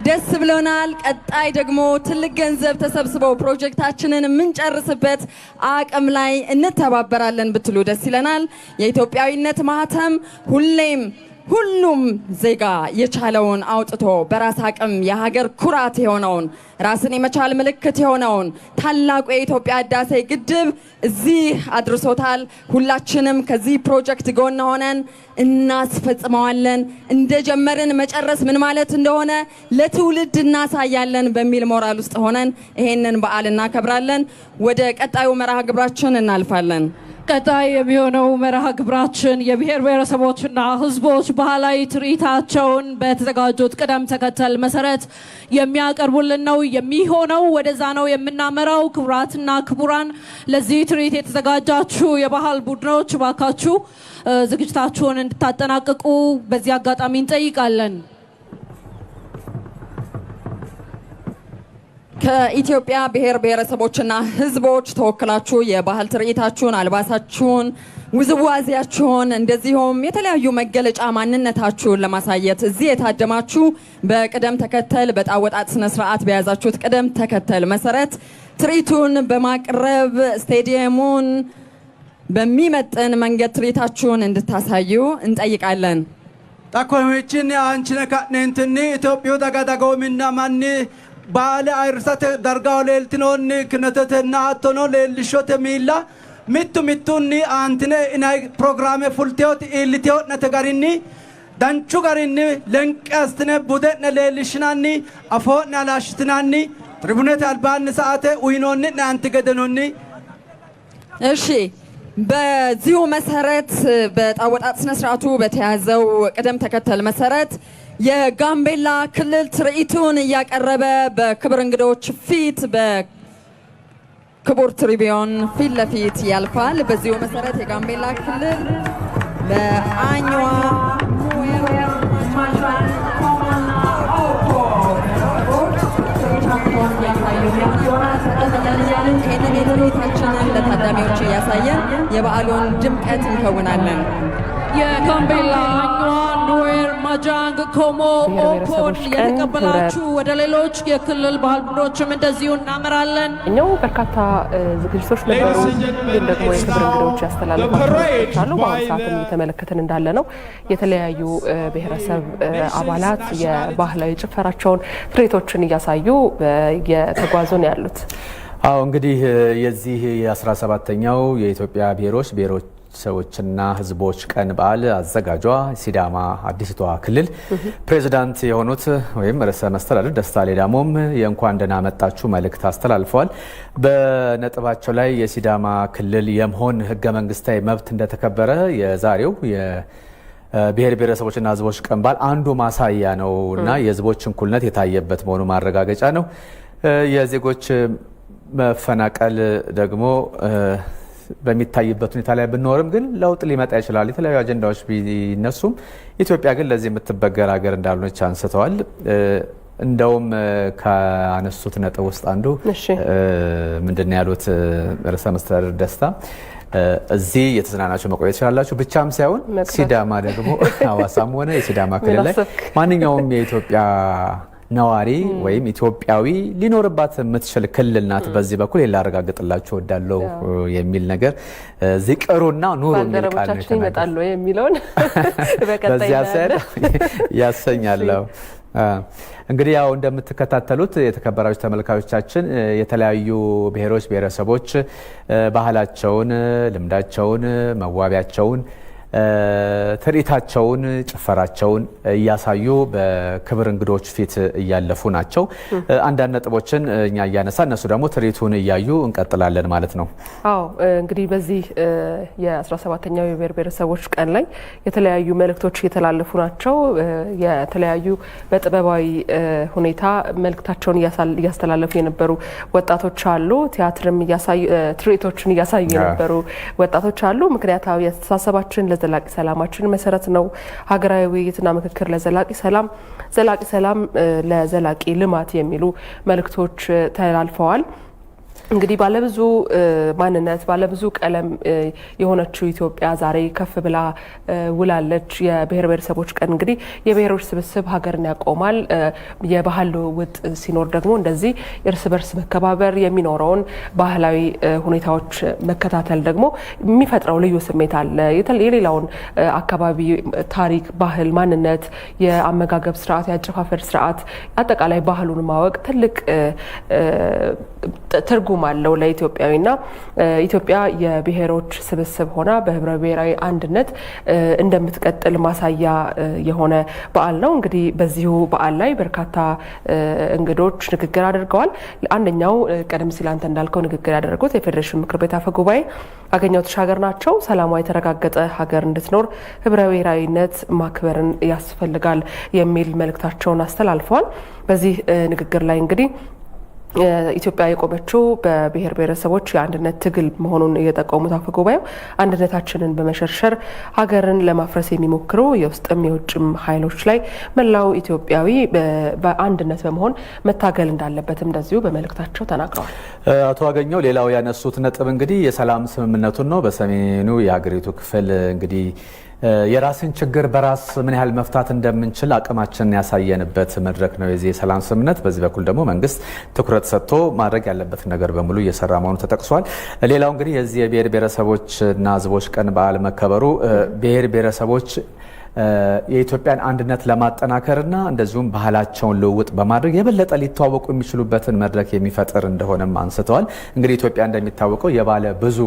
ደስ ብሎናል። ቀጣይ ደግሞ ትልቅ ገንዘብ ተሰብስበው ፕሮጀክታችንን የምንጨርስበት አቅም ላይ እንተባበራለን ብትሉ ደስ ይለናል። የኢትዮጵያዊነት ማህተም ሁሌም ሁሉም ዜጋ የቻለውን አውጥቶ በራስ አቅም የሀገር ኩራት የሆነውን፣ ራስን የመቻል ምልክት የሆነውን ታላቁ የኢትዮጵያ ህዳሴ ግድብ እዚህ አድርሶታል። ሁላችንም ከዚህ ፕሮጀክት ጎን ሆነን እናስፈጽመዋለን። እንደጀመርን መጨረስ ምን ማለት እንደሆነ ለትውልድ እናሳያለን በሚል ሞራል ውስጥ ሆነን ይሄንን በዓል እናከብራለን። ወደ ቀጣዩ መርሃ ግብራችን እናልፋለን። ቀጣይ የሚሆነው መርሃ ግብራችን የብሔር ብሔረሰቦችና ሕዝቦች ባህላዊ ትርኢታቸውን በተዘጋጁት ቅደም ተከተል መሰረት የሚያቀርቡልን ነው የሚሆነው። ወደዛ ነው የምናመራው። ክቡራትና ክቡራን፣ ለዚህ ትርኢት የተዘጋጃችሁ የባህል ቡድኖች እባካችሁ ዝግጅታችሁን እንድታጠናቅቁ በዚህ አጋጣሚ እንጠይቃለን። ከኢትዮጵያ ብሔር ብሔረሰቦችና ሕዝቦች ተወክላችሁ የባህል ትርኢታችሁን፣ አልባሳችሁን፣ ውዝዋዜያችሁን እንደዚሁም የተለያዩ መገለጫ ማንነታችሁን ለማሳየት እዚህ የታደማችሁ በቅደም ተከተል በዕጣ አወጣጥ ስነ ስርዓት በያዛችሁት ቅደም ተከተል መሰረት ትርኢቱን በማቅረብ ስቴዲየሙን በሚመጥን መንገድ ትርኢታችሁን እንድታሳዩ እንጠይቃለን። Xa kowiichinni aanchine ka'neentinni Itophiyu daga dagoominna manni baale ayirrisate dargaho leeltinoonni kinetetenna hattono leellishshote miilla mittu mittunni aantine inayi pirogiraame fulteyooti iilliteyo'nete garinni danchu garinni lenqe assitine bude'ne leellishshinanni, afoo'ne halashshitinanni tiribunete albaanni sa'ate uyinoonni'ne anti gedenonni እሺ፣ በዚሁ መሰረት በዕጣ አወጣጥ ስነ ስርዓቱ በተያዘው ቅደም ተከተል መሰረት የጋምቤላ ክልል ትርኢቱን እያቀረበ በክብር እንግዶች ፊት በክቡር ትሪቢዮን ፊት ለፊት ያልፋል። በዚሁ መሰረት የጋምቤላ ክልል በአኝዋ ይህንን የትርኢታችንን ለታዳሚዎች እያሳየን የበዓሉን ድምቀት እንከውናለን። የጋምቤላ አኝዋ፣ ኑዌር፣ ማጃንግ፣ ኮሞ፣ ብሔር ኦፖን ብሔረሰቦች ቀን እየተቀበላችሁ ወደ ሌሎች የክልል ባህል ቡድኖችም እንደዚሁ እናመራለን። ኛው በርካታ ዝግጅቶች ነበሩ። ግን ደግሞ የክብር እንግዶች ያስተላለፏቸው መልእክቶች አሉ። በአሁኑ ሰዓትም እየተመለከትን እንዳለ ነው። የተለያዩ ብሔረሰብ አባላት የባህላዊ ጭፈራቸውን፣ ትርኢቶችን እያሳዩ እየተጓዙ ነው ያሉት። አዎ፣ እንግዲህ የዚህ የ17ኛው የኢትዮጵያ ብሔሮች ብሔረሰቦችና ሕዝቦች ቀን በዓል አዘጋጇ ሲዳማ አዲስቷ ክልል ፕሬዚዳንት የሆኑት ወይም ርዕሰ መስተዳድር ደስታ ሌዳሞም የእንኳን ደህና መጣችሁ መልእክት አስተላልፈዋል። በነጥባቸው ላይ የሲዳማ ክልል የመሆን ሕገ መንግስታዊ መብት እንደተከበረ የዛሬው ብሔር ብሔረሰቦችና ሕዝቦች ቀን በዓል አንዱ ማሳያ ነው እና የሕዝቦች እኩልነት የታየበት መሆኑ ማረጋገጫ ነው። የዜጎች መፈናቀል ደግሞ በሚታይበት ሁኔታ ላይ ብንኖርም ግን ለውጥ ሊመጣ ይችላል። የተለያዩ አጀንዳዎች ቢነሱም ኢትዮጵያ ግን ለዚህ የምትበገር ሀገር እንዳልሆነች አንስተዋል። እንደውም ካነሱት ነጥብ ውስጥ አንዱ ምንድን ነው ያሉት ርዕሰ መስተዳድር ደስታ፣ እዚህ የተዝናናችሁ መቆየት ትችላላችሁ ብቻም ሳይሆን ሲዳማ ደግሞ ሐዋሳም ሆነ የሲዳማ ክልል ላይ ማንኛውም የኢትዮጵያ ነዋሪ ወይም ኢትዮጵያዊ ሊኖርባት የምትችል ክልል ናት። በዚህ በኩል ላረጋግጥላችሁ እወዳለሁ የሚል ነገር እዚህ ቅሩና ኑሩ የሚል ቃል ነው። ባልደረቦቻችን ይመጣሉ የሚለውን በቀጣይ በዚያ ሰር ያሰኛለሁ። እንግዲህ ያው እንደምትከታተሉት የተከበራችሁ ተመልካቾቻችን የተለያዩ ብሔሮች ብሔረሰቦች ባህላቸውን፣ ልምዳቸውን፣ መዋቢያቸውን፣ ትርኢታቸውን፣ ጭፈራቸውን እያሳዩ በክብር እንግዶች ፊት እያለፉ ናቸው። አንዳንድ ነጥቦችን እኛ እያነሳ እነሱ ደግሞ ትርኢቱን እያዩ እንቀጥላለን ማለት ነው። አዎ፣ እንግዲህ በዚህ የ17ኛው የብሔር ብሔረሰቦች ቀን ላይ የተለያዩ መልእክቶች እየተላለፉ ናቸው። የተለያዩ በጥበባዊ ሁኔታ መልእክታቸውን እያስተላለፉ የነበሩ ወጣቶች አሉ። ቲያትርም ትርኢቶችን እያሳዩ የነበሩ ወጣቶች አሉ። ምክንያታዊ አስተሳሰባችን ለዘላቂ ሰላማችን መሰረት ነው። ሀገራዊ ውይይትና ምክክር ለዘላቂ ሰላም፣ ዘላቂ ሰላም ለዘላቂ ልማት የሚሉ መልእክቶች ተላልፈዋል። እንግዲህ ባለብዙ ማንነት ባለብዙ ቀለም የሆነችው ኢትዮጵያ ዛሬ ከፍ ብላ ውላለች። የብሔር ብሔረሰቦች ቀን እንግዲህ የብሔሮች ስብስብ ሀገርን ያቆማል። የባህል ልውውጥ ሲኖር ደግሞ እንደዚህ እርስ በርስ መከባበር የሚኖረውን ባህላዊ ሁኔታዎች መከታተል ደግሞ የሚፈጥረው ልዩ ስሜት አለ። የሌላውን አካባቢ ታሪክ፣ ባህል፣ ማንነት፣ የአመጋገብ ስርዓት፣ የአጨፋፈር ስርዓት፣ አጠቃላይ ባህሉን ማወቅ ትልቅ ትርጉም አለው ለኢትዮጵያዊና ኢትዮጵያ የብሔሮች ስብስብ ሆና በህብረ ብሔራዊ አንድነት እንደምትቀጥል ማሳያ የሆነ በዓል ነው። እንግዲህ በዚሁ በዓል ላይ በርካታ እንግዶች ንግግር አድርገዋል። አንደኛው ቀደም ሲል አንተ እንዳልከው ንግግር ያደረጉት የፌዴሬሽን ምክር ቤት አፈ ጉባኤ አገኘሁ ተሻገር ናቸው። ሰላሟ የተረጋገጠ ሀገር እንድትኖር ህብረ ብሔራዊነት ማክበርን ያስፈልጋል የሚል መልእክታቸውን አስተላልፈዋል። በዚህ ንግግር ላይ እንግዲህ ኢትዮጵያ የቆመችው በብሔር ብሔረሰቦች የአንድነት ትግል መሆኑን የጠቆሙት አፈ ጉባኤው አንድነታችንን በመሸርሸር ሀገርን ለማፍረስ የሚሞክሩ የውስጥም የውጭም ኃይሎች ላይ መላው ኢትዮጵያዊ በአንድነት በመሆን መታገል እንዳለበትም እንደዚሁ በመልእክታቸው ተናግረዋል። አቶ አገኘው ሌላው ያነሱት ነጥብ እንግዲህ የሰላም ስምምነቱን ነው። በሰሜኑ የሀገሪቱ ክፍል እንግዲህ የራስን ችግር በራስ ምን ያህል መፍታት እንደምንችል አቅማችንን ያሳየንበት መድረክ ነው የዚህ የሰላም ስምምነት። በዚህ በኩል ደግሞ መንግስት ትኩረት ሰጥቶ ማድረግ ያለበትን ነገር በሙሉ እየሰራ መሆኑ ተጠቅሷል። ሌላው እንግዲህ የዚህ የብሔር ብሔረሰቦችና ሕዝቦች ቀን በዓል መከበሩ ብሔር ብሔረሰቦች የኢትዮጵያን አንድነት ለማጠናከርና እንደዚሁም ባህላቸውን ልውውጥ በማድረግ የበለጠ ሊተዋወቁ የሚችሉበትን መድረክ የሚፈጥር እንደሆነም አንስተዋል። እንግዲህ ኢትዮጵያ እንደሚታወቀው የባለ ብዙ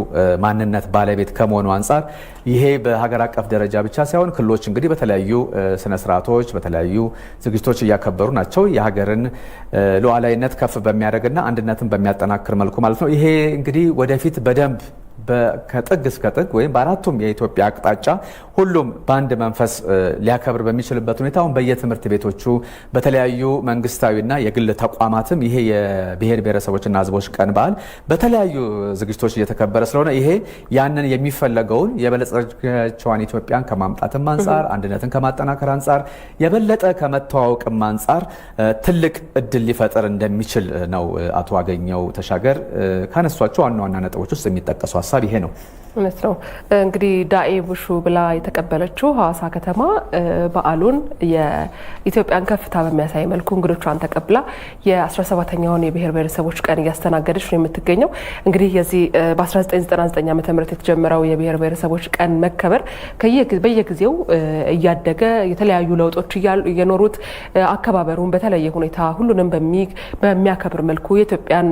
ማንነት ባለቤት ከመሆኑ አንጻር ይሄ በሀገር አቀፍ ደረጃ ብቻ ሳይሆን ክልሎች እንግዲህ በተለያዩ ስነስርዓቶች በተለያዩ ዝግጅቶች እያከበሩ ናቸው። የሀገርን ሉዓላዊነት ከፍ በሚያደርግና አንድነትን በሚያጠናክር መልኩ ማለት ነው። ይሄ እንግዲህ ወደፊት በደንብ ከጥግ እስከ ጥግ ወይም በአራቱም የኢትዮጵያ አቅጣጫ ሁሉም በአንድ መንፈስ ሊያከብር በሚችልበት ሁኔታ አሁን በየትምህርት ቤቶቹ በተለያዩ መንግስታዊና የግል ተቋማትም ይሄ የብሔር ብሔረሰቦችና ሕዝቦች ቀን በዓል በተለያዩ ዝግጅቶች እየተከበረ ስለሆነ ይሄ ያንን የሚፈለገውን የበለጸገችዋን ኢትዮጵያን ከማምጣትም አንጻር፣ አንድነትን ከማጠናከር አንጻር፣ የበለጠ ከመተዋወቅም አንጻር ትልቅ እድል ሊፈጥር እንደሚችል ነው አቶ አገኘው ተሻገር ካነሷቸው ዋና ዋና ነጥቦች ውስጥ የሚጠቀሱ ሀሳብ ይሄ ነው። እውነት ነው። እንግዲህ ዳኤ ቡሹ ብላ የተቀበለችው ሐዋሳ ከተማ በዓሉን የኢትዮጵያን ከፍታ በሚያሳይ መልኩ እንግዶቿን ተቀብላ የ17ኛውን የብሔር ብሔረሰቦች ቀን እያስተናገደች ነው የምትገኘው። እንግዲህ የዚህ በ1999 ዓ.ም የተጀመረው የብሔር ብሔረሰቦች ቀን መከበር በየጊዜው እያደገ የተለያዩ ለውጦች እየኖሩት አከባበሩን በተለየ ሁኔታ ሁሉንም በሚያከብር መልኩ የኢትዮጵያን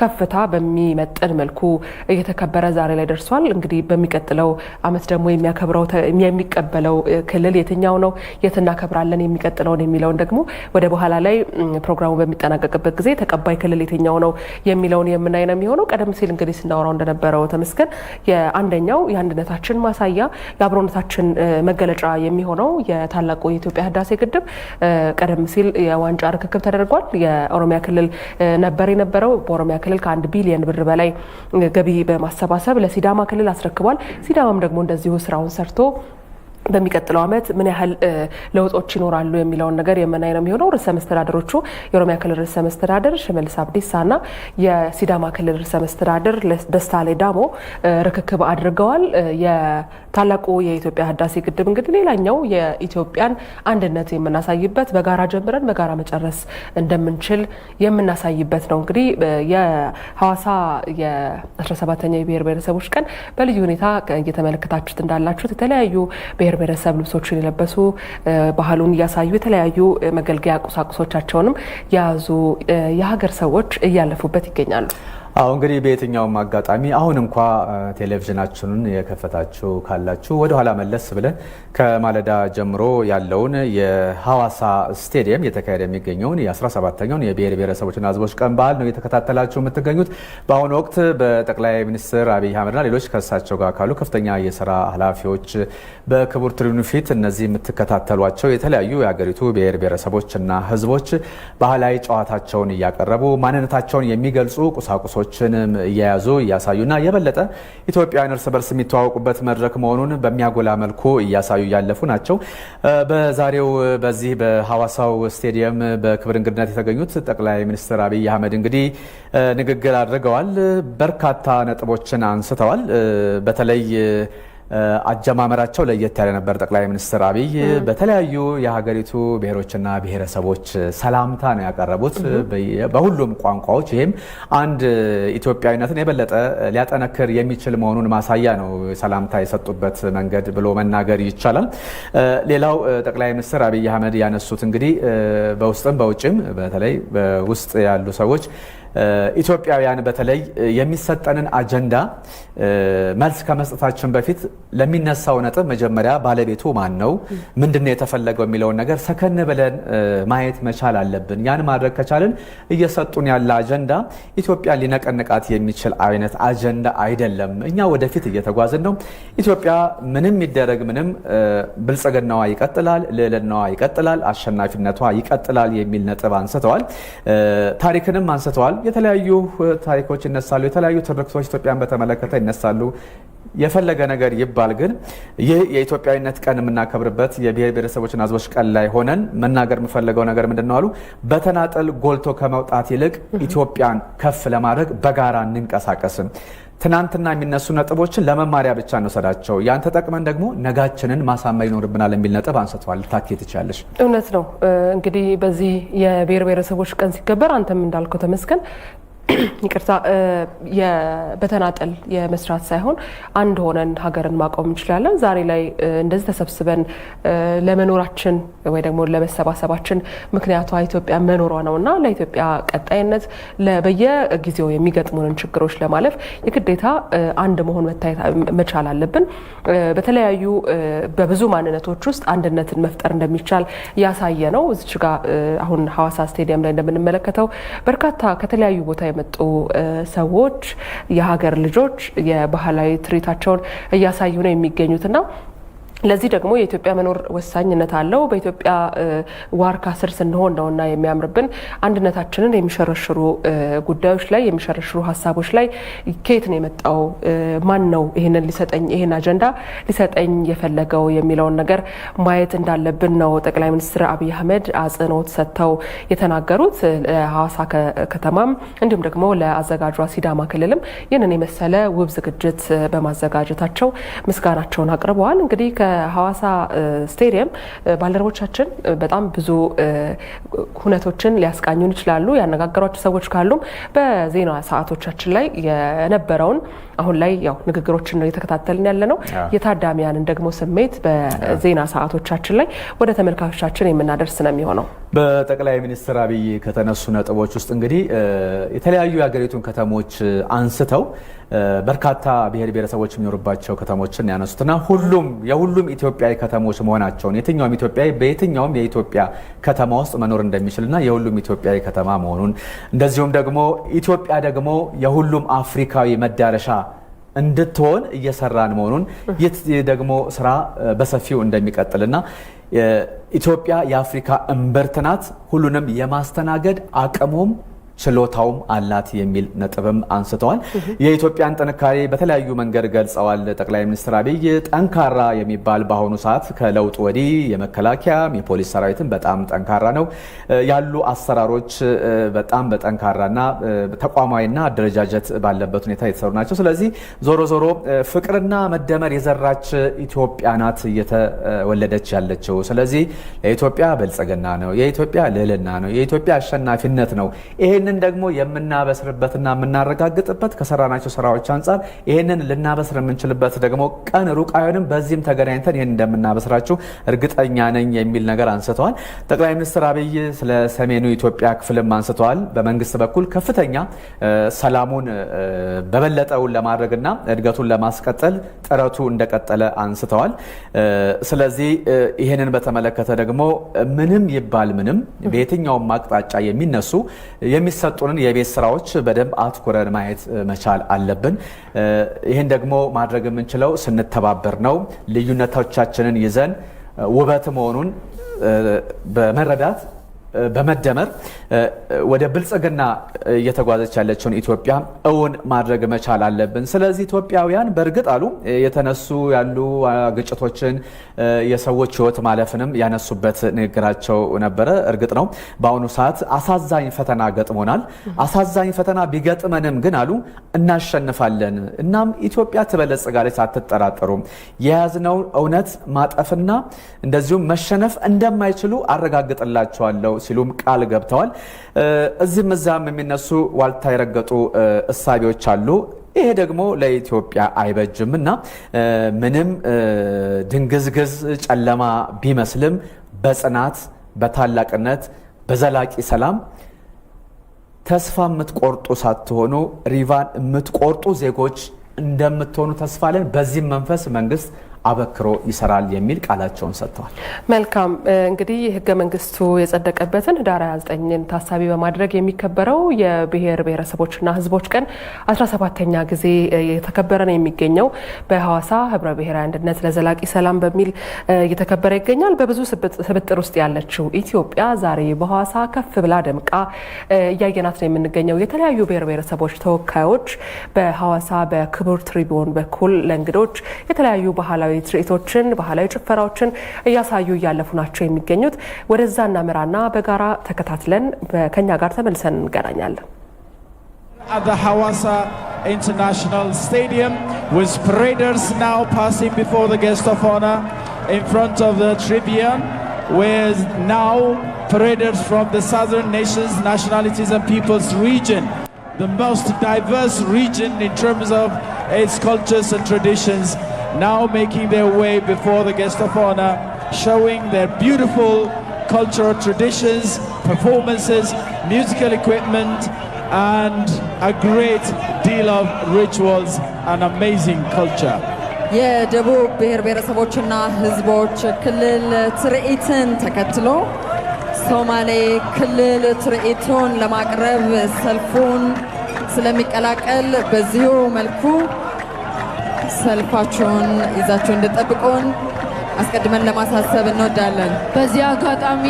ከፍታ በሚመጥን መልኩ እየተከበረ ዛሬ ላይ ደርሷል። እንግዲህ በሚቀጥለው ዓመት ደግሞ የሚያከብረው የሚቀበለው ክልል የትኛው ነው፣ የት እናከብራለን የሚቀጥለውን የሚለውን ደግሞ ወደ በኋላ ላይ ፕሮግራሙ በሚጠናቀቅበት ጊዜ ተቀባይ ክልል የትኛው ነው የሚለውን የምናይ ነው የሚሆነው። ቀደም ሲል እንግዲህ ስናወራው እንደነበረው ተመስገን የአንደኛው የአንድነታችን ማሳያ የአብሮነታችን መገለጫ የሚሆነው የታላቁ የኢትዮጵያ ህዳሴ ግድብ ቀደም ሲል የዋንጫ ርክክብ ተደርጓል። የኦሮሚያ ክልል ነበር የነበረው። በኦሮሚያ ክልል ከ1 ቢሊዮን ብር በላይ ገቢ በማሰባሰብ ለሲዳማ ክልል አስረክቧል። ሲዳማም ደግሞ እንደዚሁ ስራውን ሰርቶ በሚቀጥለው ዓመት ምን ያህል ለውጦች ይኖራሉ የሚለውን ነገር የምናይ ነው የሚሆነው። ርዕሰ መስተዳድሮቹ የኦሮሚያ ክልል ርዕሰ መስተዳድር ሽመልስ አብዲሳና የሲዳማ ክልል ርዕሰ መስተዳድር ደስታ ሌዳሞ ርክክብ አድርገዋል። የታላቁ የኢትዮጵያ ህዳሴ ግድብ እንግዲህ ሌላኛው የኢትዮጵያን አንድነት የምናሳይበት፣ በጋራ ጀምረን በጋራ መጨረስ እንደምንችል የምናሳይበት ነው። እንግዲህ የሐዋሳ የ17ኛው የብሔር ብሔረሰቦች ቀን በልዩ ሁኔታ እየተመለከታችሁት እንዳላችሁት የተለያዩ ብሔር ብሔረሰብ ልብሶችን የለበሱ፣ ባህሉን እያሳዩ፣ የተለያዩ መገልገያ ቁሳቁሶቻቸውንም የያዙ የሀገር ሰዎች እያለፉበት ይገኛሉ። አሁ እንግዲህ በየትኛውም አጋጣሚ አሁን እንኳ ቴሌቪዥናችንን የከፈታችሁ ካላችሁ ወደ ኋላ መለስ ብለን ከማለዳ ጀምሮ ያለውን የሐዋሳ ስቴዲየም እየተካሄደ የሚገኘውን የ17ኛውን የብሔር ብሔረሰቦችና ሕዝቦች ቀን በዓል ነው እየተከታተላችሁ የምትገኙት። በአሁኑ ወቅት በጠቅላይ ሚኒስትር አብይ አህመድና ሌሎች ከእሳቸው ጋር ካሉ ከፍተኛ የስራ ኃላፊዎች በክቡር ትሪቡኑ ፊት እነዚህ የምትከታተሏቸው የተለያዩ የሀገሪቱ ብሔር ብሔረሰቦችና ሕዝቦች ባህላዊ ጨዋታቸውን እያቀረቡ፣ ማንነታቸውን የሚገልጹ ቁሳቁሶች እየያዙ እያሳዩና የበለጠ ኢትዮጵያውያን እርስ በርስ የሚተዋወቁበት መድረክ መሆኑን በሚያጎላ መልኩ እያሳዩ እያለፉ ናቸው። በዛሬው በዚህ በሐዋሳው ስቴዲየም በክብር እንግድነት የተገኙት ጠቅላይ ሚኒስትር አብይ አህመድ እንግዲህ ንግግር አድርገዋል። በርካታ ነጥቦችን አንስተዋል። በተለይ አጀማመራቸው ለየት ያለ ነበር። ጠቅላይ ሚኒስትር አብይ በተለያዩ የሀገሪቱ ብሔሮችና ብሔረሰቦች ሰላምታ ነው ያቀረቡት በሁሉም ቋንቋዎች። ይህም አንድ ኢትዮጵያዊነትን የበለጠ ሊያጠነክር የሚችል መሆኑን ማሳያ ነው ሰላምታ የሰጡበት መንገድ ብሎ መናገር ይቻላል። ሌላው ጠቅላይ ሚኒስትር አብይ አህመድ ያነሱት እንግዲህ በውስጥም በውጭም በተለይ በውስጥ ያሉ ሰዎች ኢትዮጵያውያን በተለይ የሚሰጠንን አጀንዳ መልስ ከመስጠታችን በፊት ለሚነሳው ነጥብ መጀመሪያ ባለቤቱ ማን ነው፣ ምንድነው የተፈለገው የሚለውን ነገር ሰከን ብለን ማየት መቻል አለብን። ያን ማድረግ ከቻልን እየሰጡን ያለ አጀንዳ ኢትዮጵያን ሊነቀንቃት የሚችል አይነት አጀንዳ አይደለም። እኛ ወደፊት እየተጓዝን ነው። ኢትዮጵያ ምንም ይደረግ ምንም ብልጽግናዋ ይቀጥላል፣ ልዕልናዋ ይቀጥላል፣ አሸናፊነቷ ይቀጥላል የሚል ነጥብ አንስተዋል። ታሪክንም አንስተዋል። የተለያዩ ታሪኮች ይነሳሉ። የተለያዩ ትርክቶች ኢትዮጵያን በተመለከተ ይነሳሉ። የፈለገ ነገር ይባል ግን ይህ የኢትዮጵያዊነት ቀን የምናከብርበት የብሔር ብሔረሰቦችና ሕዝቦች ቀን ላይ ሆነን መናገር የምፈልገው ነገር ምንድን ነው አሉ። በተናጠል ጎልቶ ከመውጣት ይልቅ ኢትዮጵያን ከፍ ለማድረግ በጋራ እንንቀሳቀስም። ትናንትና የሚነሱ ነጥቦችን ለመማሪያ ብቻ እንውሰዳቸው፣ ያን ተጠቅመን ደግሞ ነጋችንን ማሳመር ይኖርብናል የሚል ነጥብ አንስተዋል። ታኬ ትችያለሽ። እውነት ነው። እንግዲህ በዚህ የብሔር ብሔረሰቦች ቀን ሲከበር አንተም እንዳልከው ተመስገን፣ ይቅርታ፣ በተናጠል የመስራት ሳይሆን አንድ ሆነን ሀገርን ማቆም እንችላለን። ዛሬ ላይ እንደዚህ ተሰብስበን ለመኖራችን ወይ ደግሞ ለመሰባሰባችን ምክንያቷ ኢትዮጵያ መኖሯ ነው እና ለኢትዮጵያ ቀጣይነት በየጊዜው የሚገጥሙንን ችግሮች ለማለፍ የግዴታ አንድ መሆን መታየት መቻል አለብን። በተለያዩ በብዙ ማንነቶች ውስጥ አንድነትን መፍጠር እንደሚቻል ያሳየ ነው። እዚች ጋ አሁን ሀዋሳ ስቴዲየም ላይ እንደምንመለከተው በርካታ ከተለያዩ ቦታ የመጡ ሰዎች፣ የሀገር ልጆች የባህላዊ ትርኢታቸውን እያሳዩ ነው የሚገኙትና ለዚህ ደግሞ የኢትዮጵያ መኖር ወሳኝነት አለው። በኢትዮጵያ ዋርካ ስር ስንሆን ነውና የሚያምርብን። አንድነታችንን የሚሸረሽሩ ጉዳዮች ላይ፣ የሚሸረሽሩ ሀሳቦች ላይ ከየት ነው የመጣው፣ ማን ነው ይህንን ሊሰጠኝ ይህን አጀንዳ ሊሰጠኝ የፈለገው የሚለውን ነገር ማየት እንዳለብን ነው ጠቅላይ ሚኒስትር አብይ አህመድ አጽንኦት ሰጥተው የተናገሩት። ለሀዋሳ ከተማም እንዲሁም ደግሞ ለአዘጋጇ ሲዳማ ክልልም ይህንን የመሰለ ውብ ዝግጅት በማዘጋጀታቸው ምስጋናቸውን አቅርበዋል። እንግዲህ ሀዋሳ ስቴዲየም ባልደረቦቻችን በጣም ብዙ ሁነቶችን ሊያስቃኙን ይችላሉ። ያነጋገሯቸው ሰዎች ካሉም በዜና ሰዓቶቻችን ላይ የነበረውን፣ አሁን ላይ ያው ንግግሮችን ነው እየተከታተልን ያለ ነው። የታዳሚያንን ደግሞ ስሜት በዜና ሰዓቶቻችን ላይ ወደ ተመልካቾቻችን የምናደርስ ነው የሚሆነው። በጠቅላይ ሚኒስትር አብይ ከተነሱ ነጥቦች ውስጥ እንግዲህ የተለያዩ የሀገሪቱን ከተሞች አንስተው በርካታ ብሔር ብሔረሰቦች የሚኖሩባቸው ከተሞችን ያነሱትና ሁሉም የሁሉም ኢትዮጵያዊ ከተሞች መሆናቸውን፣ የትኛውም ኢትዮጵያዊ በየትኛውም የኢትዮጵያ ከተማ ውስጥ መኖር እንደሚችልና የሁሉም ኢትዮጵያዊ ከተማ መሆኑን፣ እንደዚሁም ደግሞ ኢትዮጵያ ደግሞ የሁሉም አፍሪካዊ መዳረሻ እንድትሆን እየሰራን መሆኑን፣ ይህ ደግሞ ስራ በሰፊው እንደሚቀጥልና ኢትዮጵያ የአፍሪካ እምብርት ናት፣ ሁሉንም የማስተናገድ አቅሙም ችሎታውም አላት የሚል ነጥብም አንስተዋል። የኢትዮጵያን ጥንካሬ በተለያዩ መንገድ ገልጸዋል። ጠቅላይ ሚኒስትር አብይ ጠንካራ የሚባል በአሁኑ ሰዓት ከለውጡ ወዲህ የመከላከያም የፖሊስ ሰራዊትም በጣም ጠንካራ ነው፣ ያሉ አሰራሮች በጣም በጠንካራና ተቋማዊና አደረጃጀት ባለበት ሁኔታ የተሰሩ ናቸው። ስለዚህ ዞሮ ዞሮ ፍቅርና መደመር የዘራች ኢትዮጵያ ናት እየተወለደች ያለችው። ስለዚህ ለኢትዮጵያ ብልጽግና ነው፣ የኢትዮጵያ ልዕልና ነው፣ የኢትዮጵያ አሸናፊነት ነው። ይህንን ደግሞ የምናበስርበትና የምናረጋግጥበት ከሰራናቸው ስራዎች አንጻር ይህንን ልናበስር የምንችልበት ደግሞ ቀን ሩቅ አይሆንም። በዚህም ተገናኝተን ይህን እንደምናበስራችሁ እርግጠኛ ነኝ የሚል ነገር አንስተዋል። ጠቅላይ ሚኒስትር አብይ ስለ ሰሜኑ ኢትዮጵያ ክፍልም አንስተዋል። በመንግስት በኩል ከፍተኛ ሰላሙን በበለጠውን ለማድረግና እድገቱን ለማስቀጠል ጥረቱ እንደቀጠለ አንስተዋል። ስለዚህ ይህንን በተመለከተ ደግሞ ምንም ይባል ምንም በየትኛውም አቅጣጫ የሚነሱ የሚሰጡንን የቤት ስራዎች በደንብ አትኩረን ማየት መቻል አለብን። ይህን ደግሞ ማድረግ የምንችለው ስንተባበር ነው። ልዩነቶቻችንን ይዘን ውበት መሆኑን በመረዳት በመደመር ወደ ብልጽግና እየተጓዘች ያለችውን ኢትዮጵያ እውን ማድረግ መቻል አለብን። ስለዚህ ኢትዮጵያውያን በእርግጥ አሉ የተነሱ ያሉ ግጭቶችን፣ የሰዎች ሕይወት ማለፍንም ያነሱበት ንግግራቸው ነበረ። እርግጥ ነው በአሁኑ ሰዓት አሳዛኝ ፈተና ገጥሞናል። አሳዛኝ ፈተና ቢገጥመንም ግን አሉ እናሸንፋለን። እናም ኢትዮጵያ ትበለጽጋለች፣ አትጠራጠሩም። የያዝነው እውነት ማጠፍና እንደዚሁም መሸነፍ እንደማይችሉ አረጋግጥላቸዋለሁ ሲሉም ቃል ገብተዋል። እዚህም እዛም የሚነሱ ዋልታ የረገጡ እሳቤዎች አሉ። ይሄ ደግሞ ለኢትዮጵያ አይበጅም እና ምንም ድንግዝግዝ ጨለማ ቢመስልም በጽናት፣ በታላቅነት፣ በዘላቂ ሰላም ተስፋ የምትቆርጡ ሳትሆኑ ሪቫን የምትቆርጡ ዜጎች እንደምትሆኑ ተስፋ አለን። በዚህም መንፈስ መንግስት አበክሮ ይሰራል የሚል ቃላቸውን ሰጥተዋል። መልካም፣ እንግዲህ ህገ መንግስቱ የጸደቀበትን ህዳር 29ን ታሳቢ በማድረግ የሚከበረው የብሔር ብሔረሰቦችና ህዝቦች ቀን 17ኛ ጊዜ እየተከበረ ነው የሚገኘው። በሐዋሳ ህብረ ብሔራዊ አንድነት ለዘላቂ ሰላም በሚል እየተከበረ ይገኛል። በብዙ ስብጥር ውስጥ ያለችው ኢትዮጵያ ዛሬ በሐዋሳ ከፍ ብላ ደምቃ እያየናት ነው የምንገኘው። የተለያዩ ብሔር ብሔረሰቦች ተወካዮች በሐዋሳ በክቡር ትሪቡን በኩል ለእንግዶች የተለያዩ ባህላዊ ትርኢቶችን፣ ባህላዊ ጭፈራዎችን እያሳዩ እያለፉ ናቸው የሚገኙት። ወደዛ እናመራና በጋራ ተከታትለን ከኛ ጋር ተመልሰን እንገናኛለን። At the Hawassa International Stadium, with paraders now passing before the guest of honor in front of the tribune, with now paraders from the Southern Nations, Nationalities and Peoples Region, the most diverse region in terms of its cultures and traditions, now making their way before the guest of honor, showing their beautiful cultural traditions, performances, musical equipment, and a great deal of rituals and amazing culture. የደቡብ ብሔር ብሔረሰቦችና ሕዝቦች ክልል ትርኢትን ተከትሎ ሶማሌ ክልል ትርኢቱን ለማቅረብ ሰልፉን ስለሚቀላቀል በዚሁ መልኩ ሰልፋችሁን ይዛችሁ እንድጠብቁን አስቀድመን ለማሳሰብ እንወዳለን። በዚህ አጋጣሚ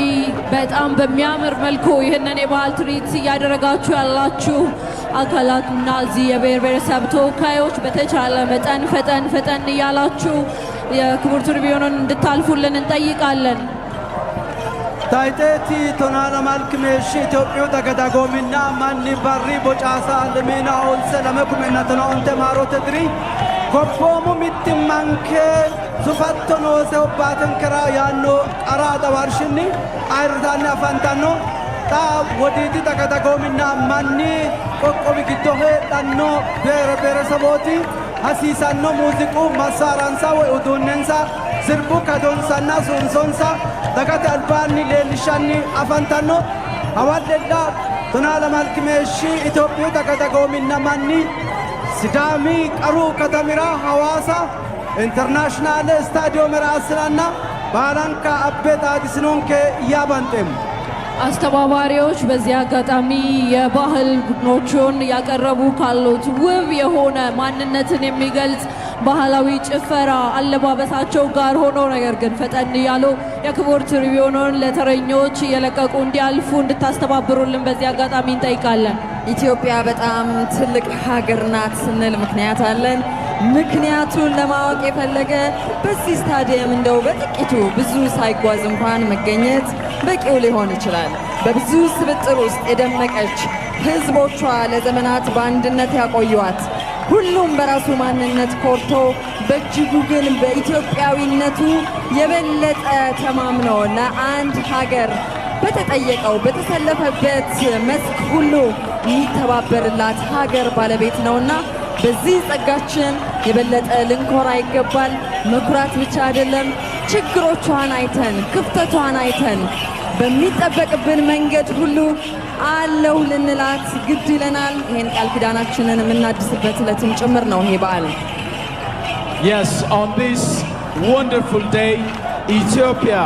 በጣም በሚያምር መልኩ ይህንን የባህል ትርኢት እያደረጋችሁ ያላችሁ አካላትና እዚህ የብሔር ብሔረሰብ ተወካዮች በተቻለ መጠን ፈጠን ፈጠን እያላችሁ የክቡር ትሪቢዩንን እንድታልፉልን እንጠይቃለን። Tayxeeti tonaa lamalki meeshshi Itophiyu daga dagoominna manni barri bocaasa lemiina onse lame kumenna tona onte maarote diri gobboomu mittimmanke sufatto noose hobbaatenkera yaanno qara adawarshinni ayirritanni afantanno. Xa Wodiidi Daga Dagoominna Manni qoqqowi giddo heedhanno ብሔር ብሔረሰቦች hasiisanno muuziqu massaaransa woy uduunnensa, sirbu kadonsanna suunsonsa dagate albaanni leellishshanni afantanno. Hawallella tonaa lamalki meeshshi Itophiyu daga dagoominna manni Sidaami qaru katamira Hawaasa International ስታዲየምራ assinanna baalanka abbe xaadisinonke እያባንጤም አስተባባሪዎች፣ በዚህ አጋጣሚ የባህል ቡድኖቹን እያቀረቡ ካሉት ውብ የሆነ ማንነትን የሚገልጽ ባህላዊ ጭፈራ አለባበሳቸው ጋር ሆኖ ነገር ግን ፈጠን እያሉ የክቡር ትሪቢዩኑን ለተረኞች እየለቀቁ እንዲያልፉ እንድታስተባብሩልን በዚህ አጋጣሚ እንጠይቃለን። ኢትዮጵያ በጣም ትልቅ ሀገር ናት ስንል ምክንያት አለን። ምክንያቱን ለማወቅ የፈለገ በዚህ ስታዲየም እንደው በጥቂቱ ብዙ ሳይጓዝ እንኳን መገኘት በቂው ሊሆን ይችላል። በብዙ ስብጥር ውስጥ የደመቀች፣ ሕዝቦቿ ለዘመናት በአንድነት ያቆዩዋት፣ ሁሉም በራሱ ማንነት ኮርቶ በእጅጉ ግን በኢትዮጵያዊነቱ የበለጠ ተማምኖ ለአንድ ሀገር በተጠየቀው በተሰለፈበት መስክ ሁሉ የሚተባበርላት ሀገር ባለቤት ነውና በዚህ ጸጋችን የበለጠ ልንኮራ ይገባል። መኩራት ብቻ አይደለም፣ ችግሮቿን አይተን፣ ክፍተቷን አይተን በሚጠበቅብን መንገድ ሁሉ አለሁ ልንላት ግድ ይለናል። ይሄን ቃል ኪዳናችንን የምናድስበት ዕለትም ጭምር ነው ይሄ በዓል። Yes, on this wonderful day, Ethiopia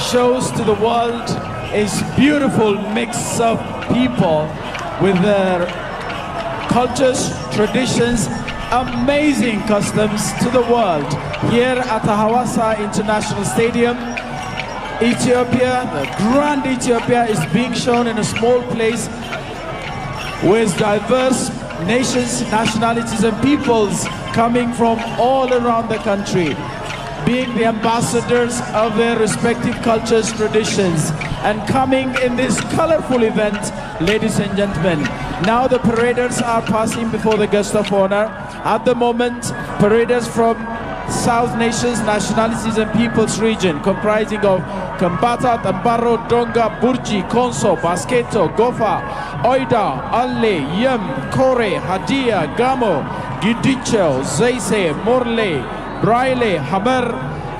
shows to the world its beautiful mix of people with their cultures, traditions, amazing customs to the world. Here at the Hawassa International Stadium, Ethiopia, the grand Ethiopia, is being shown in a small place with diverse nations, nationalities, and peoples coming from all around the country, being the ambassadors of their respective cultures, traditions, and coming in this colorful event, ladies and gentlemen. Now the paraders are passing before the guest of honor. At the moment, paraders from South Nations, Nationalities and Peoples Region, comprising of Kambata, Tambaro, Donga, Burji, Konso, Basketo, Gofa, Oida, Alle, Yem, Kore, Hadia, Gamo, Gidicho, Zeise, Morle, Braile, Hamer,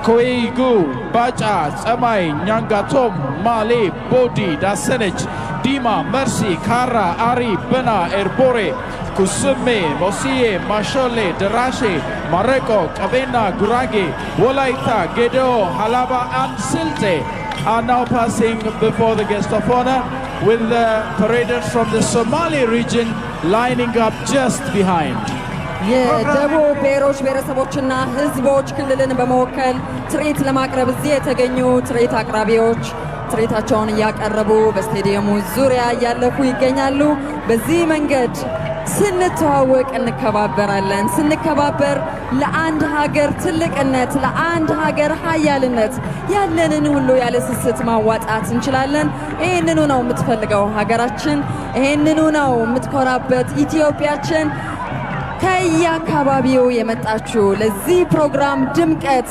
Koigu, Bacha, Tsamai, Nyangatom, Male, Bodi, Dasenech, Dima, Mersi, Kara, Ari, Bena, Erbore, Kusume, Mosie, Mashole, Derashe, Mareko, Kavena, Gurage, Wolaita, Gedeo, Halaba, and Silte are now passing before the guest of honor, with the paraders from the Somali region lining up just behind. የደቡብ ብሔሮች ብሔረሰቦችና ሕዝቦች ክልልን በመወከል ትርኢት ለማቅረብ እዚህ የተገኙ ትርኢት አቅራቢዎች ትርኢታቸውን እያቀረቡ በስቴዲየሙ ዙሪያ እያለፉ ይገኛሉ። በዚህ መንገድ ስንተዋወቅ እንከባበራለን። ስንከባበር ለአንድ ሀገር ትልቅነት፣ ለአንድ ሀገር ሀያልነት ያለንን ሁሉ ያለ ስስት ማዋጣት እንችላለን። ይህንኑ ነው የምትፈልገው ሀገራችን፣ ይህንኑ ነው የምትኮራበት ኢትዮጵያችን። ከየአካባቢው የመጣችሁ ለዚህ ፕሮግራም ድምቀት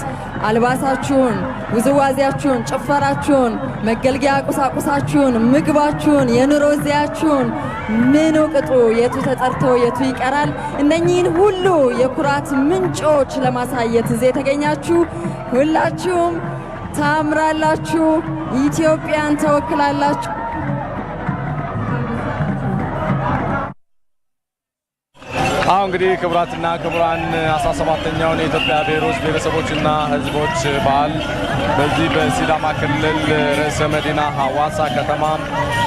አልባሳችሁን፣ ውዝዋዜያችሁን፣ ጭፈራችሁን፣ መገልገያ ቁሳቁሳችሁን፣ ምግባችሁን፣ የኑሮ ዘያችሁን ምኑ ቅጡ የቱ ተጠርቶ የቱ ይቀራል? እነኚህን ሁሉ የኩራት ምንጮች ለማሳየት እዚህ የተገኛችሁ ሁላችሁም ታምራላችሁ። ኢትዮጵያን ትወክላላችሁ። አሁን እንግዲህ ክቡራትና ክቡራን፣ 17ኛውን የኢትዮጵያ ብሔሮች ብሔረሰቦችና ሕዝቦች በዓል በዚህ በሲዳማ ክልል ርዕሰ መዲና ሐዋሳ ከተማ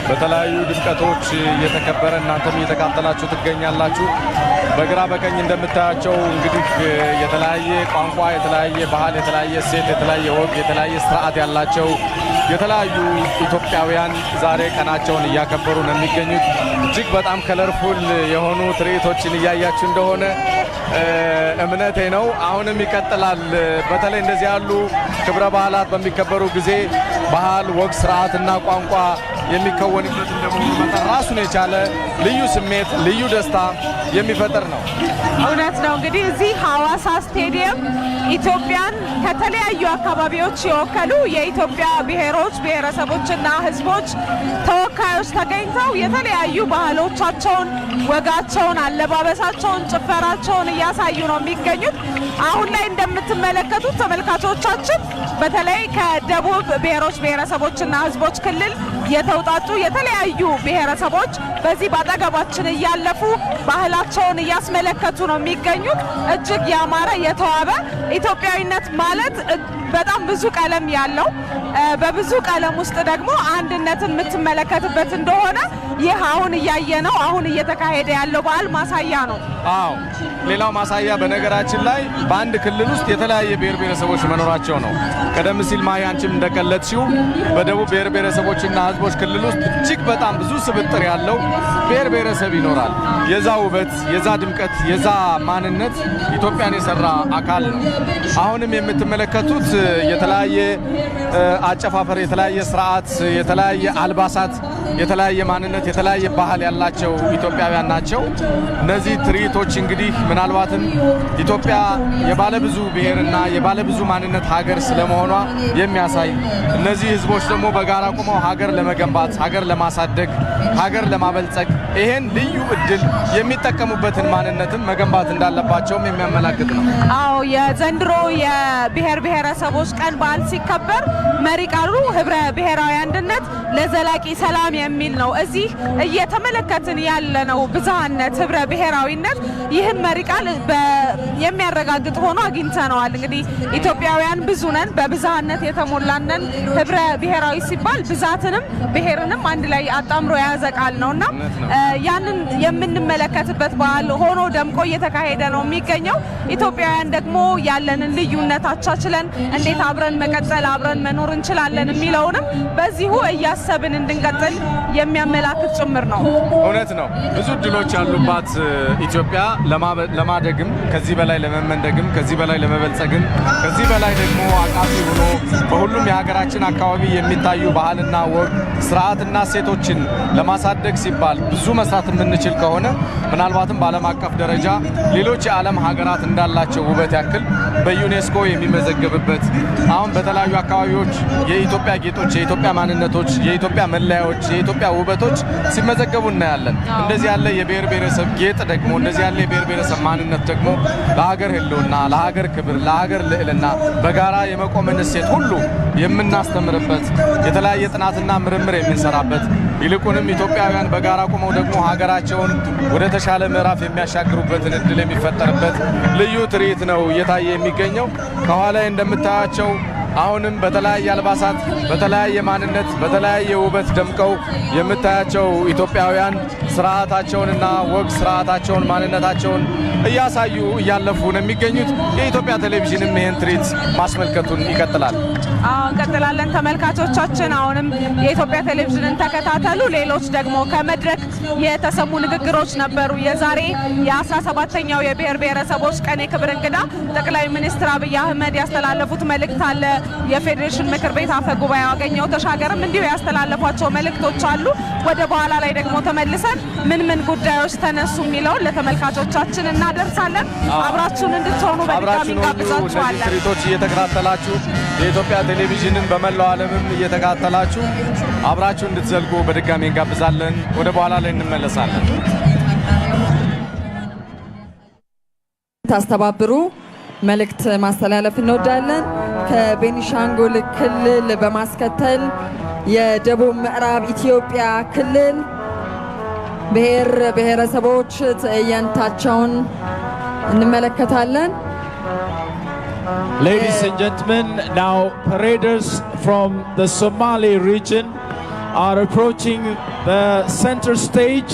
በተለያዩ ድምቀቶች እየተከበረ እናንተም እየተካተላችሁ ትገኛላችሁ። በግራ በቀኝ እንደምታያቸው እንግዲህ የተለያየ ቋንቋ፣ የተለያየ ባህል፣ የተለያየ እሴት፣ የተለያየ ወግ፣ የተለያየ ስርዓት ያላቸው የተለያዩ ኢትዮጵያውያን ዛሬ ቀናቸውን እያከበሩ ነው የሚገኙት። እጅግ በጣም colorful የሆኑ ትርኢቶችን እያያችሁ እንደሆነ እምነቴ ነው። አሁንም ይቀጥላል። በተለይ እንደዚህ ያሉ ክብረ በዓላት በሚከበሩ ጊዜ ባህል፣ ወግ፣ ስርዓትና ቋንቋ የሚከወንበት እንደመሆኑ መጠን ራሱን የቻለ ልዩ ስሜት፣ ልዩ ደስታ የሚፈጥር ነው። እውነት ነው። እንግዲህ እዚህ ሐዋሳ ስቴዲየም ኢትዮጵያን ከተለያዩ አካባቢዎች የወከሉ የኢትዮጵያ ብሔሮች፣ ብሔረሰቦችና ሕዝቦች ተወካዮች ተገኝተው የተለያዩ ባህሎቻቸውን፣ ወጋቸውን፣ አለባበሳቸውን፣ ጭፈራቸውን እያሳዩ ነው የሚገኙት። አሁን ላይ እንደምትመለከቱት ተመልካቾቻችን፣ በተለይ ከደቡብ ብሔሮች ብሔረሰቦችና ሕዝቦች ክልል የተውጣጡ የተለያዩ ብሔረሰቦች በዚህ በአጠገባችን እያለፉ ባህላቸውን እያስመለከቱ ነው የሚገኙት። እጅግ ያማረ የተዋበ፣ ኢትዮጵያዊነት ማለት በጣም ብዙ ቀለም ያለው፣ በብዙ ቀለም ውስጥ ደግሞ አንድነትን የምትመለከትበት እንደሆነ ይህ አሁን እያየነው አሁን እየተካሄደ ያለው በዓል ማሳያ ነው። አዎ፣ ሌላው ማሳያ በነገራችን ላይ በአንድ ክልል ውስጥ የተለያየ ብሔር ብሔረሰቦች መኖራቸው ነው። ቀደም ሲል ማሂ አንቺም እንደገለጽሽው በደቡብ ብሔር ብሔረሰቦችና ሕዝቦች ክልል ውስጥ እጅግ በጣም ብዙ ስብጥር ያለው ብሔር ብሔረሰብ ይኖራል። የዛ ውበት፣ የዛ ድምቀት፣ የዛ ማንነት ኢትዮጵያን የሰራ አካል ነው። አሁንም የምትመለከቱት የተለያየ አጨፋፈር፣ የተለያየ ስርዓት፣ የተለያየ አልባሳት፣ የተለያየ ማንነት፣ የተለያየ ባህል ያላቸው ኢትዮጵያውያን ናቸው። እነዚህ ትርኢቶች እንግዲህ ምናልባትም ኢትዮጵያ የባለብዙ ብሔርና የባለብዙ ማንነት ሀገር ስለመሆኗ የሚያሳይ፣ እነዚህ ህዝቦች ደግሞ በጋራ ቆመው ሀገር ለመገንባት፣ ሀገር ለማሳደግ፣ ሀገር ለማበልጸግ ይሄን ልዩ እድል የሚጠቀሙበትን ማንነትም መገንባት እንዳለባቸውም የሚያመላክት ነው። አዎ፣ የዘንድሮ የብሔር ብሔረሰቦች ቀን በዓል ሲከበር መሪ ቃሉ ህብረ ብሔራዊ አንድነት ለዘላቂ ሰላም የሚል ነው። እዚህ እየተመለከትን ያለነው ብዝሃነት፣ ህብረ ብሔራዊነት ይህን መሪ ቃል የሚያረጋግጥ ሆኖ አግኝተነዋል። እንግዲህ ኢትዮጵያውያን ብዙ ነን፣ በብዝሃነት የተሞላን ነን። ህብረ ብሔራዊ ሲባል ብዛትንም ብሔርንም አንድ ላይ አጣምሮ የያዘ ቃል ነው እና ያንን የምንመለከትበት በዓል ሆኖ ደምቆ እየተካሄደ ነው የሚገኘው። ኢትዮጵያውያን ደግሞ ያለንን ልዩነት አቻችለን እንዴት አብረን መቀጠል፣ አብረን መኖር እንችላለን የሚለውንም በዚሁ እያሰብን እንድንቀጥል የሚያመላክት ጭምር ነው። እውነት ነው። ብዙ እድሎች ያሉባት ኢትዮጵያ ለማደግም፣ ከዚህ በላይ ለመመንደግም፣ ከዚህ በላይ ለመበልጸግም፣ ከዚህ በላይ ደግሞ አቃፊ ሆኖ በሁሉም የሀገራችን አካባቢ የሚታዩ ባህልና ወግ፣ ስርዓትና እሴቶችን ለማሳደግ ሲባል ብዙ መስራት የምንችል ከሆነ ምናልባትም በዓለም አቀፍ ደረጃ ሌሎች የዓለም ሀገራት እንዳላቸው ውበት ያክል በዩኔስኮ የሚመዘገብበት፣ አሁን በተለያዩ አካባቢዎች የኢትዮጵያ ጌጦች፣ የኢትዮጵያ ማንነቶች፣ የኢትዮጵያ መለያዎች፣ የኢትዮጵያ ውበቶች ሲመዘገቡ እናያለን። እንደዚህ ያለ የብሔር ብሔረሰብ ጌጥ ደግሞ፣ እንደዚህ ያለ የብሔር ብሔረሰብ ማንነት ደግሞ ለሀገር ሕልውና፣ ለሀገር ክብር፣ ለሀገር ልዕልና በጋራ የመቆምን እሴት ሁሉ የምናስተምርበት፣ የተለያየ ጥናትና ምርምር የምንሰራበት፣ ይልቁንም ኢትዮጵያውያን በጋራ ቆመው ደግሞ ሀገራቸውን ወደ ተሻለ ምዕራፍ የሚያሻግሩበትን እድል የሚፈጠርበት ልዩ ትርኢት ነው እየታየ የሚገኘው። ከኋላ እንደምታያቸው አሁንም በተለያየ አልባሳት፣ በተለያየ ማንነት፣ በተለያየ ውበት ደምቀው የምታያቸው ኢትዮጵያውያን ስርዓታቸውንና ወግ ስርዓታቸውን ማንነታቸውን እያሳዩ እያለፉ ነው የሚገኙት። የኢትዮጵያ ቴሌቪዥንም ይህን ትርኢት ማስመልከቱን ይቀጥላል። አዎ፣ እንቀጥላለን። ተመልካቾቻችን፣ አሁንም የኢትዮጵያ ቴሌቪዥንን ተከታተሉ። ሌሎች ደግሞ ከመድረክ የተሰሙ ንግግሮች ነበሩ። የዛሬ የ17ኛው የብሔር ብሔረሰቦች ቀን የክብር እንግዳ ጠቅላይ ሚኒስትር አብይ አህመድ ያስተላለፉት መልእክት አለ። የፌዴሬሽን ምክር ቤት አፈ ጉባኤ አገኘሁ ተሻገርም እንዲሁ ያስተላለፏቸው መልእክቶች አሉ። ወደ በኋላ ላይ ደግሞ ተመልሰን ምን ምን ጉዳዮች ተነሱ የሚለውን ለተመልካቾቻችን እናደርሳለን። አብራችሁን እንድትሆኑ በድጋሚ አብራችሁን ሁኑ። እነዚህ እንጋብዛችኋለን። ትርኢቶች እየተከታተላችሁ፣ የኢትዮጵያ ቴሌቪዥንን በመላው ዓለምም እየተከታተላችሁ አብራችሁ እንድትዘልቁ በድጋሚ እንጋብዛለን። ወደ በኋላ ላይ እንመለሳለን። ታስተባብሩ መልእክት ማስተላለፍ እንወዳለን። ከቤኒሻንጉል ክልል በማስከተል የደቡብ ምዕራብ ኢትዮጵያ ክልል ብሔር ብሔረሰቦች ትዕይንታቸውን እንመለከታለን። Ladies and gentlemen, now paraders from the Somali region are approaching the center stage,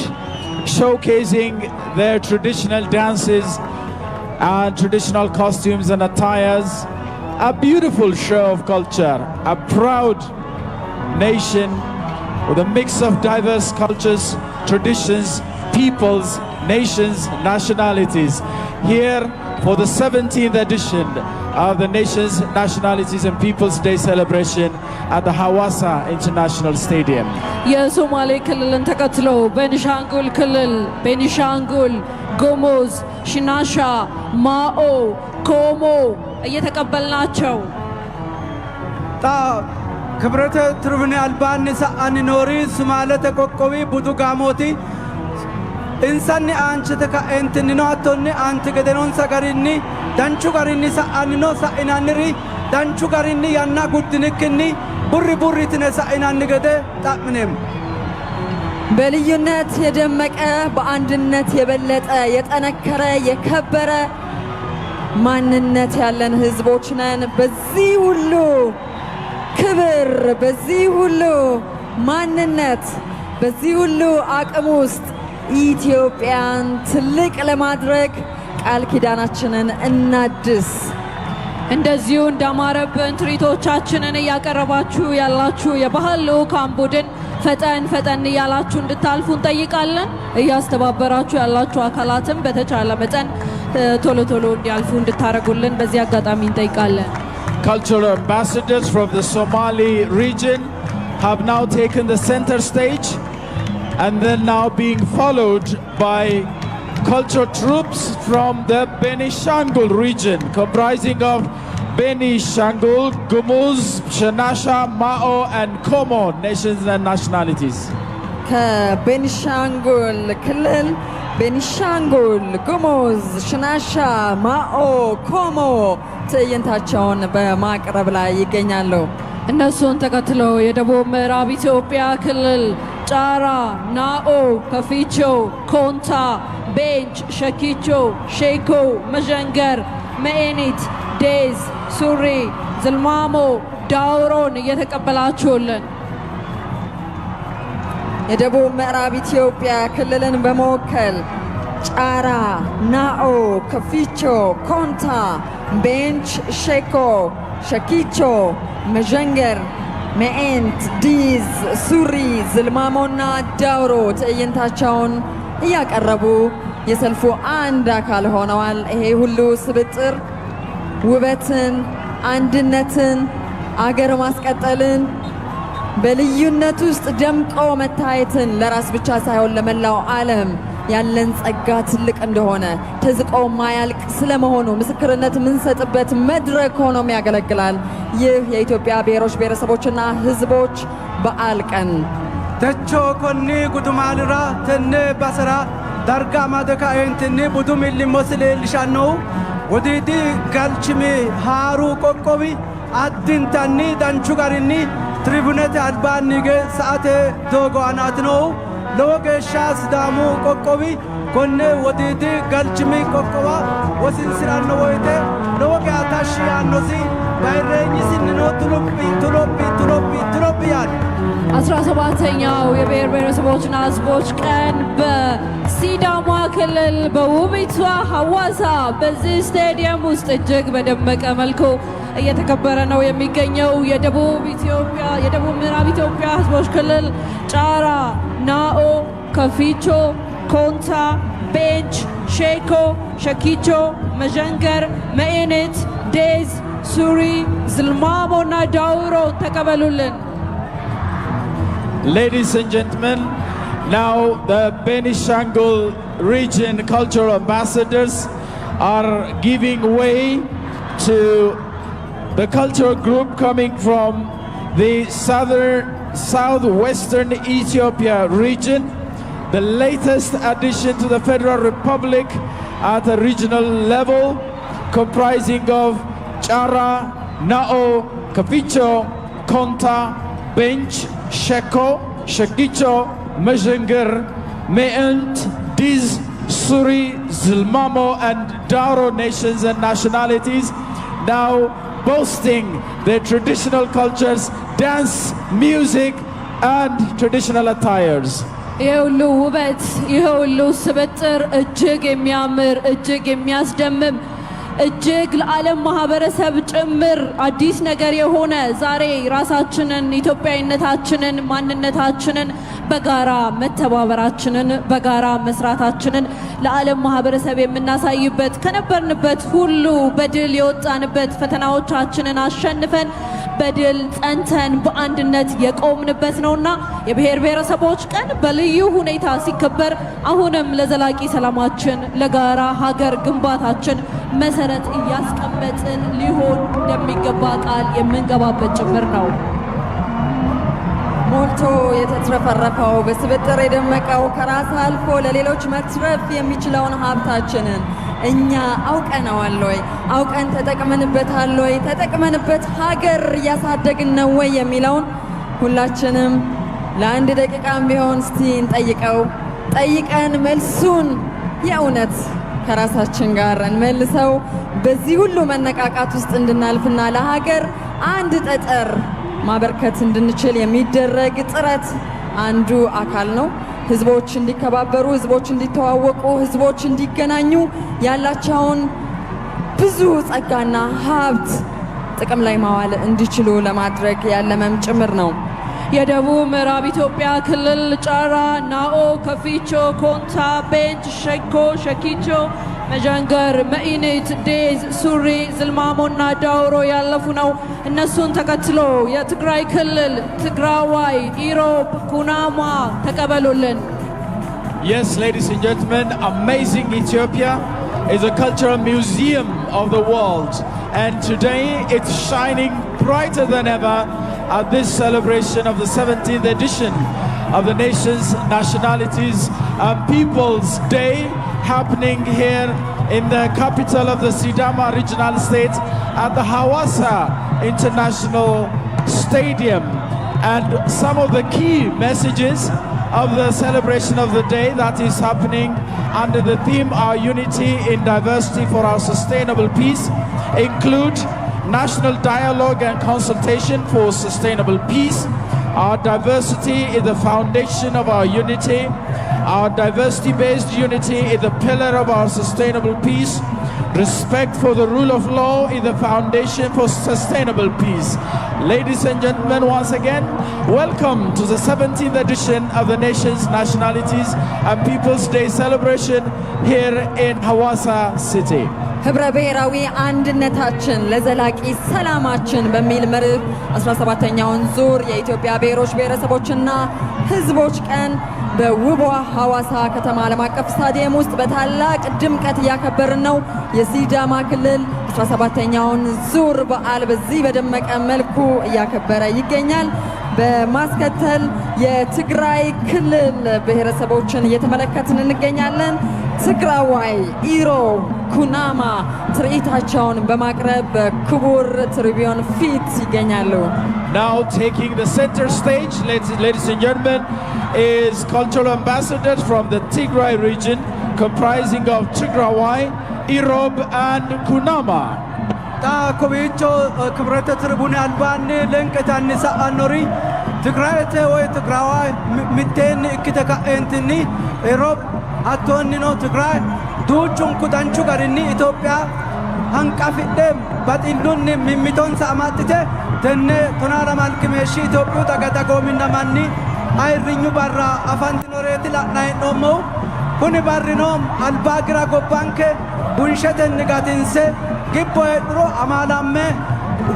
showcasing their traditional dances and traditional costumes and attires. A beautiful show of culture, a proud nation with a mix of diverse cultures, traditions, peoples, nations, nationalities. Here for the 17th edition of the Nations, Nationalities and Peoples Day celebration at the Hawassa International Stadium. የሶማሌ ክልልን ተከትሎ ቤኒሻንጉል ክልል ቤኒሻንጉል ጉሙዝ፣ ሽናሻ፣ ማኦ፣ ኮሞ እየተቀበልናቸው Xa kibirete tiribine albaanni sa'anni noori Sumaalete qoqqowi budu gaamooti. Insanni aanchite ka'entinnino hattonni aanti gedenonsa garinni danchu garinni sa'anni no. Sa'inanniri danchu garinni yanna guddinikkinni burri burri yitine sa'inanni gede xa'mineemmo. በልዩነት የደመቀ፣ በአንድነት የበለጠ፣ የጠነከረ፣ የከበረ ማንነት ያለን ህዝቦች ነን። በዚህ ሁሉ ክብር፣ በዚህ ሁሉ ማንነት፣ በዚህ ሁሉ አቅም ውስጥ ኢትዮጵያን ትልቅ ለማድረግ ቃል ኪዳናችንን እናድስ። እንደዚሁ እንዳማረብን ትርኢቶቻችንን እያቀረባችሁ ያላችሁ የባህል ልዑካን ቡድን ፈጠን ፈጠን እያላችሁ እንድታልፉ እንጠይቃለን። እያስተባበራችሁ ያላችሁ አካላትም በተቻለ መጠን ቶሎ ቶሎ እንዲያልፉ እንድታደርጉልን በዚህ አጋጣሚ እንጠይቃለን። Cultural ambassadors from the Somali region have now taken the center stage and then now being followed by cultural troupes from the Benishangul region, comprising of Benishangul, Gumuz, Shinasha, Mao, and Komo nations and nationalities. ከቤኒሻንጉል ክልል ቤኒሻንጉል ጉሙዝ፣ ሽናሻ፣ ማኦ፣ ኮሞ ትዕይንታቸውን በማቅረብ ላይ ይገኛሉ። እነሱን ተከትለው የደቡብ ምዕራብ ኢትዮጵያ ክልል ጫራ፣ ናኦ፣ ከፊቾ፣ ኮንታ፣ ቤንች፣ ሸኪቾ፣ ሼኮ፣ መዠንገር፣ መኤኒት፣ ዴዝ፣ ሱሪ፣ ዝልማሞ፣ ዳውሮን እየተቀበላችሁልን የደቡብ ምዕራብ ኢትዮጵያ ክልልን በመወከል ጫራ፣ ናኦ፣ ከፊቾ፣ ኮንታ፣ ቤንች፣ ሼኮ፣ ሸኪቾ፣ መዠንገር፣ መኤንት፣ ዲዝ፣ ሱሪ፣ ዝልማሞና ዳውሮ ትዕይንታቸውን እያቀረቡ የሰልፉ አንድ አካል ሆነዋል። ይሄ ሁሉ ስብጥር ውበትን፣ አንድነትን፣ አገር ማስቀጠልን፣ በልዩነት ውስጥ ደምቆ መታየትን፣ ለራስ ብቻ ሳይሆን ለመላው ዓለም ያለን ጸጋ ትልቅ እንደሆነ፣ ተዝቆ ማያልቅ ስለመሆኑ ምስክርነት የምንሰጥበት መድረክ ሆኖም ያገለግላል። ይህ የኢትዮጵያ ብሔሮች፣ ብሔረሰቦችና ሕዝቦች በዓል ቀን Techo konni gudumaalira tenne basera darga amade kaeentinni budu millimmosi leellishannohu Wodiidi Galchimi haaru qoqqowi addintanni danchu garinni Tribunete albaanni hige sa"ate doogo aanaati noohu. Lowo geeshsha Sidaamu qoqqowi konne wodiidi galchimi qoqqowa wosinsi'ranno woyte lowo geya tashshi yaannosi, bayirreenyisinnino tuluphi tuluphi tuluphi tuluphi yaanno. 17ኛው የብሔር ብሔረሰቦችና ሕዝቦች ቀን በሲዳማ ክልል በውቢቷ ሐዋሳ በዚህ ስቴዲየም ውስጥ እጅግ በደመቀ መልኩ እየተከበረ ነው የሚገኘው። የደቡብ ኢትዮጵያ የደቡብ ምዕራብ ኢትዮጵያ ሕዝቦች ክልል ጫራ፣ ናኦ፣ ከፊቾ፣ ኮንታ፣ ቤንች፣ ሼኮ፣ ሸኪቾ፣ መዠንገር፣ መኤኔት፣ ዴዝ፣ ሱሪ፣ ዝልማሞ እና ዳውሮ ተቀበሉልን። Ladies and gentlemen, now the Benishangul region cultural ambassadors are giving way to the cultural group coming from the southern southwestern Ethiopia region, the latest addition to the Federal Republic at a regional level, comprising of Chara, Nao, Kaficho, Konta, Bench, Sheko, Shakicho, Mejenger, Meent, Diz, Suri, Zilmamo, and Daro nations and nationalities, now boasting their traditional cultures, dance, music, and traditional attires. ይህ ሁሉ ውበት፣ ይህ ሁሉ ስብጥር እጅግ የሚያምር፣ እጅግ የሚያስደምም፣ እጅግ ለዓለም ማህበረሰብ ጭምር አዲስ ነገር የሆነ፣ ዛሬ ራሳችንን፣ ኢትዮጵያዊነታችንን፣ ማንነታችንን፣ በጋራ መተባበራችንን፣ በጋራ መስራታችንን ለዓለም ማህበረሰብ የምናሳይበት፣ ከነበርንበት ሁሉ በድል የወጣንበት፣ ፈተናዎቻችንን አሸንፈን በድል ጸንተን በአንድነት የቆምንበት ነውና የብሔር ብሔረሰቦች ቀን በልዩ ሁኔታ ሲከበር አሁንም ለዘላቂ ሰላማችን፣ ለጋራ ሀገር ግንባታችን መሰረት እያስቀመጥን ሊሆን እንደሚገባ ቃል የምንገባበት ጭምር ነው። ሞልቶ የተትረፈረፈው፣ በስብጥር የደመቀው፣ ከራስ አልፎ ለሌሎች መትረፍ የሚችለውን ሀብታችንን እኛ አውቀነዋል ወይ? አውቀን ተጠቅመንበታል ወይ? ተጠቅመንበት ሀገር እያሳደግን ነው ወይ የሚለውን ሁላችንም ለአንድ ደቂቃም ቢሆን እስቲ እንጠይቀው። ጠይቀን መልሱን የእውነት ከራሳችን ጋር እንመልሰው። በዚህ ሁሉ መነቃቃት ውስጥ እንድናልፍና ለሀገር አንድ ጠጠር ማበርከት እንድንችል የሚደረግ ጥረት አንዱ አካል ነው። ህዝቦች እንዲከባበሩ፣ ህዝቦች እንዲተዋወቁ፣ ህዝቦች እንዲገናኙ፣ ያላቸውን ብዙ ጸጋና ሀብት ጥቅም ላይ ማዋል እንዲችሉ ለማድረግ ያለመም ጭምር ነው። የደቡብ ምዕራብ ኢትዮጵያ ክልል ጫራ፣ ናኦ፣ ከፊቾ፣ ኮንታ፣ ቤንች፣ ሸኮ፣ ሸኪቾ፣ መዠንገር፣ መኢኒት፣ ዴዝ፣ ሱሪ፣ ዝልማሞና ዳውሮ ያለፉ ነው። እነሱን ተከትሎ የትግራይ ክልል ትግራዋይ፣ ኢሮብ፣ ኩናማ ተቀበሉልን። Yes, ladies and gentlemen, amazing Ethiopia is a cultural museum of the world. And today it's shining brighter than ever at this celebration of the 17th edition of the nation's Nationalities and Peoples Day, happening here in the capital of the Sidama Regional State at the Hawassa International Stadium. And some of the key messages of the celebration of the day that is happening under the theme "Our Unity in Diversity for Our Sustainable Peace" include national dialogue and consultation for sustainable peace. Our diversity is the foundation of our unity. Our diversity based unity is the pillar of our sustainable peace. Respect for the rule of law is the foundation for sustainable peace. Ladies and gentlemen, once again, welcome to the 17th edition of the nation's Nationalities and Peoples Day celebration here in Hawassa City. ህብረ ብሔራዊ አንድነታችን ለዘላቂ ሰላማችን በሚል መርህ 17ኛውን ዙር የኢትዮጵያ ብሔሮች፣ ብሔረሰቦችና ሕዝቦች ቀን በውቧ ሐዋሳ ከተማ ዓለም አቀፍ ስታዲየም ውስጥ በታላቅ ድምቀት እያከበርን ነው። የሲዳማ ክልል 17ኛውን ዙር በዓል በዚህ በደመቀ መልኩ እያከበረ ይገኛል። በማስከተል የትግራይ ክልል ብሔረሰቦችን እየተመለከትን እንገኛለን። ትግራዋይ፣ ኢሮብ ኩናማ ትርኢታቸውን በማቅረብ በክቡር ትሪቢዮን ፊት ይገኛሉ። Now taking the center stage, ladies and gentlemen, is cultural ambassadors from the Tigray region, comprising of Tigray, Irob, and Kunama. Xa kowiicho ክብረተ ትርቡን albaanni lenqetanni sa'annori Tigraayete woy Tigraawaa mitteenni ikkite ka'eentinni Iroob hattoonnino Tigraay duuchunku danchu garinni Itoophiya hanqafidhe baxillunni mimmitonsa amaxxite tenne 12 meeshshi Itophiyu daga dagoominna manni ayirrinyu barra afantinoreeti la'nanni hee'noommohu. Kuni barrino albaagira gobbanke bunshetenni gatinse gibbo heedhuro amaalamme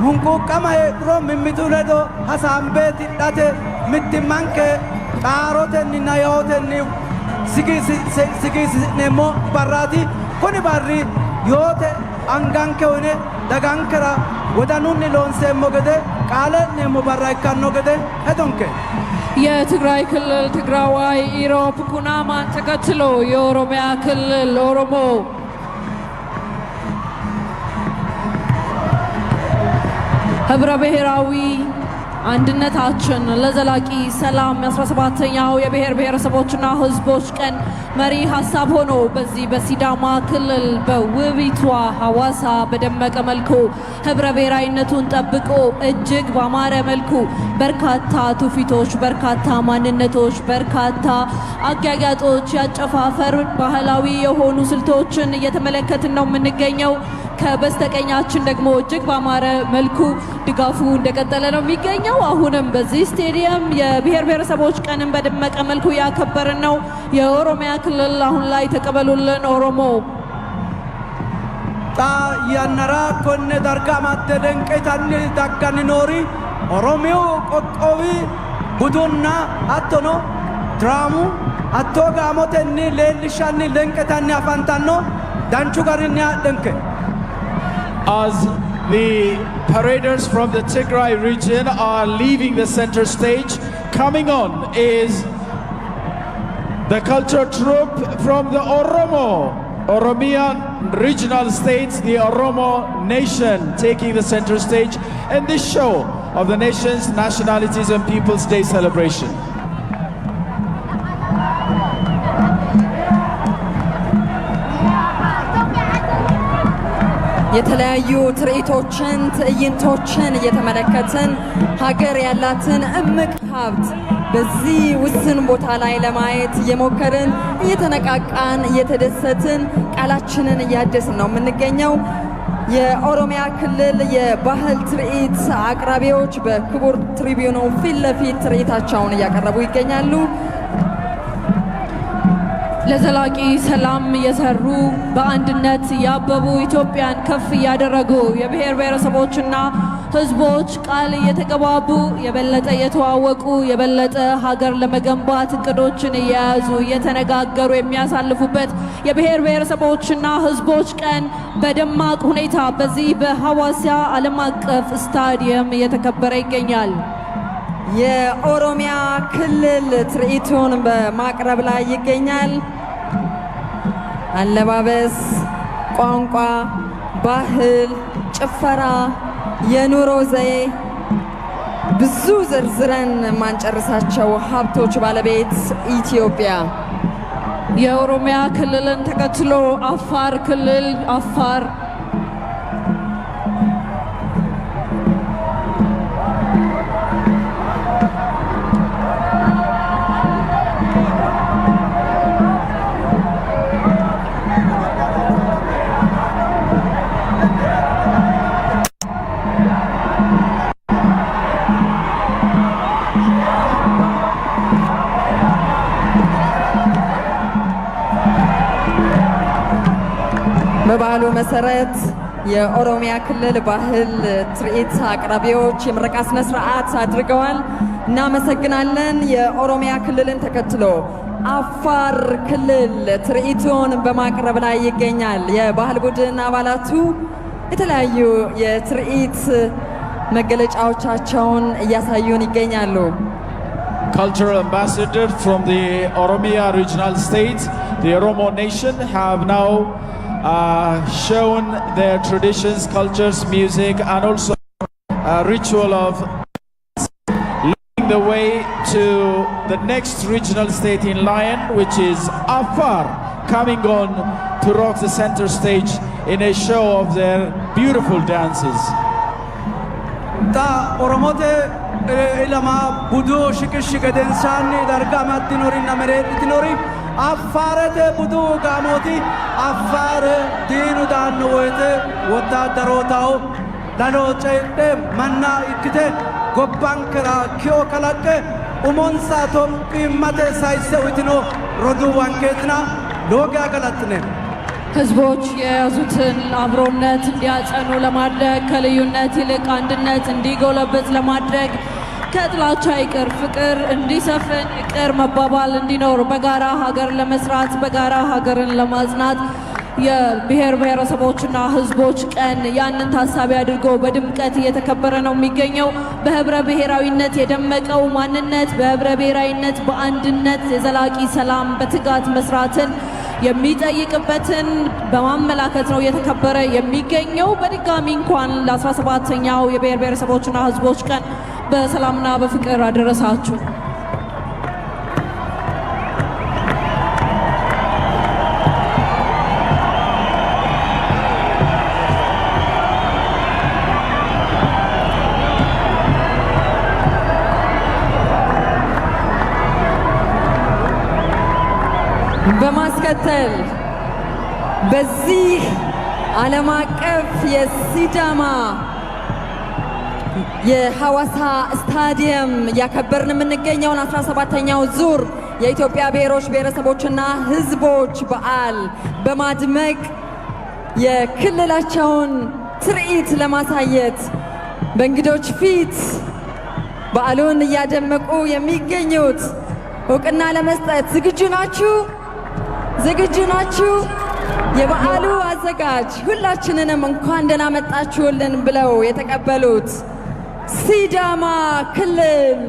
hunquuqqama heedhuro mimmitu ledo hasaambe tidhate mittimmanke xaarotenninna yawotenni sigiisi'neemmo barraati. Kuni barri yoote anganke uyine dagankera wodanunni loonseemmo gede qaale e'neemmo barra ikkanno gede hedonke. የትግራይ ክልል ትግራዋይ፣ ኢሮብ፣ ኩናማን ተከትሎ የኦሮሚያ ክልል ኦሮሞ ህብረ ብሔራዊ አንድነታችን ለዘላቂ ሰላም የ17ኛው የብሔር ብሔረሰቦችና ህዝቦች ቀን መሪ ሀሳብ ሆኖ በዚህ በሲዳማ ክልል በውቢቷ ሐዋሳ በደመቀ መልኩ ህብረ ብሔራዊነቱን ጠብቆ እጅግ ባማረ መልኩ በርካታ ትውፊቶች፣ በርካታ ማንነቶች፣ በርካታ አጊያጊያጦች፣ ያጨፋፈር ባህላዊ የሆኑ ስልቶችን እየተመለከትን ነው የምንገኘው። ከበስተቀኛችን ደግሞ እጅግ ባማረ መልኩ ድጋፉ እንደቀጠለ ነው የሚገኘው። አሁንም በዚህ ስቴዲየም የብሔር ብሔረሰቦች ቀንን በደመቀ መልኩ እያከበርን ነው። የኦሮሚያ ክልል አሁን ላይ ተቀበሉልን ኦሮሞ። Xaa yannara konne darga amadde lenqetanni dagganni noori Oromiyu qoqqowi budunna hattono diraamu hattoo gaamotenni leellishshanni lenqetanni afantanno danchu garinni haadhenke. As the paraders from the Tigray region are leaving the center stage, coming on is the culture troupe from the Oromian regional states, the Oromo nation, taking the center stage in this show of the nation's Nationalities and Peoples Day celebration. የተለያዩ ትርኢቶችን፣ ትዕይንቶችን እየተመለከትን ሀገር ያላትን እምቅ ሀብት በዚህ ውስን ቦታ ላይ ለማየት እየሞከርን እየተነቃቃን እየተደሰትን ቃላችንን እያደስን ነው የምንገኘው። የኦሮሚያ ክልል የባህል ትርኢት አቅራቢዎች በክቡር ትሪቢዩኑ ፊት ለፊት ትርኢታቸውን እያቀረቡ ይገኛሉ። ለዘላቂ ሰላም እየሰሩ በአንድነት እያበቡ ኢትዮጵያን ከፍ እያደረጉ የብሔር ብሔረሰቦችና ሕዝቦች ቃል እየተገባቡ የበለጠ እየተዋወቁ የበለጠ ሀገር ለመገንባት እቅዶችን እየያዙ እየተነጋገሩ የሚያሳልፉበት የብሔር ብሔረሰቦችና ሕዝቦች ቀን በደማቅ ሁኔታ በዚህ በሐዋሳ ዓለም አቀፍ ስታዲየም እየተከበረ ይገኛል። የኦሮሚያ ክልል ትርኢቱን በማቅረብ ላይ ይገኛል። አለባበስ፣ ቋንቋ፣ ባህል፣ ጭፈራ፣ የኑሮ ዘዬ ብዙ ዘርዝረን የማንጨርሳቸው ሀብቶች ባለቤት ኢትዮጵያ። የኦሮሚያ ክልልን ተከትሎ አፋር ክልል አፋር በበዓሉ መሰረት የኦሮሚያ ክልል ባህል ትርኢት አቅራቢዎች የምረቃ ስነ ስርዓት አድርገዋል። እናመሰግናለን። የኦሮሚያ ክልልን ተከትሎ አፋር ክልል ትርኢቱን በማቅረብ ላይ ይገኛል። የባህል ቡድን አባላቱ የተለያዩ የትርኢት መገለጫዎቻቸውን እያሳዩን ይገኛሉ። Cultural ambassador from the Oromia regional state, the Oromo nation, have now shown their traditions, cultures, music, and also a ritual of leading the way to the next regional state in line, which is Afar, coming on to rock the center stage in a show of their beautiful dances. Xa Oromote ilama budu shiqishshi gedensaanni darga amaddinorinna mereedhitinori Affaarete budu gaamooti. Affaar diinu daanno woyte wottaaddarootaho lalo ceidhe manna ikkite gobbankera kio kalaqqe umonsa Itophiyimmate sayisse uyitino roduuwankeetina lowo geya galaxxineemmo። ህዝቦች የያዙትን አብሮነት እንዲያጸኑ ለማድረግ፣ ከልዩነት ይልቅ አንድነት እንዲጎለብት ለማድረግ፣ ከጥላቻ ይቅር ፍቅር እንዲሰፍን፣ ይቅር መባባል እንዲኖር፣ በጋራ ሀገር ለመስራት፣ በጋራ ሀገርን ለማጽናት የብሔር ብሔረሰቦችና ህዝቦች ቀን ያንን ታሳቢ አድርጎ በድምቀት እየተከበረ ነው የሚገኘው። በህብረ ብሔራዊነት የደመቀው ማንነት በህብረ ብሔራዊነት በአንድነት የዘላቂ ሰላም በትጋት መስራትን የሚጠይቅበትን በማመላከት ነው እየተከበረ የሚገኘው። በድጋሚ እንኳን ለ17ኛው የብሔር ብሔረሰቦችና ህዝቦች ቀን በሰላምና በፍቅር አደረሳችሁ። በማስከተል በዚህ ዓለም አቀፍ የሲዳማ የሐዋሳ ስታዲየም እያከበርን የምንገኘውን 17ኛው ዙር የኢትዮጵያ ብሔሮች፣ ብሔረሰቦችና ሕዝቦች በዓል በማድመቅ የክልላቸውን ትርኢት ለማሳየት በእንግዶች ፊት በዓሉን እያደመቁ የሚገኙት እውቅና ለመስጠት ዝግጁ ናችሁ? ዝግጁ ናችሁ? የበዓሉ አዘጋጅ ሁላችንንም እንኳን ደህና መጣችሁልን ብለው የተቀበሉት ሲዳማ ክልል።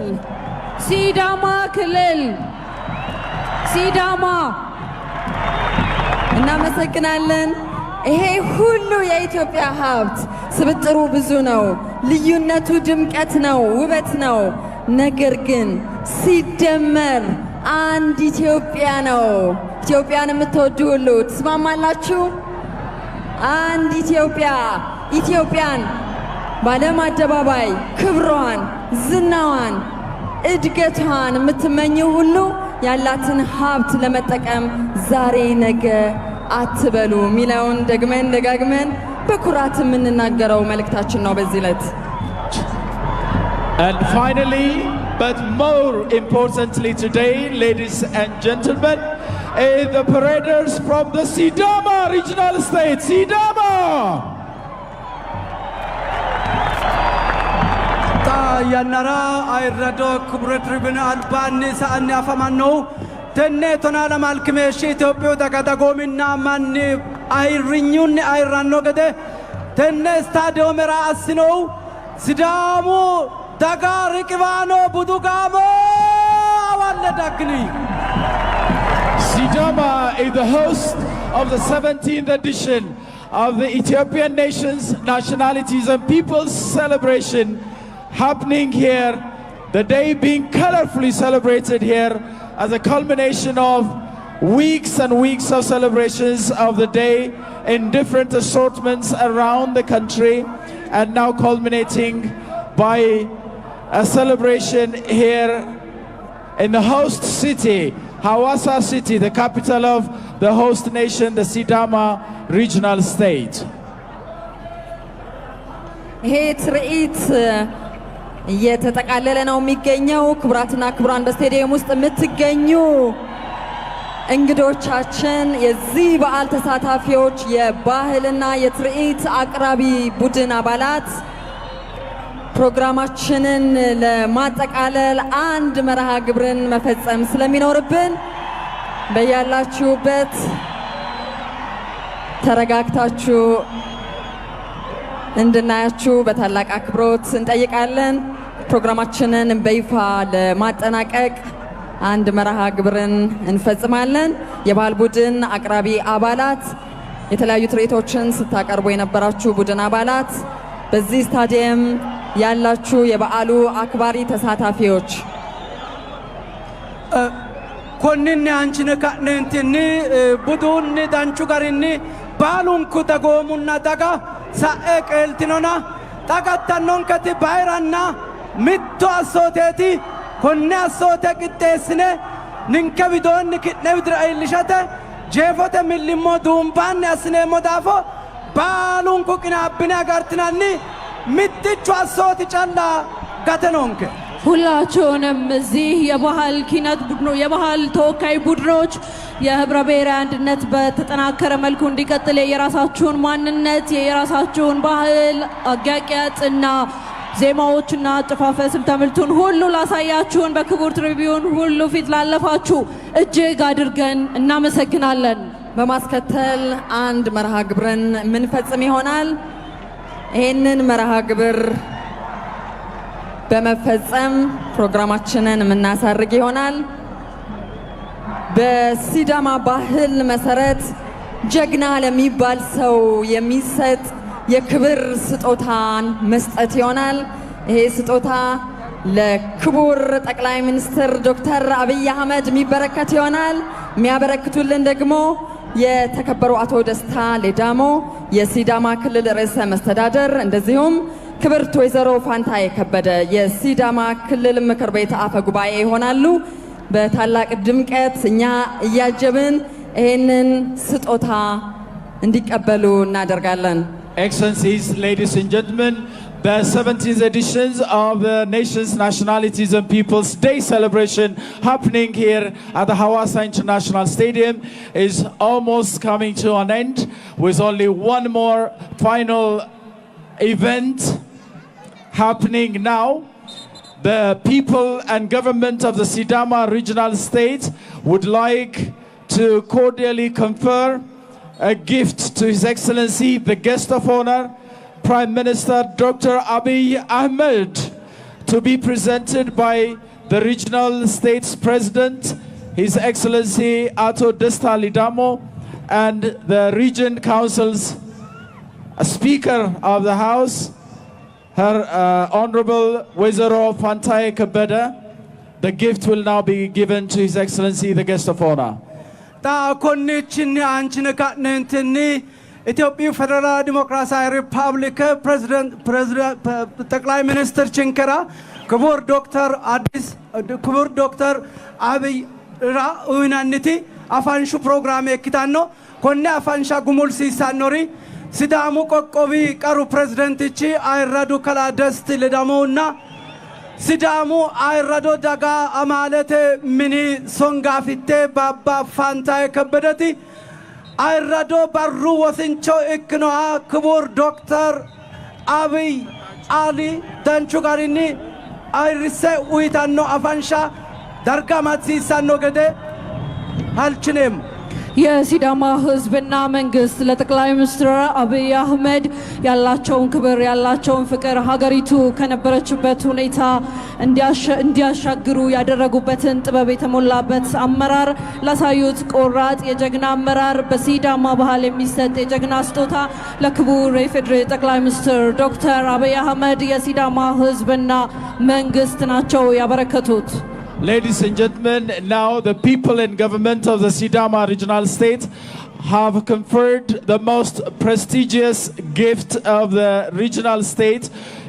ሲዳማ ክልል፣ ሲዳማ። እናመሰግናለን። ይሄ ሁሉ የኢትዮጵያ ሀብት ስብጥሩ ብዙ ነው። ልዩነቱ ድምቀት ነው፣ ውበት ነው። ነገር ግን ሲደመር አንድ ኢትዮጵያ ነው። ኢትዮጵያን የምትወዱ ሁሉ ትስማማላችሁ? አንድ ኢትዮጵያ። ኢትዮጵያን በዓለም አደባባይ ክብሯን፣ ዝናዋን፣ እድገቷን የምትመኙ ሁሉ ያላትን ሀብት ለመጠቀም ዛሬ ነገ አትበሉ የሚለውን ደግመን ደጋግመን በኩራት የምንናገረው መልእክታችን ነው በዚህ ዕለት። And finally, but more importantly today, ladies and gentlemen, is the paraders from the Sidama Regional State. Sidama! Xaa yannara ayirrado ክቡር ትሪቡን albaanni sa'anni afamannohu tenne tonaa lamalkimeeshshi Itophiyu daga dagoominna manni ayirrinyunni ayirranno gede tenne istaadiyoomera assinohu Sidaamu daga riqiwaano budu gaamo hawalle daggini. Sidama is the host of the 17th edition of the Ethiopian Nations, Nationalities and Peoples Celebration happening here, the day being colorfully celebrated here as a culmination of weeks and weeks of celebrations of the day in different assortments around the country, and now culminating by a celebration here in the host city, Hawassa City, the capital of the host nation, the Sidama Regional State. ይሄ ትርኢት እየተጠቃለለ ነው የሚገኘው። ክቡራትና ክቡራን፣ በስቴዲየም ውስጥ የምትገኙ እንግዶቻችን፣ የዚህ በዓል ተሳታፊዎች፣ የባህልና የትርኢት አቅራቢ ቡድን አባላት፣ ፕሮግራማችንን ለማጠቃለል አንድ መርሃ ግብርን መፈጸም ስለሚኖርብን በያላችሁበት ተረጋግታችሁ እንድናያችሁ በታላቅ አክብሮት እንጠይቃለን። ፕሮግራማችንን በይፋ ለማጠናቀቅ አንድ መርሃ ግብርን እንፈጽማለን። የባህል ቡድን አቅራቢ አባላት የተለያዩ ትርኢቶችን ስታቀርቡ የነበራችሁ ቡድን አባላት፣ በዚህ ስታዲየም ያላችሁ የበዓሉ አክባሪ ተሳታፊዎች፣ Konninni aanchine ka'neentinni budunni danchu garinni baalunku dagoomunna daga sa'e qeeltinona xa gattannonketi bayiranna mittu assooteeti. Konne assoote qixxeessine ninke widoonni ki'ne widira iillishate jeefote millimmo duumbaanni assineemmo daafo baalunku qinaabbine agartinanni mittichu assooti calla gate noonke. ሁላችሁንም እዚህ የባህል ኪነት ቡድኖ የባህል ተወካይ ቡድኖች የህብረ ብሔራዊ አንድነት በተጠናከረ መልኩ እንዲቀጥል የየራሳችሁን ማንነት የየራሳችሁን ባህል አጊያጊያጥና ዜማዎችና አጨፋፈር ስልተ ምልቱን ሁሉ ላሳያችሁን በክቡር ትሪቢዩን ሁሉ ፊት ላለፋችሁ እጅግ አድርገን እናመሰግናለን። በማስከተል አንድ መርሃ ግብርን የምንፈጽም ይሆናል። ይህንን መርሃ ግብር በመፈጸም ፕሮግራማችንን የምናሳርግ ይሆናል። በሲዳማ ባህል መሰረት ጀግና ለሚባል ሰው የሚሰጥ የክብር ስጦታን መስጠት ይሆናል። ይሄ ስጦታ ለክቡር ጠቅላይ ሚኒስትር ዶክተር አብይ አህመድ የሚበረከት ይሆናል። የሚያበረክቱልን ደግሞ የተከበሩ አቶ ደስታ ሌዳሞ የሲዳማ ክልል ርዕሰ መስተዳደር፣ እንደዚሁም ክብርት ወይዘሮ ፋንታዬ ከበደ የሲዳማ ክልል ምክር ቤት አፈ ጉባኤ ይሆናሉ። በታላቅ ድምቀት እኛ እያጀብን ይሄንን ስጦታ እንዲቀበሉ እናደርጋለን። Excellencies, ladies and gentlemen, the 17th editions of the Nations, Nationalities and Peoples Day celebration happening here at the Hawassa International Stadium is almost coming to an end, with only one more final event happening now. The people and government of the Sidama Regional State would like to cordially confer a gift to His Excellency, the guest of honor, Prime Minister Dr. Abiy Ahmed, to be presented by the regional state's president, His Excellency Ato Desta Ledamo, and the region council's Speaker of the House, Her Honorable Weyzero Fantaye Kebede. The gift will now be given to His Excellency, the guest of honor. Xa konnichinni aanchine ka'neentinni Itophiyu Federaal Dimokiraasiyawi Ripaabilike ፕሬዝዳንት ጠቅላይ ሚኒስትርchinkera ክቡር ዶክተር አዲስ ክቡር ዶክተር አብይ ra uyinanniti afanshu ፕሮግራም ikkitanno konne afansha gumulsiissannori Sidaamu qoqqowi qaru pirezidaantichi ayirradu kalaa Desti Ledamohunna Sidaamu ayirrado daga amaalete mini songaafitte baabba Faantaye Kebbedeti ayirrado barru wosincho ikkinoha ክቡር ዶክተር አብይ አሊ danchu garinni ayirrisse uyitanno afansha darga amadisiissanno gede halchineemmo. የሲዳማ ሕዝብና መንግስት ለጠቅላይ ሚኒስትር አብይ አህመድ ያላቸውን ክብር ያላቸውን ፍቅር ሀገሪቱ ከነበረችበት ሁኔታ እንዲያሻግሩ ያደረጉበትን ጥበብ የተሞላበት አመራር ላሳዩት ቆራጥ የጀግና አመራር በሲዳማ ባህል የሚሰጥ የጀግና ስጦታ ለክቡር የኢፌዴሪ ጠቅላይ ሚኒስትር ዶክተር አብይ አህመድ የሲዳማ ሕዝብና መንግስት ናቸው ያበረከቱት። Ladies and gentlemen, now the people and government of the Sidama Regional State have conferred the most prestigious gift of the regional state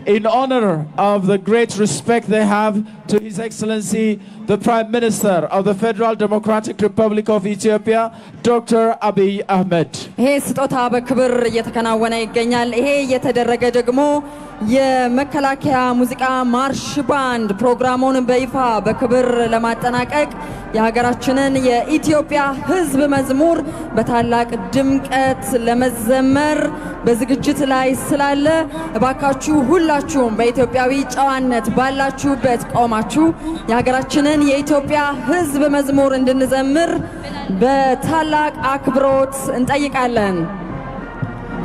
in honor of the great respect they have to His Excellency, the Prime Minister of the Federal Democratic Republic of Ethiopia, Dr. Abiy Ahmed. ይሄ ስጦታ በክብር እየተከናወነ ይገኛል። ይሄ እየተደረገ ደግሞ የመከላከያ ሙዚቃ ማርሽ ባንድ ፕሮግራሙን በይፋ በክብር ለማጠናቀቅ የሀገራችንን የኢትዮጵያ ሕዝብ መዝሙር በታላቅ ድምቀት ለመዘመር በዝግጅት ላይ ስላለ እባካችሁ ሁላችሁም በኢትዮጵያዊ ጨዋነት ባላችሁበት ቆማችሁ የሀገራችንን የኢትዮጵያ ሕዝብ መዝሙር እንድንዘምር በታላቅ አክብሮት እንጠይቃለን።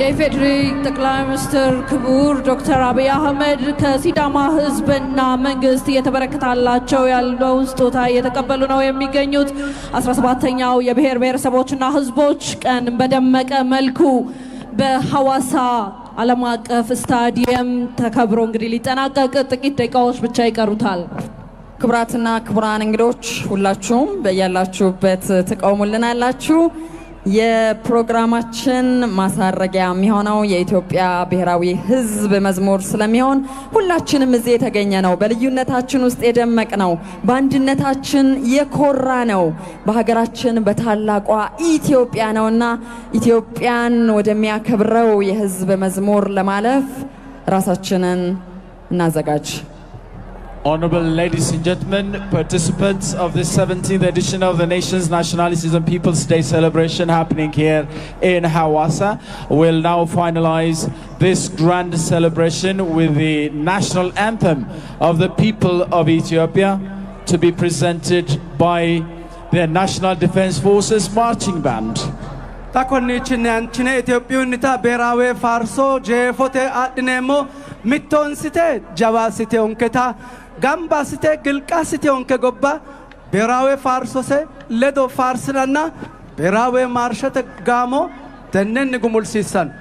የኢፌዴሪ ጠቅላይ ሚኒስትር ክቡር ዶክተር አብይ አህመድ ከሲዳማ ሕዝብና መንግስት እየተበረከታላቸው ያለውን ስጦታ እየተቀበሉ ነው የሚገኙት። 17ኛው የብሔር ብሔረሰቦችና ሕዝቦች ቀን በደመቀ መልኩ በሐዋሳ ዓለም አቀፍ ስታዲየም ተከብሮ እንግዲህ ሊጠናቀቅ ጥቂት ደቂቃዎች ብቻ ይቀሩታል። ክቡራትና ክቡራን እንግዶች፣ ሁላችሁም በያላችሁበት ትቆሙልናላችሁ። የፕሮግራማችን ማሳረጊያ የሚሆነው የኢትዮጵያ ብሔራዊ ሕዝብ መዝሙር ስለሚሆን ሁላችንም እዚህ የተገኘነው፣ በልዩነታችን ውስጥ የደመቅነው፣ በአንድነታችን የኮራነው፣ በሀገራችን በታላቋ ኢትዮጵያ ነውና ኢትዮጵያን ወደሚያከብረው የሕዝብ መዝሙር ለማለፍ ራሳችንን እናዘጋጅ። Honorable ladies and gentlemen, participants of the 17th edition of the Nations, Nationalities and Peoples Day celebration happening here in Hawassa, will now finalize this grand celebration with the national anthem of the people of Ethiopia to be presented by the National Defense Forces Marching Band. Xa konniichinni aanchine Itophiyunnita ብሔራዊ faarso jeefote adhineemmo. Mittoonsite jawaasiteyonketa gamba assite gilqassiteyonke gobba ብሔራዊ faarsose ledo faarsinanna ብሔራዊ maarshete gaamo tennenni gumulsiissanno.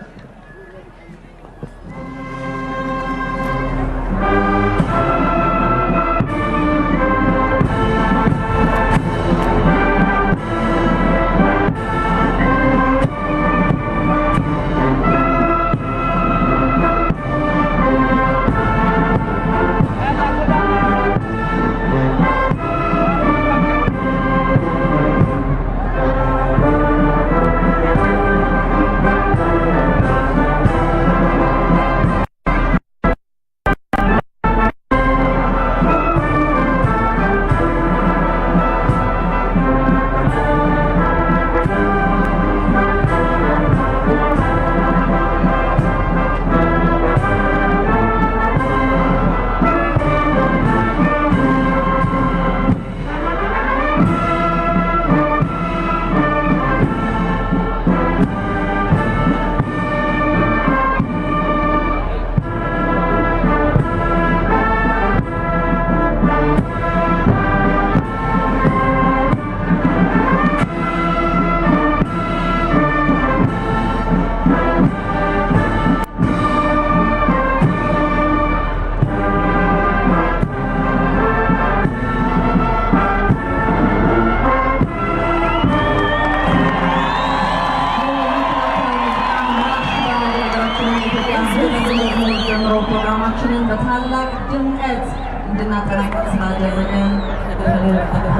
ጀምሮ ፕሮግራማችንን በታላቅ ድምቀት እንድናጠናቅቅ ስላደረገን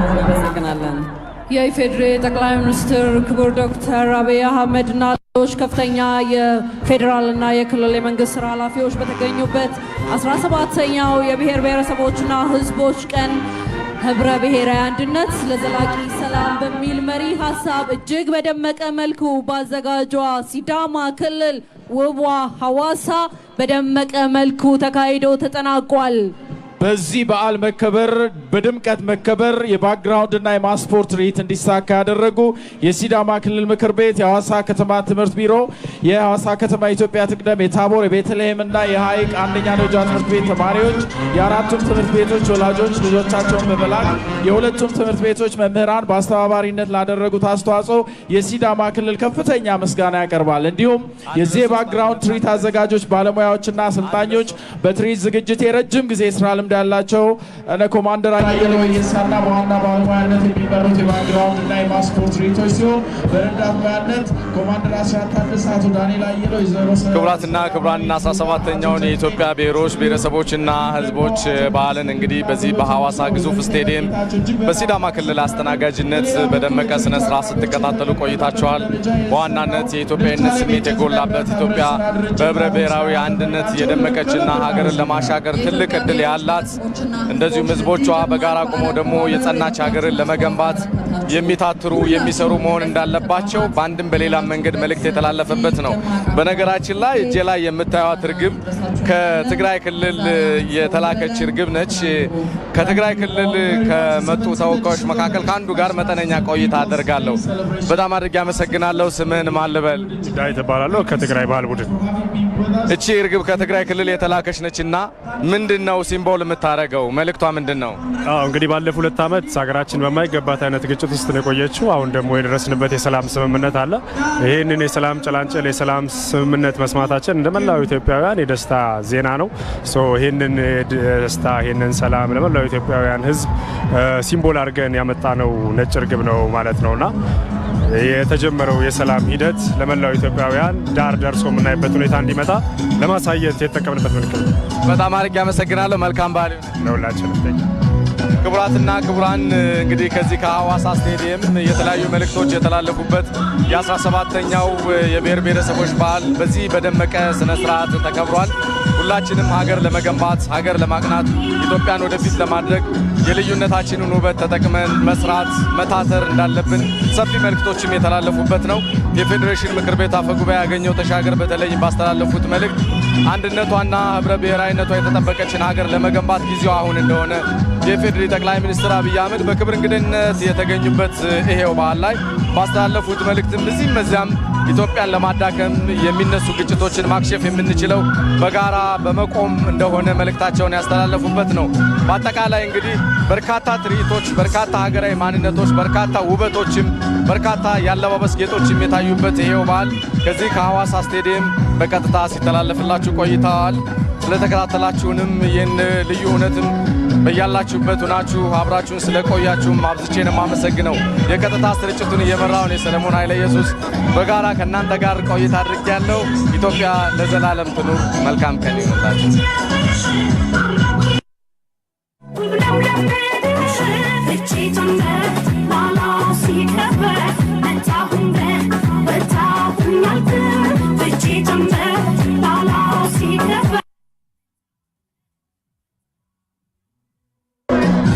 እናመሰግናለን። የኢፌዴሪ ጠቅላይ ሚኒስትር ክቡር ዶክተር አብይ አህመድና ሌሎች ከፍተኛ የፌዴራልና የክልል የመንግስት ስራ ኃላፊዎች በተገኙበት 17ኛው የብሔር ብሔረሰቦችና ሕዝቦች ቀን ህብረ ብሔራዊ አንድነት ለዘላቂ ሰላም በሚል መሪ ሀሳብ እጅግ በደመቀ መልኩ ባዘጋጇ ሲዳማ ክልል ውቧ ሐዋሳ በደመቀ መልኩ ተካሂዶ ተጠናቋል። በዚህ በዓል መከበር በድምቀት መከበር የ background እና የ mass sport ትርኢት እንዲሳካ ያደረጉ የሲዳማ ክልል ምክር ቤት፣ የሐዋሳ ከተማ ትምህርት ቢሮ፣ የሐዋሳ ከተማ ኢትዮጵያ ትቅደም፣ የታቦር፣ የቤተልሔም እና የሐይቅ አንደኛ ደረጃ ትምህርት ቤት ተማሪዎች፣ የአራቱም ትምህርት ቤቶች ወላጆች ልጆቻቸውን በመላክ፣ የሁለቱም ትምህርት ቤቶች መምህራን በአስተባባሪነት ላደረጉት አስተዋጽኦ የሲዳማ ክልል ከፍተኛ ምስጋና ያቀርባል። እንዲሁም የዚህ የ background ትርኢት አዘጋጆች፣ ባለሙያዎችና አሰልጣኞች፣ በትርኢት ዝግጅት የረጅም ጊዜ የስራ ልምድ ያላቸው እነ ኮማንደር አየለ ወየሳና በዋና ባለሙያነት የሚመሩት የ background እና የ mass sport ትርኢቶች ሲሆን በረዳት ሙያነት ኮማንደር አስራት ታደሰ፣ አቶ ዳንኤል አየለ፣ ወይዘሮ ክቡራትና ክቡራን፣ 17ኛውን የኢትዮጵያ ብሔሮች፣ ብሔረሰቦችና ሕዝቦች በዓልን እንግዲህ በዚህ በሐዋሳ ግዙፍ ስቴዲየም በሲዳማ ክልል አስተናጋጅነት በደመቀ ስነ ስርዓት ስትከታተሉ ቆይታችኋል። በዋናነት የኢትዮጵያዊነት ስሜት የጎላበት፣ ኢትዮጵያ በህብረ ብሔራዊ አንድነት የደመቀችና ሀገርን ለማሻገር ትልቅ እድል ያላት፣ እንደዚሁም ሕዝቦቿ በጋራ ቆመው ደግሞ የጸናች ሀገርን ለመገንባት የሚታትሩ፣ የሚሰሩ መሆን እንዳለባቸው በአንድም በሌላም መንገድ መልእክት የተላለፈበት ነው። በነገራችን ላይ እጄ ላይ የምታዩት እርግብ ከትግራይ ክልል የተላከች እርግብ ነች። ከትግራይ ክልል ከመጡ ተወካዮች መካከል ከአንዱ ጋር መጠነኛ ቆይታ አደርጋለሁ። በጣም አድርጌ አመሰግናለሁ። ስምህን ማን ልበል? ዳዊት እባላለሁ፣ ከትግራይ ባህል ቡድን። እቺ እርግብ ከትግራይ ክልል የተላከች ነችና ምንድን ነው symbol የምታደርገው? መልእክቷ ምንድን ነው? አዎ፣ እንግዲህ ባለፉት 2 ዓመት ሀገራችን በማይገባት አይነት ግጭት ውስጥ ነው የቆየችው። አሁን ደግሞ የደረስንበት የሰላም ስምምነት አለ። ይህንን የሰላም ጭላንጭል፣ የሰላም ስምምነት መስማታችን እንደ መላው ኢትዮጵያውያን የደስታ ዜና ነው። So ይህንን ደስታ፣ ይህንን ሰላም ለመላው ኢትዮጵያውያን ሕዝብ symbol አድርገን ያመጣነው ነጭ እርግብ ነው ማለት ነውና የተጀመረው የሰላም ሂደት ለመላው ኢትዮጵያውያን ዳር ደርሶ የምናይበት ሁኔታ እንዲመጣ ለማሳየት የተጠቀምንበት ምልክት ነው። በጣም አድርጌ አመሰግናለሁ። መልካም በዓል ይሁን። ለሁላችንም። ክቡራትና ክቡራን፣ እንግዲህ ከዚህ ከሐዋሳ ስቴዲየም የተለያዩ መልእክቶች የተላለፉበት የ17ኛው የብሔር ብሔረሰቦች በዓል በዚህ በደመቀ ስነ ስርዓት ተከብሯል። ሁላችንም ሀገር ለመገንባት፣ ሀገር ለማቅናት፣ ኢትዮጵያን ወደፊት ለማድረግ የልዩነታችንን ውበት ተጠቅመን መስራት፣ መታተር እንዳለብን ሰፊ መልእክቶችም የተላለፉበት ነው። የፌዴሬሽን ምክር ቤት አፈ ጉባኤ አገኘሁ ተሻገር በተለይም ባስተላለፉት መልእክት አንድነቷና ህብረ ብሔራዊነቷ የተጠበቀችን ሀገር ለመገንባት ጊዜው አሁን እንደሆነ፣ የኢፌዴሪ ጠቅላይ ሚኒስትር አብይ አህመድ በክብር እንግድነት የተገኙበት ይሄው በዓል ላይ ባስተላለፉት መልእክትም እዚህም እዚያም ኢትዮጵያን ለማዳከም የሚነሱ ግጭቶችን ማክሸፍ የምንችለው በጋራ በመቆም እንደሆነ መልእክታቸውን ያስተላለፉበት ነው። በአጠቃላይ እንግዲህ በርካታ ትርኢቶች፣ በርካታ ሀገራዊ ማንነቶች፣ በርካታ ውበቶችም፣ በርካታ የአለባበስ ጌጦችም የታዩበት ይሄው በዓል ከዚህ ከሐዋሳ ስቴዲየም በቀጥታ ሲተላለፍላችሁ ቆይተዋል። ስለተከታተላችሁንም፣ ይህን ልዩ እውነትም በያላችሁበት ሆናችሁ አብራችሁን ስለቆያችሁም አብዝቼ ነው የማመሰግነው። የቀጥታ ስርጭቱን እየመራው እኔ ሰለሞን ኃይለ ኢየሱስ በጋራ ከእናንተ ጋር ቆይታ አድርጌያለሁ። ኢትዮጵያ ለዘላለም ትኑር። መልካም ቀን ይሁንላችሁ።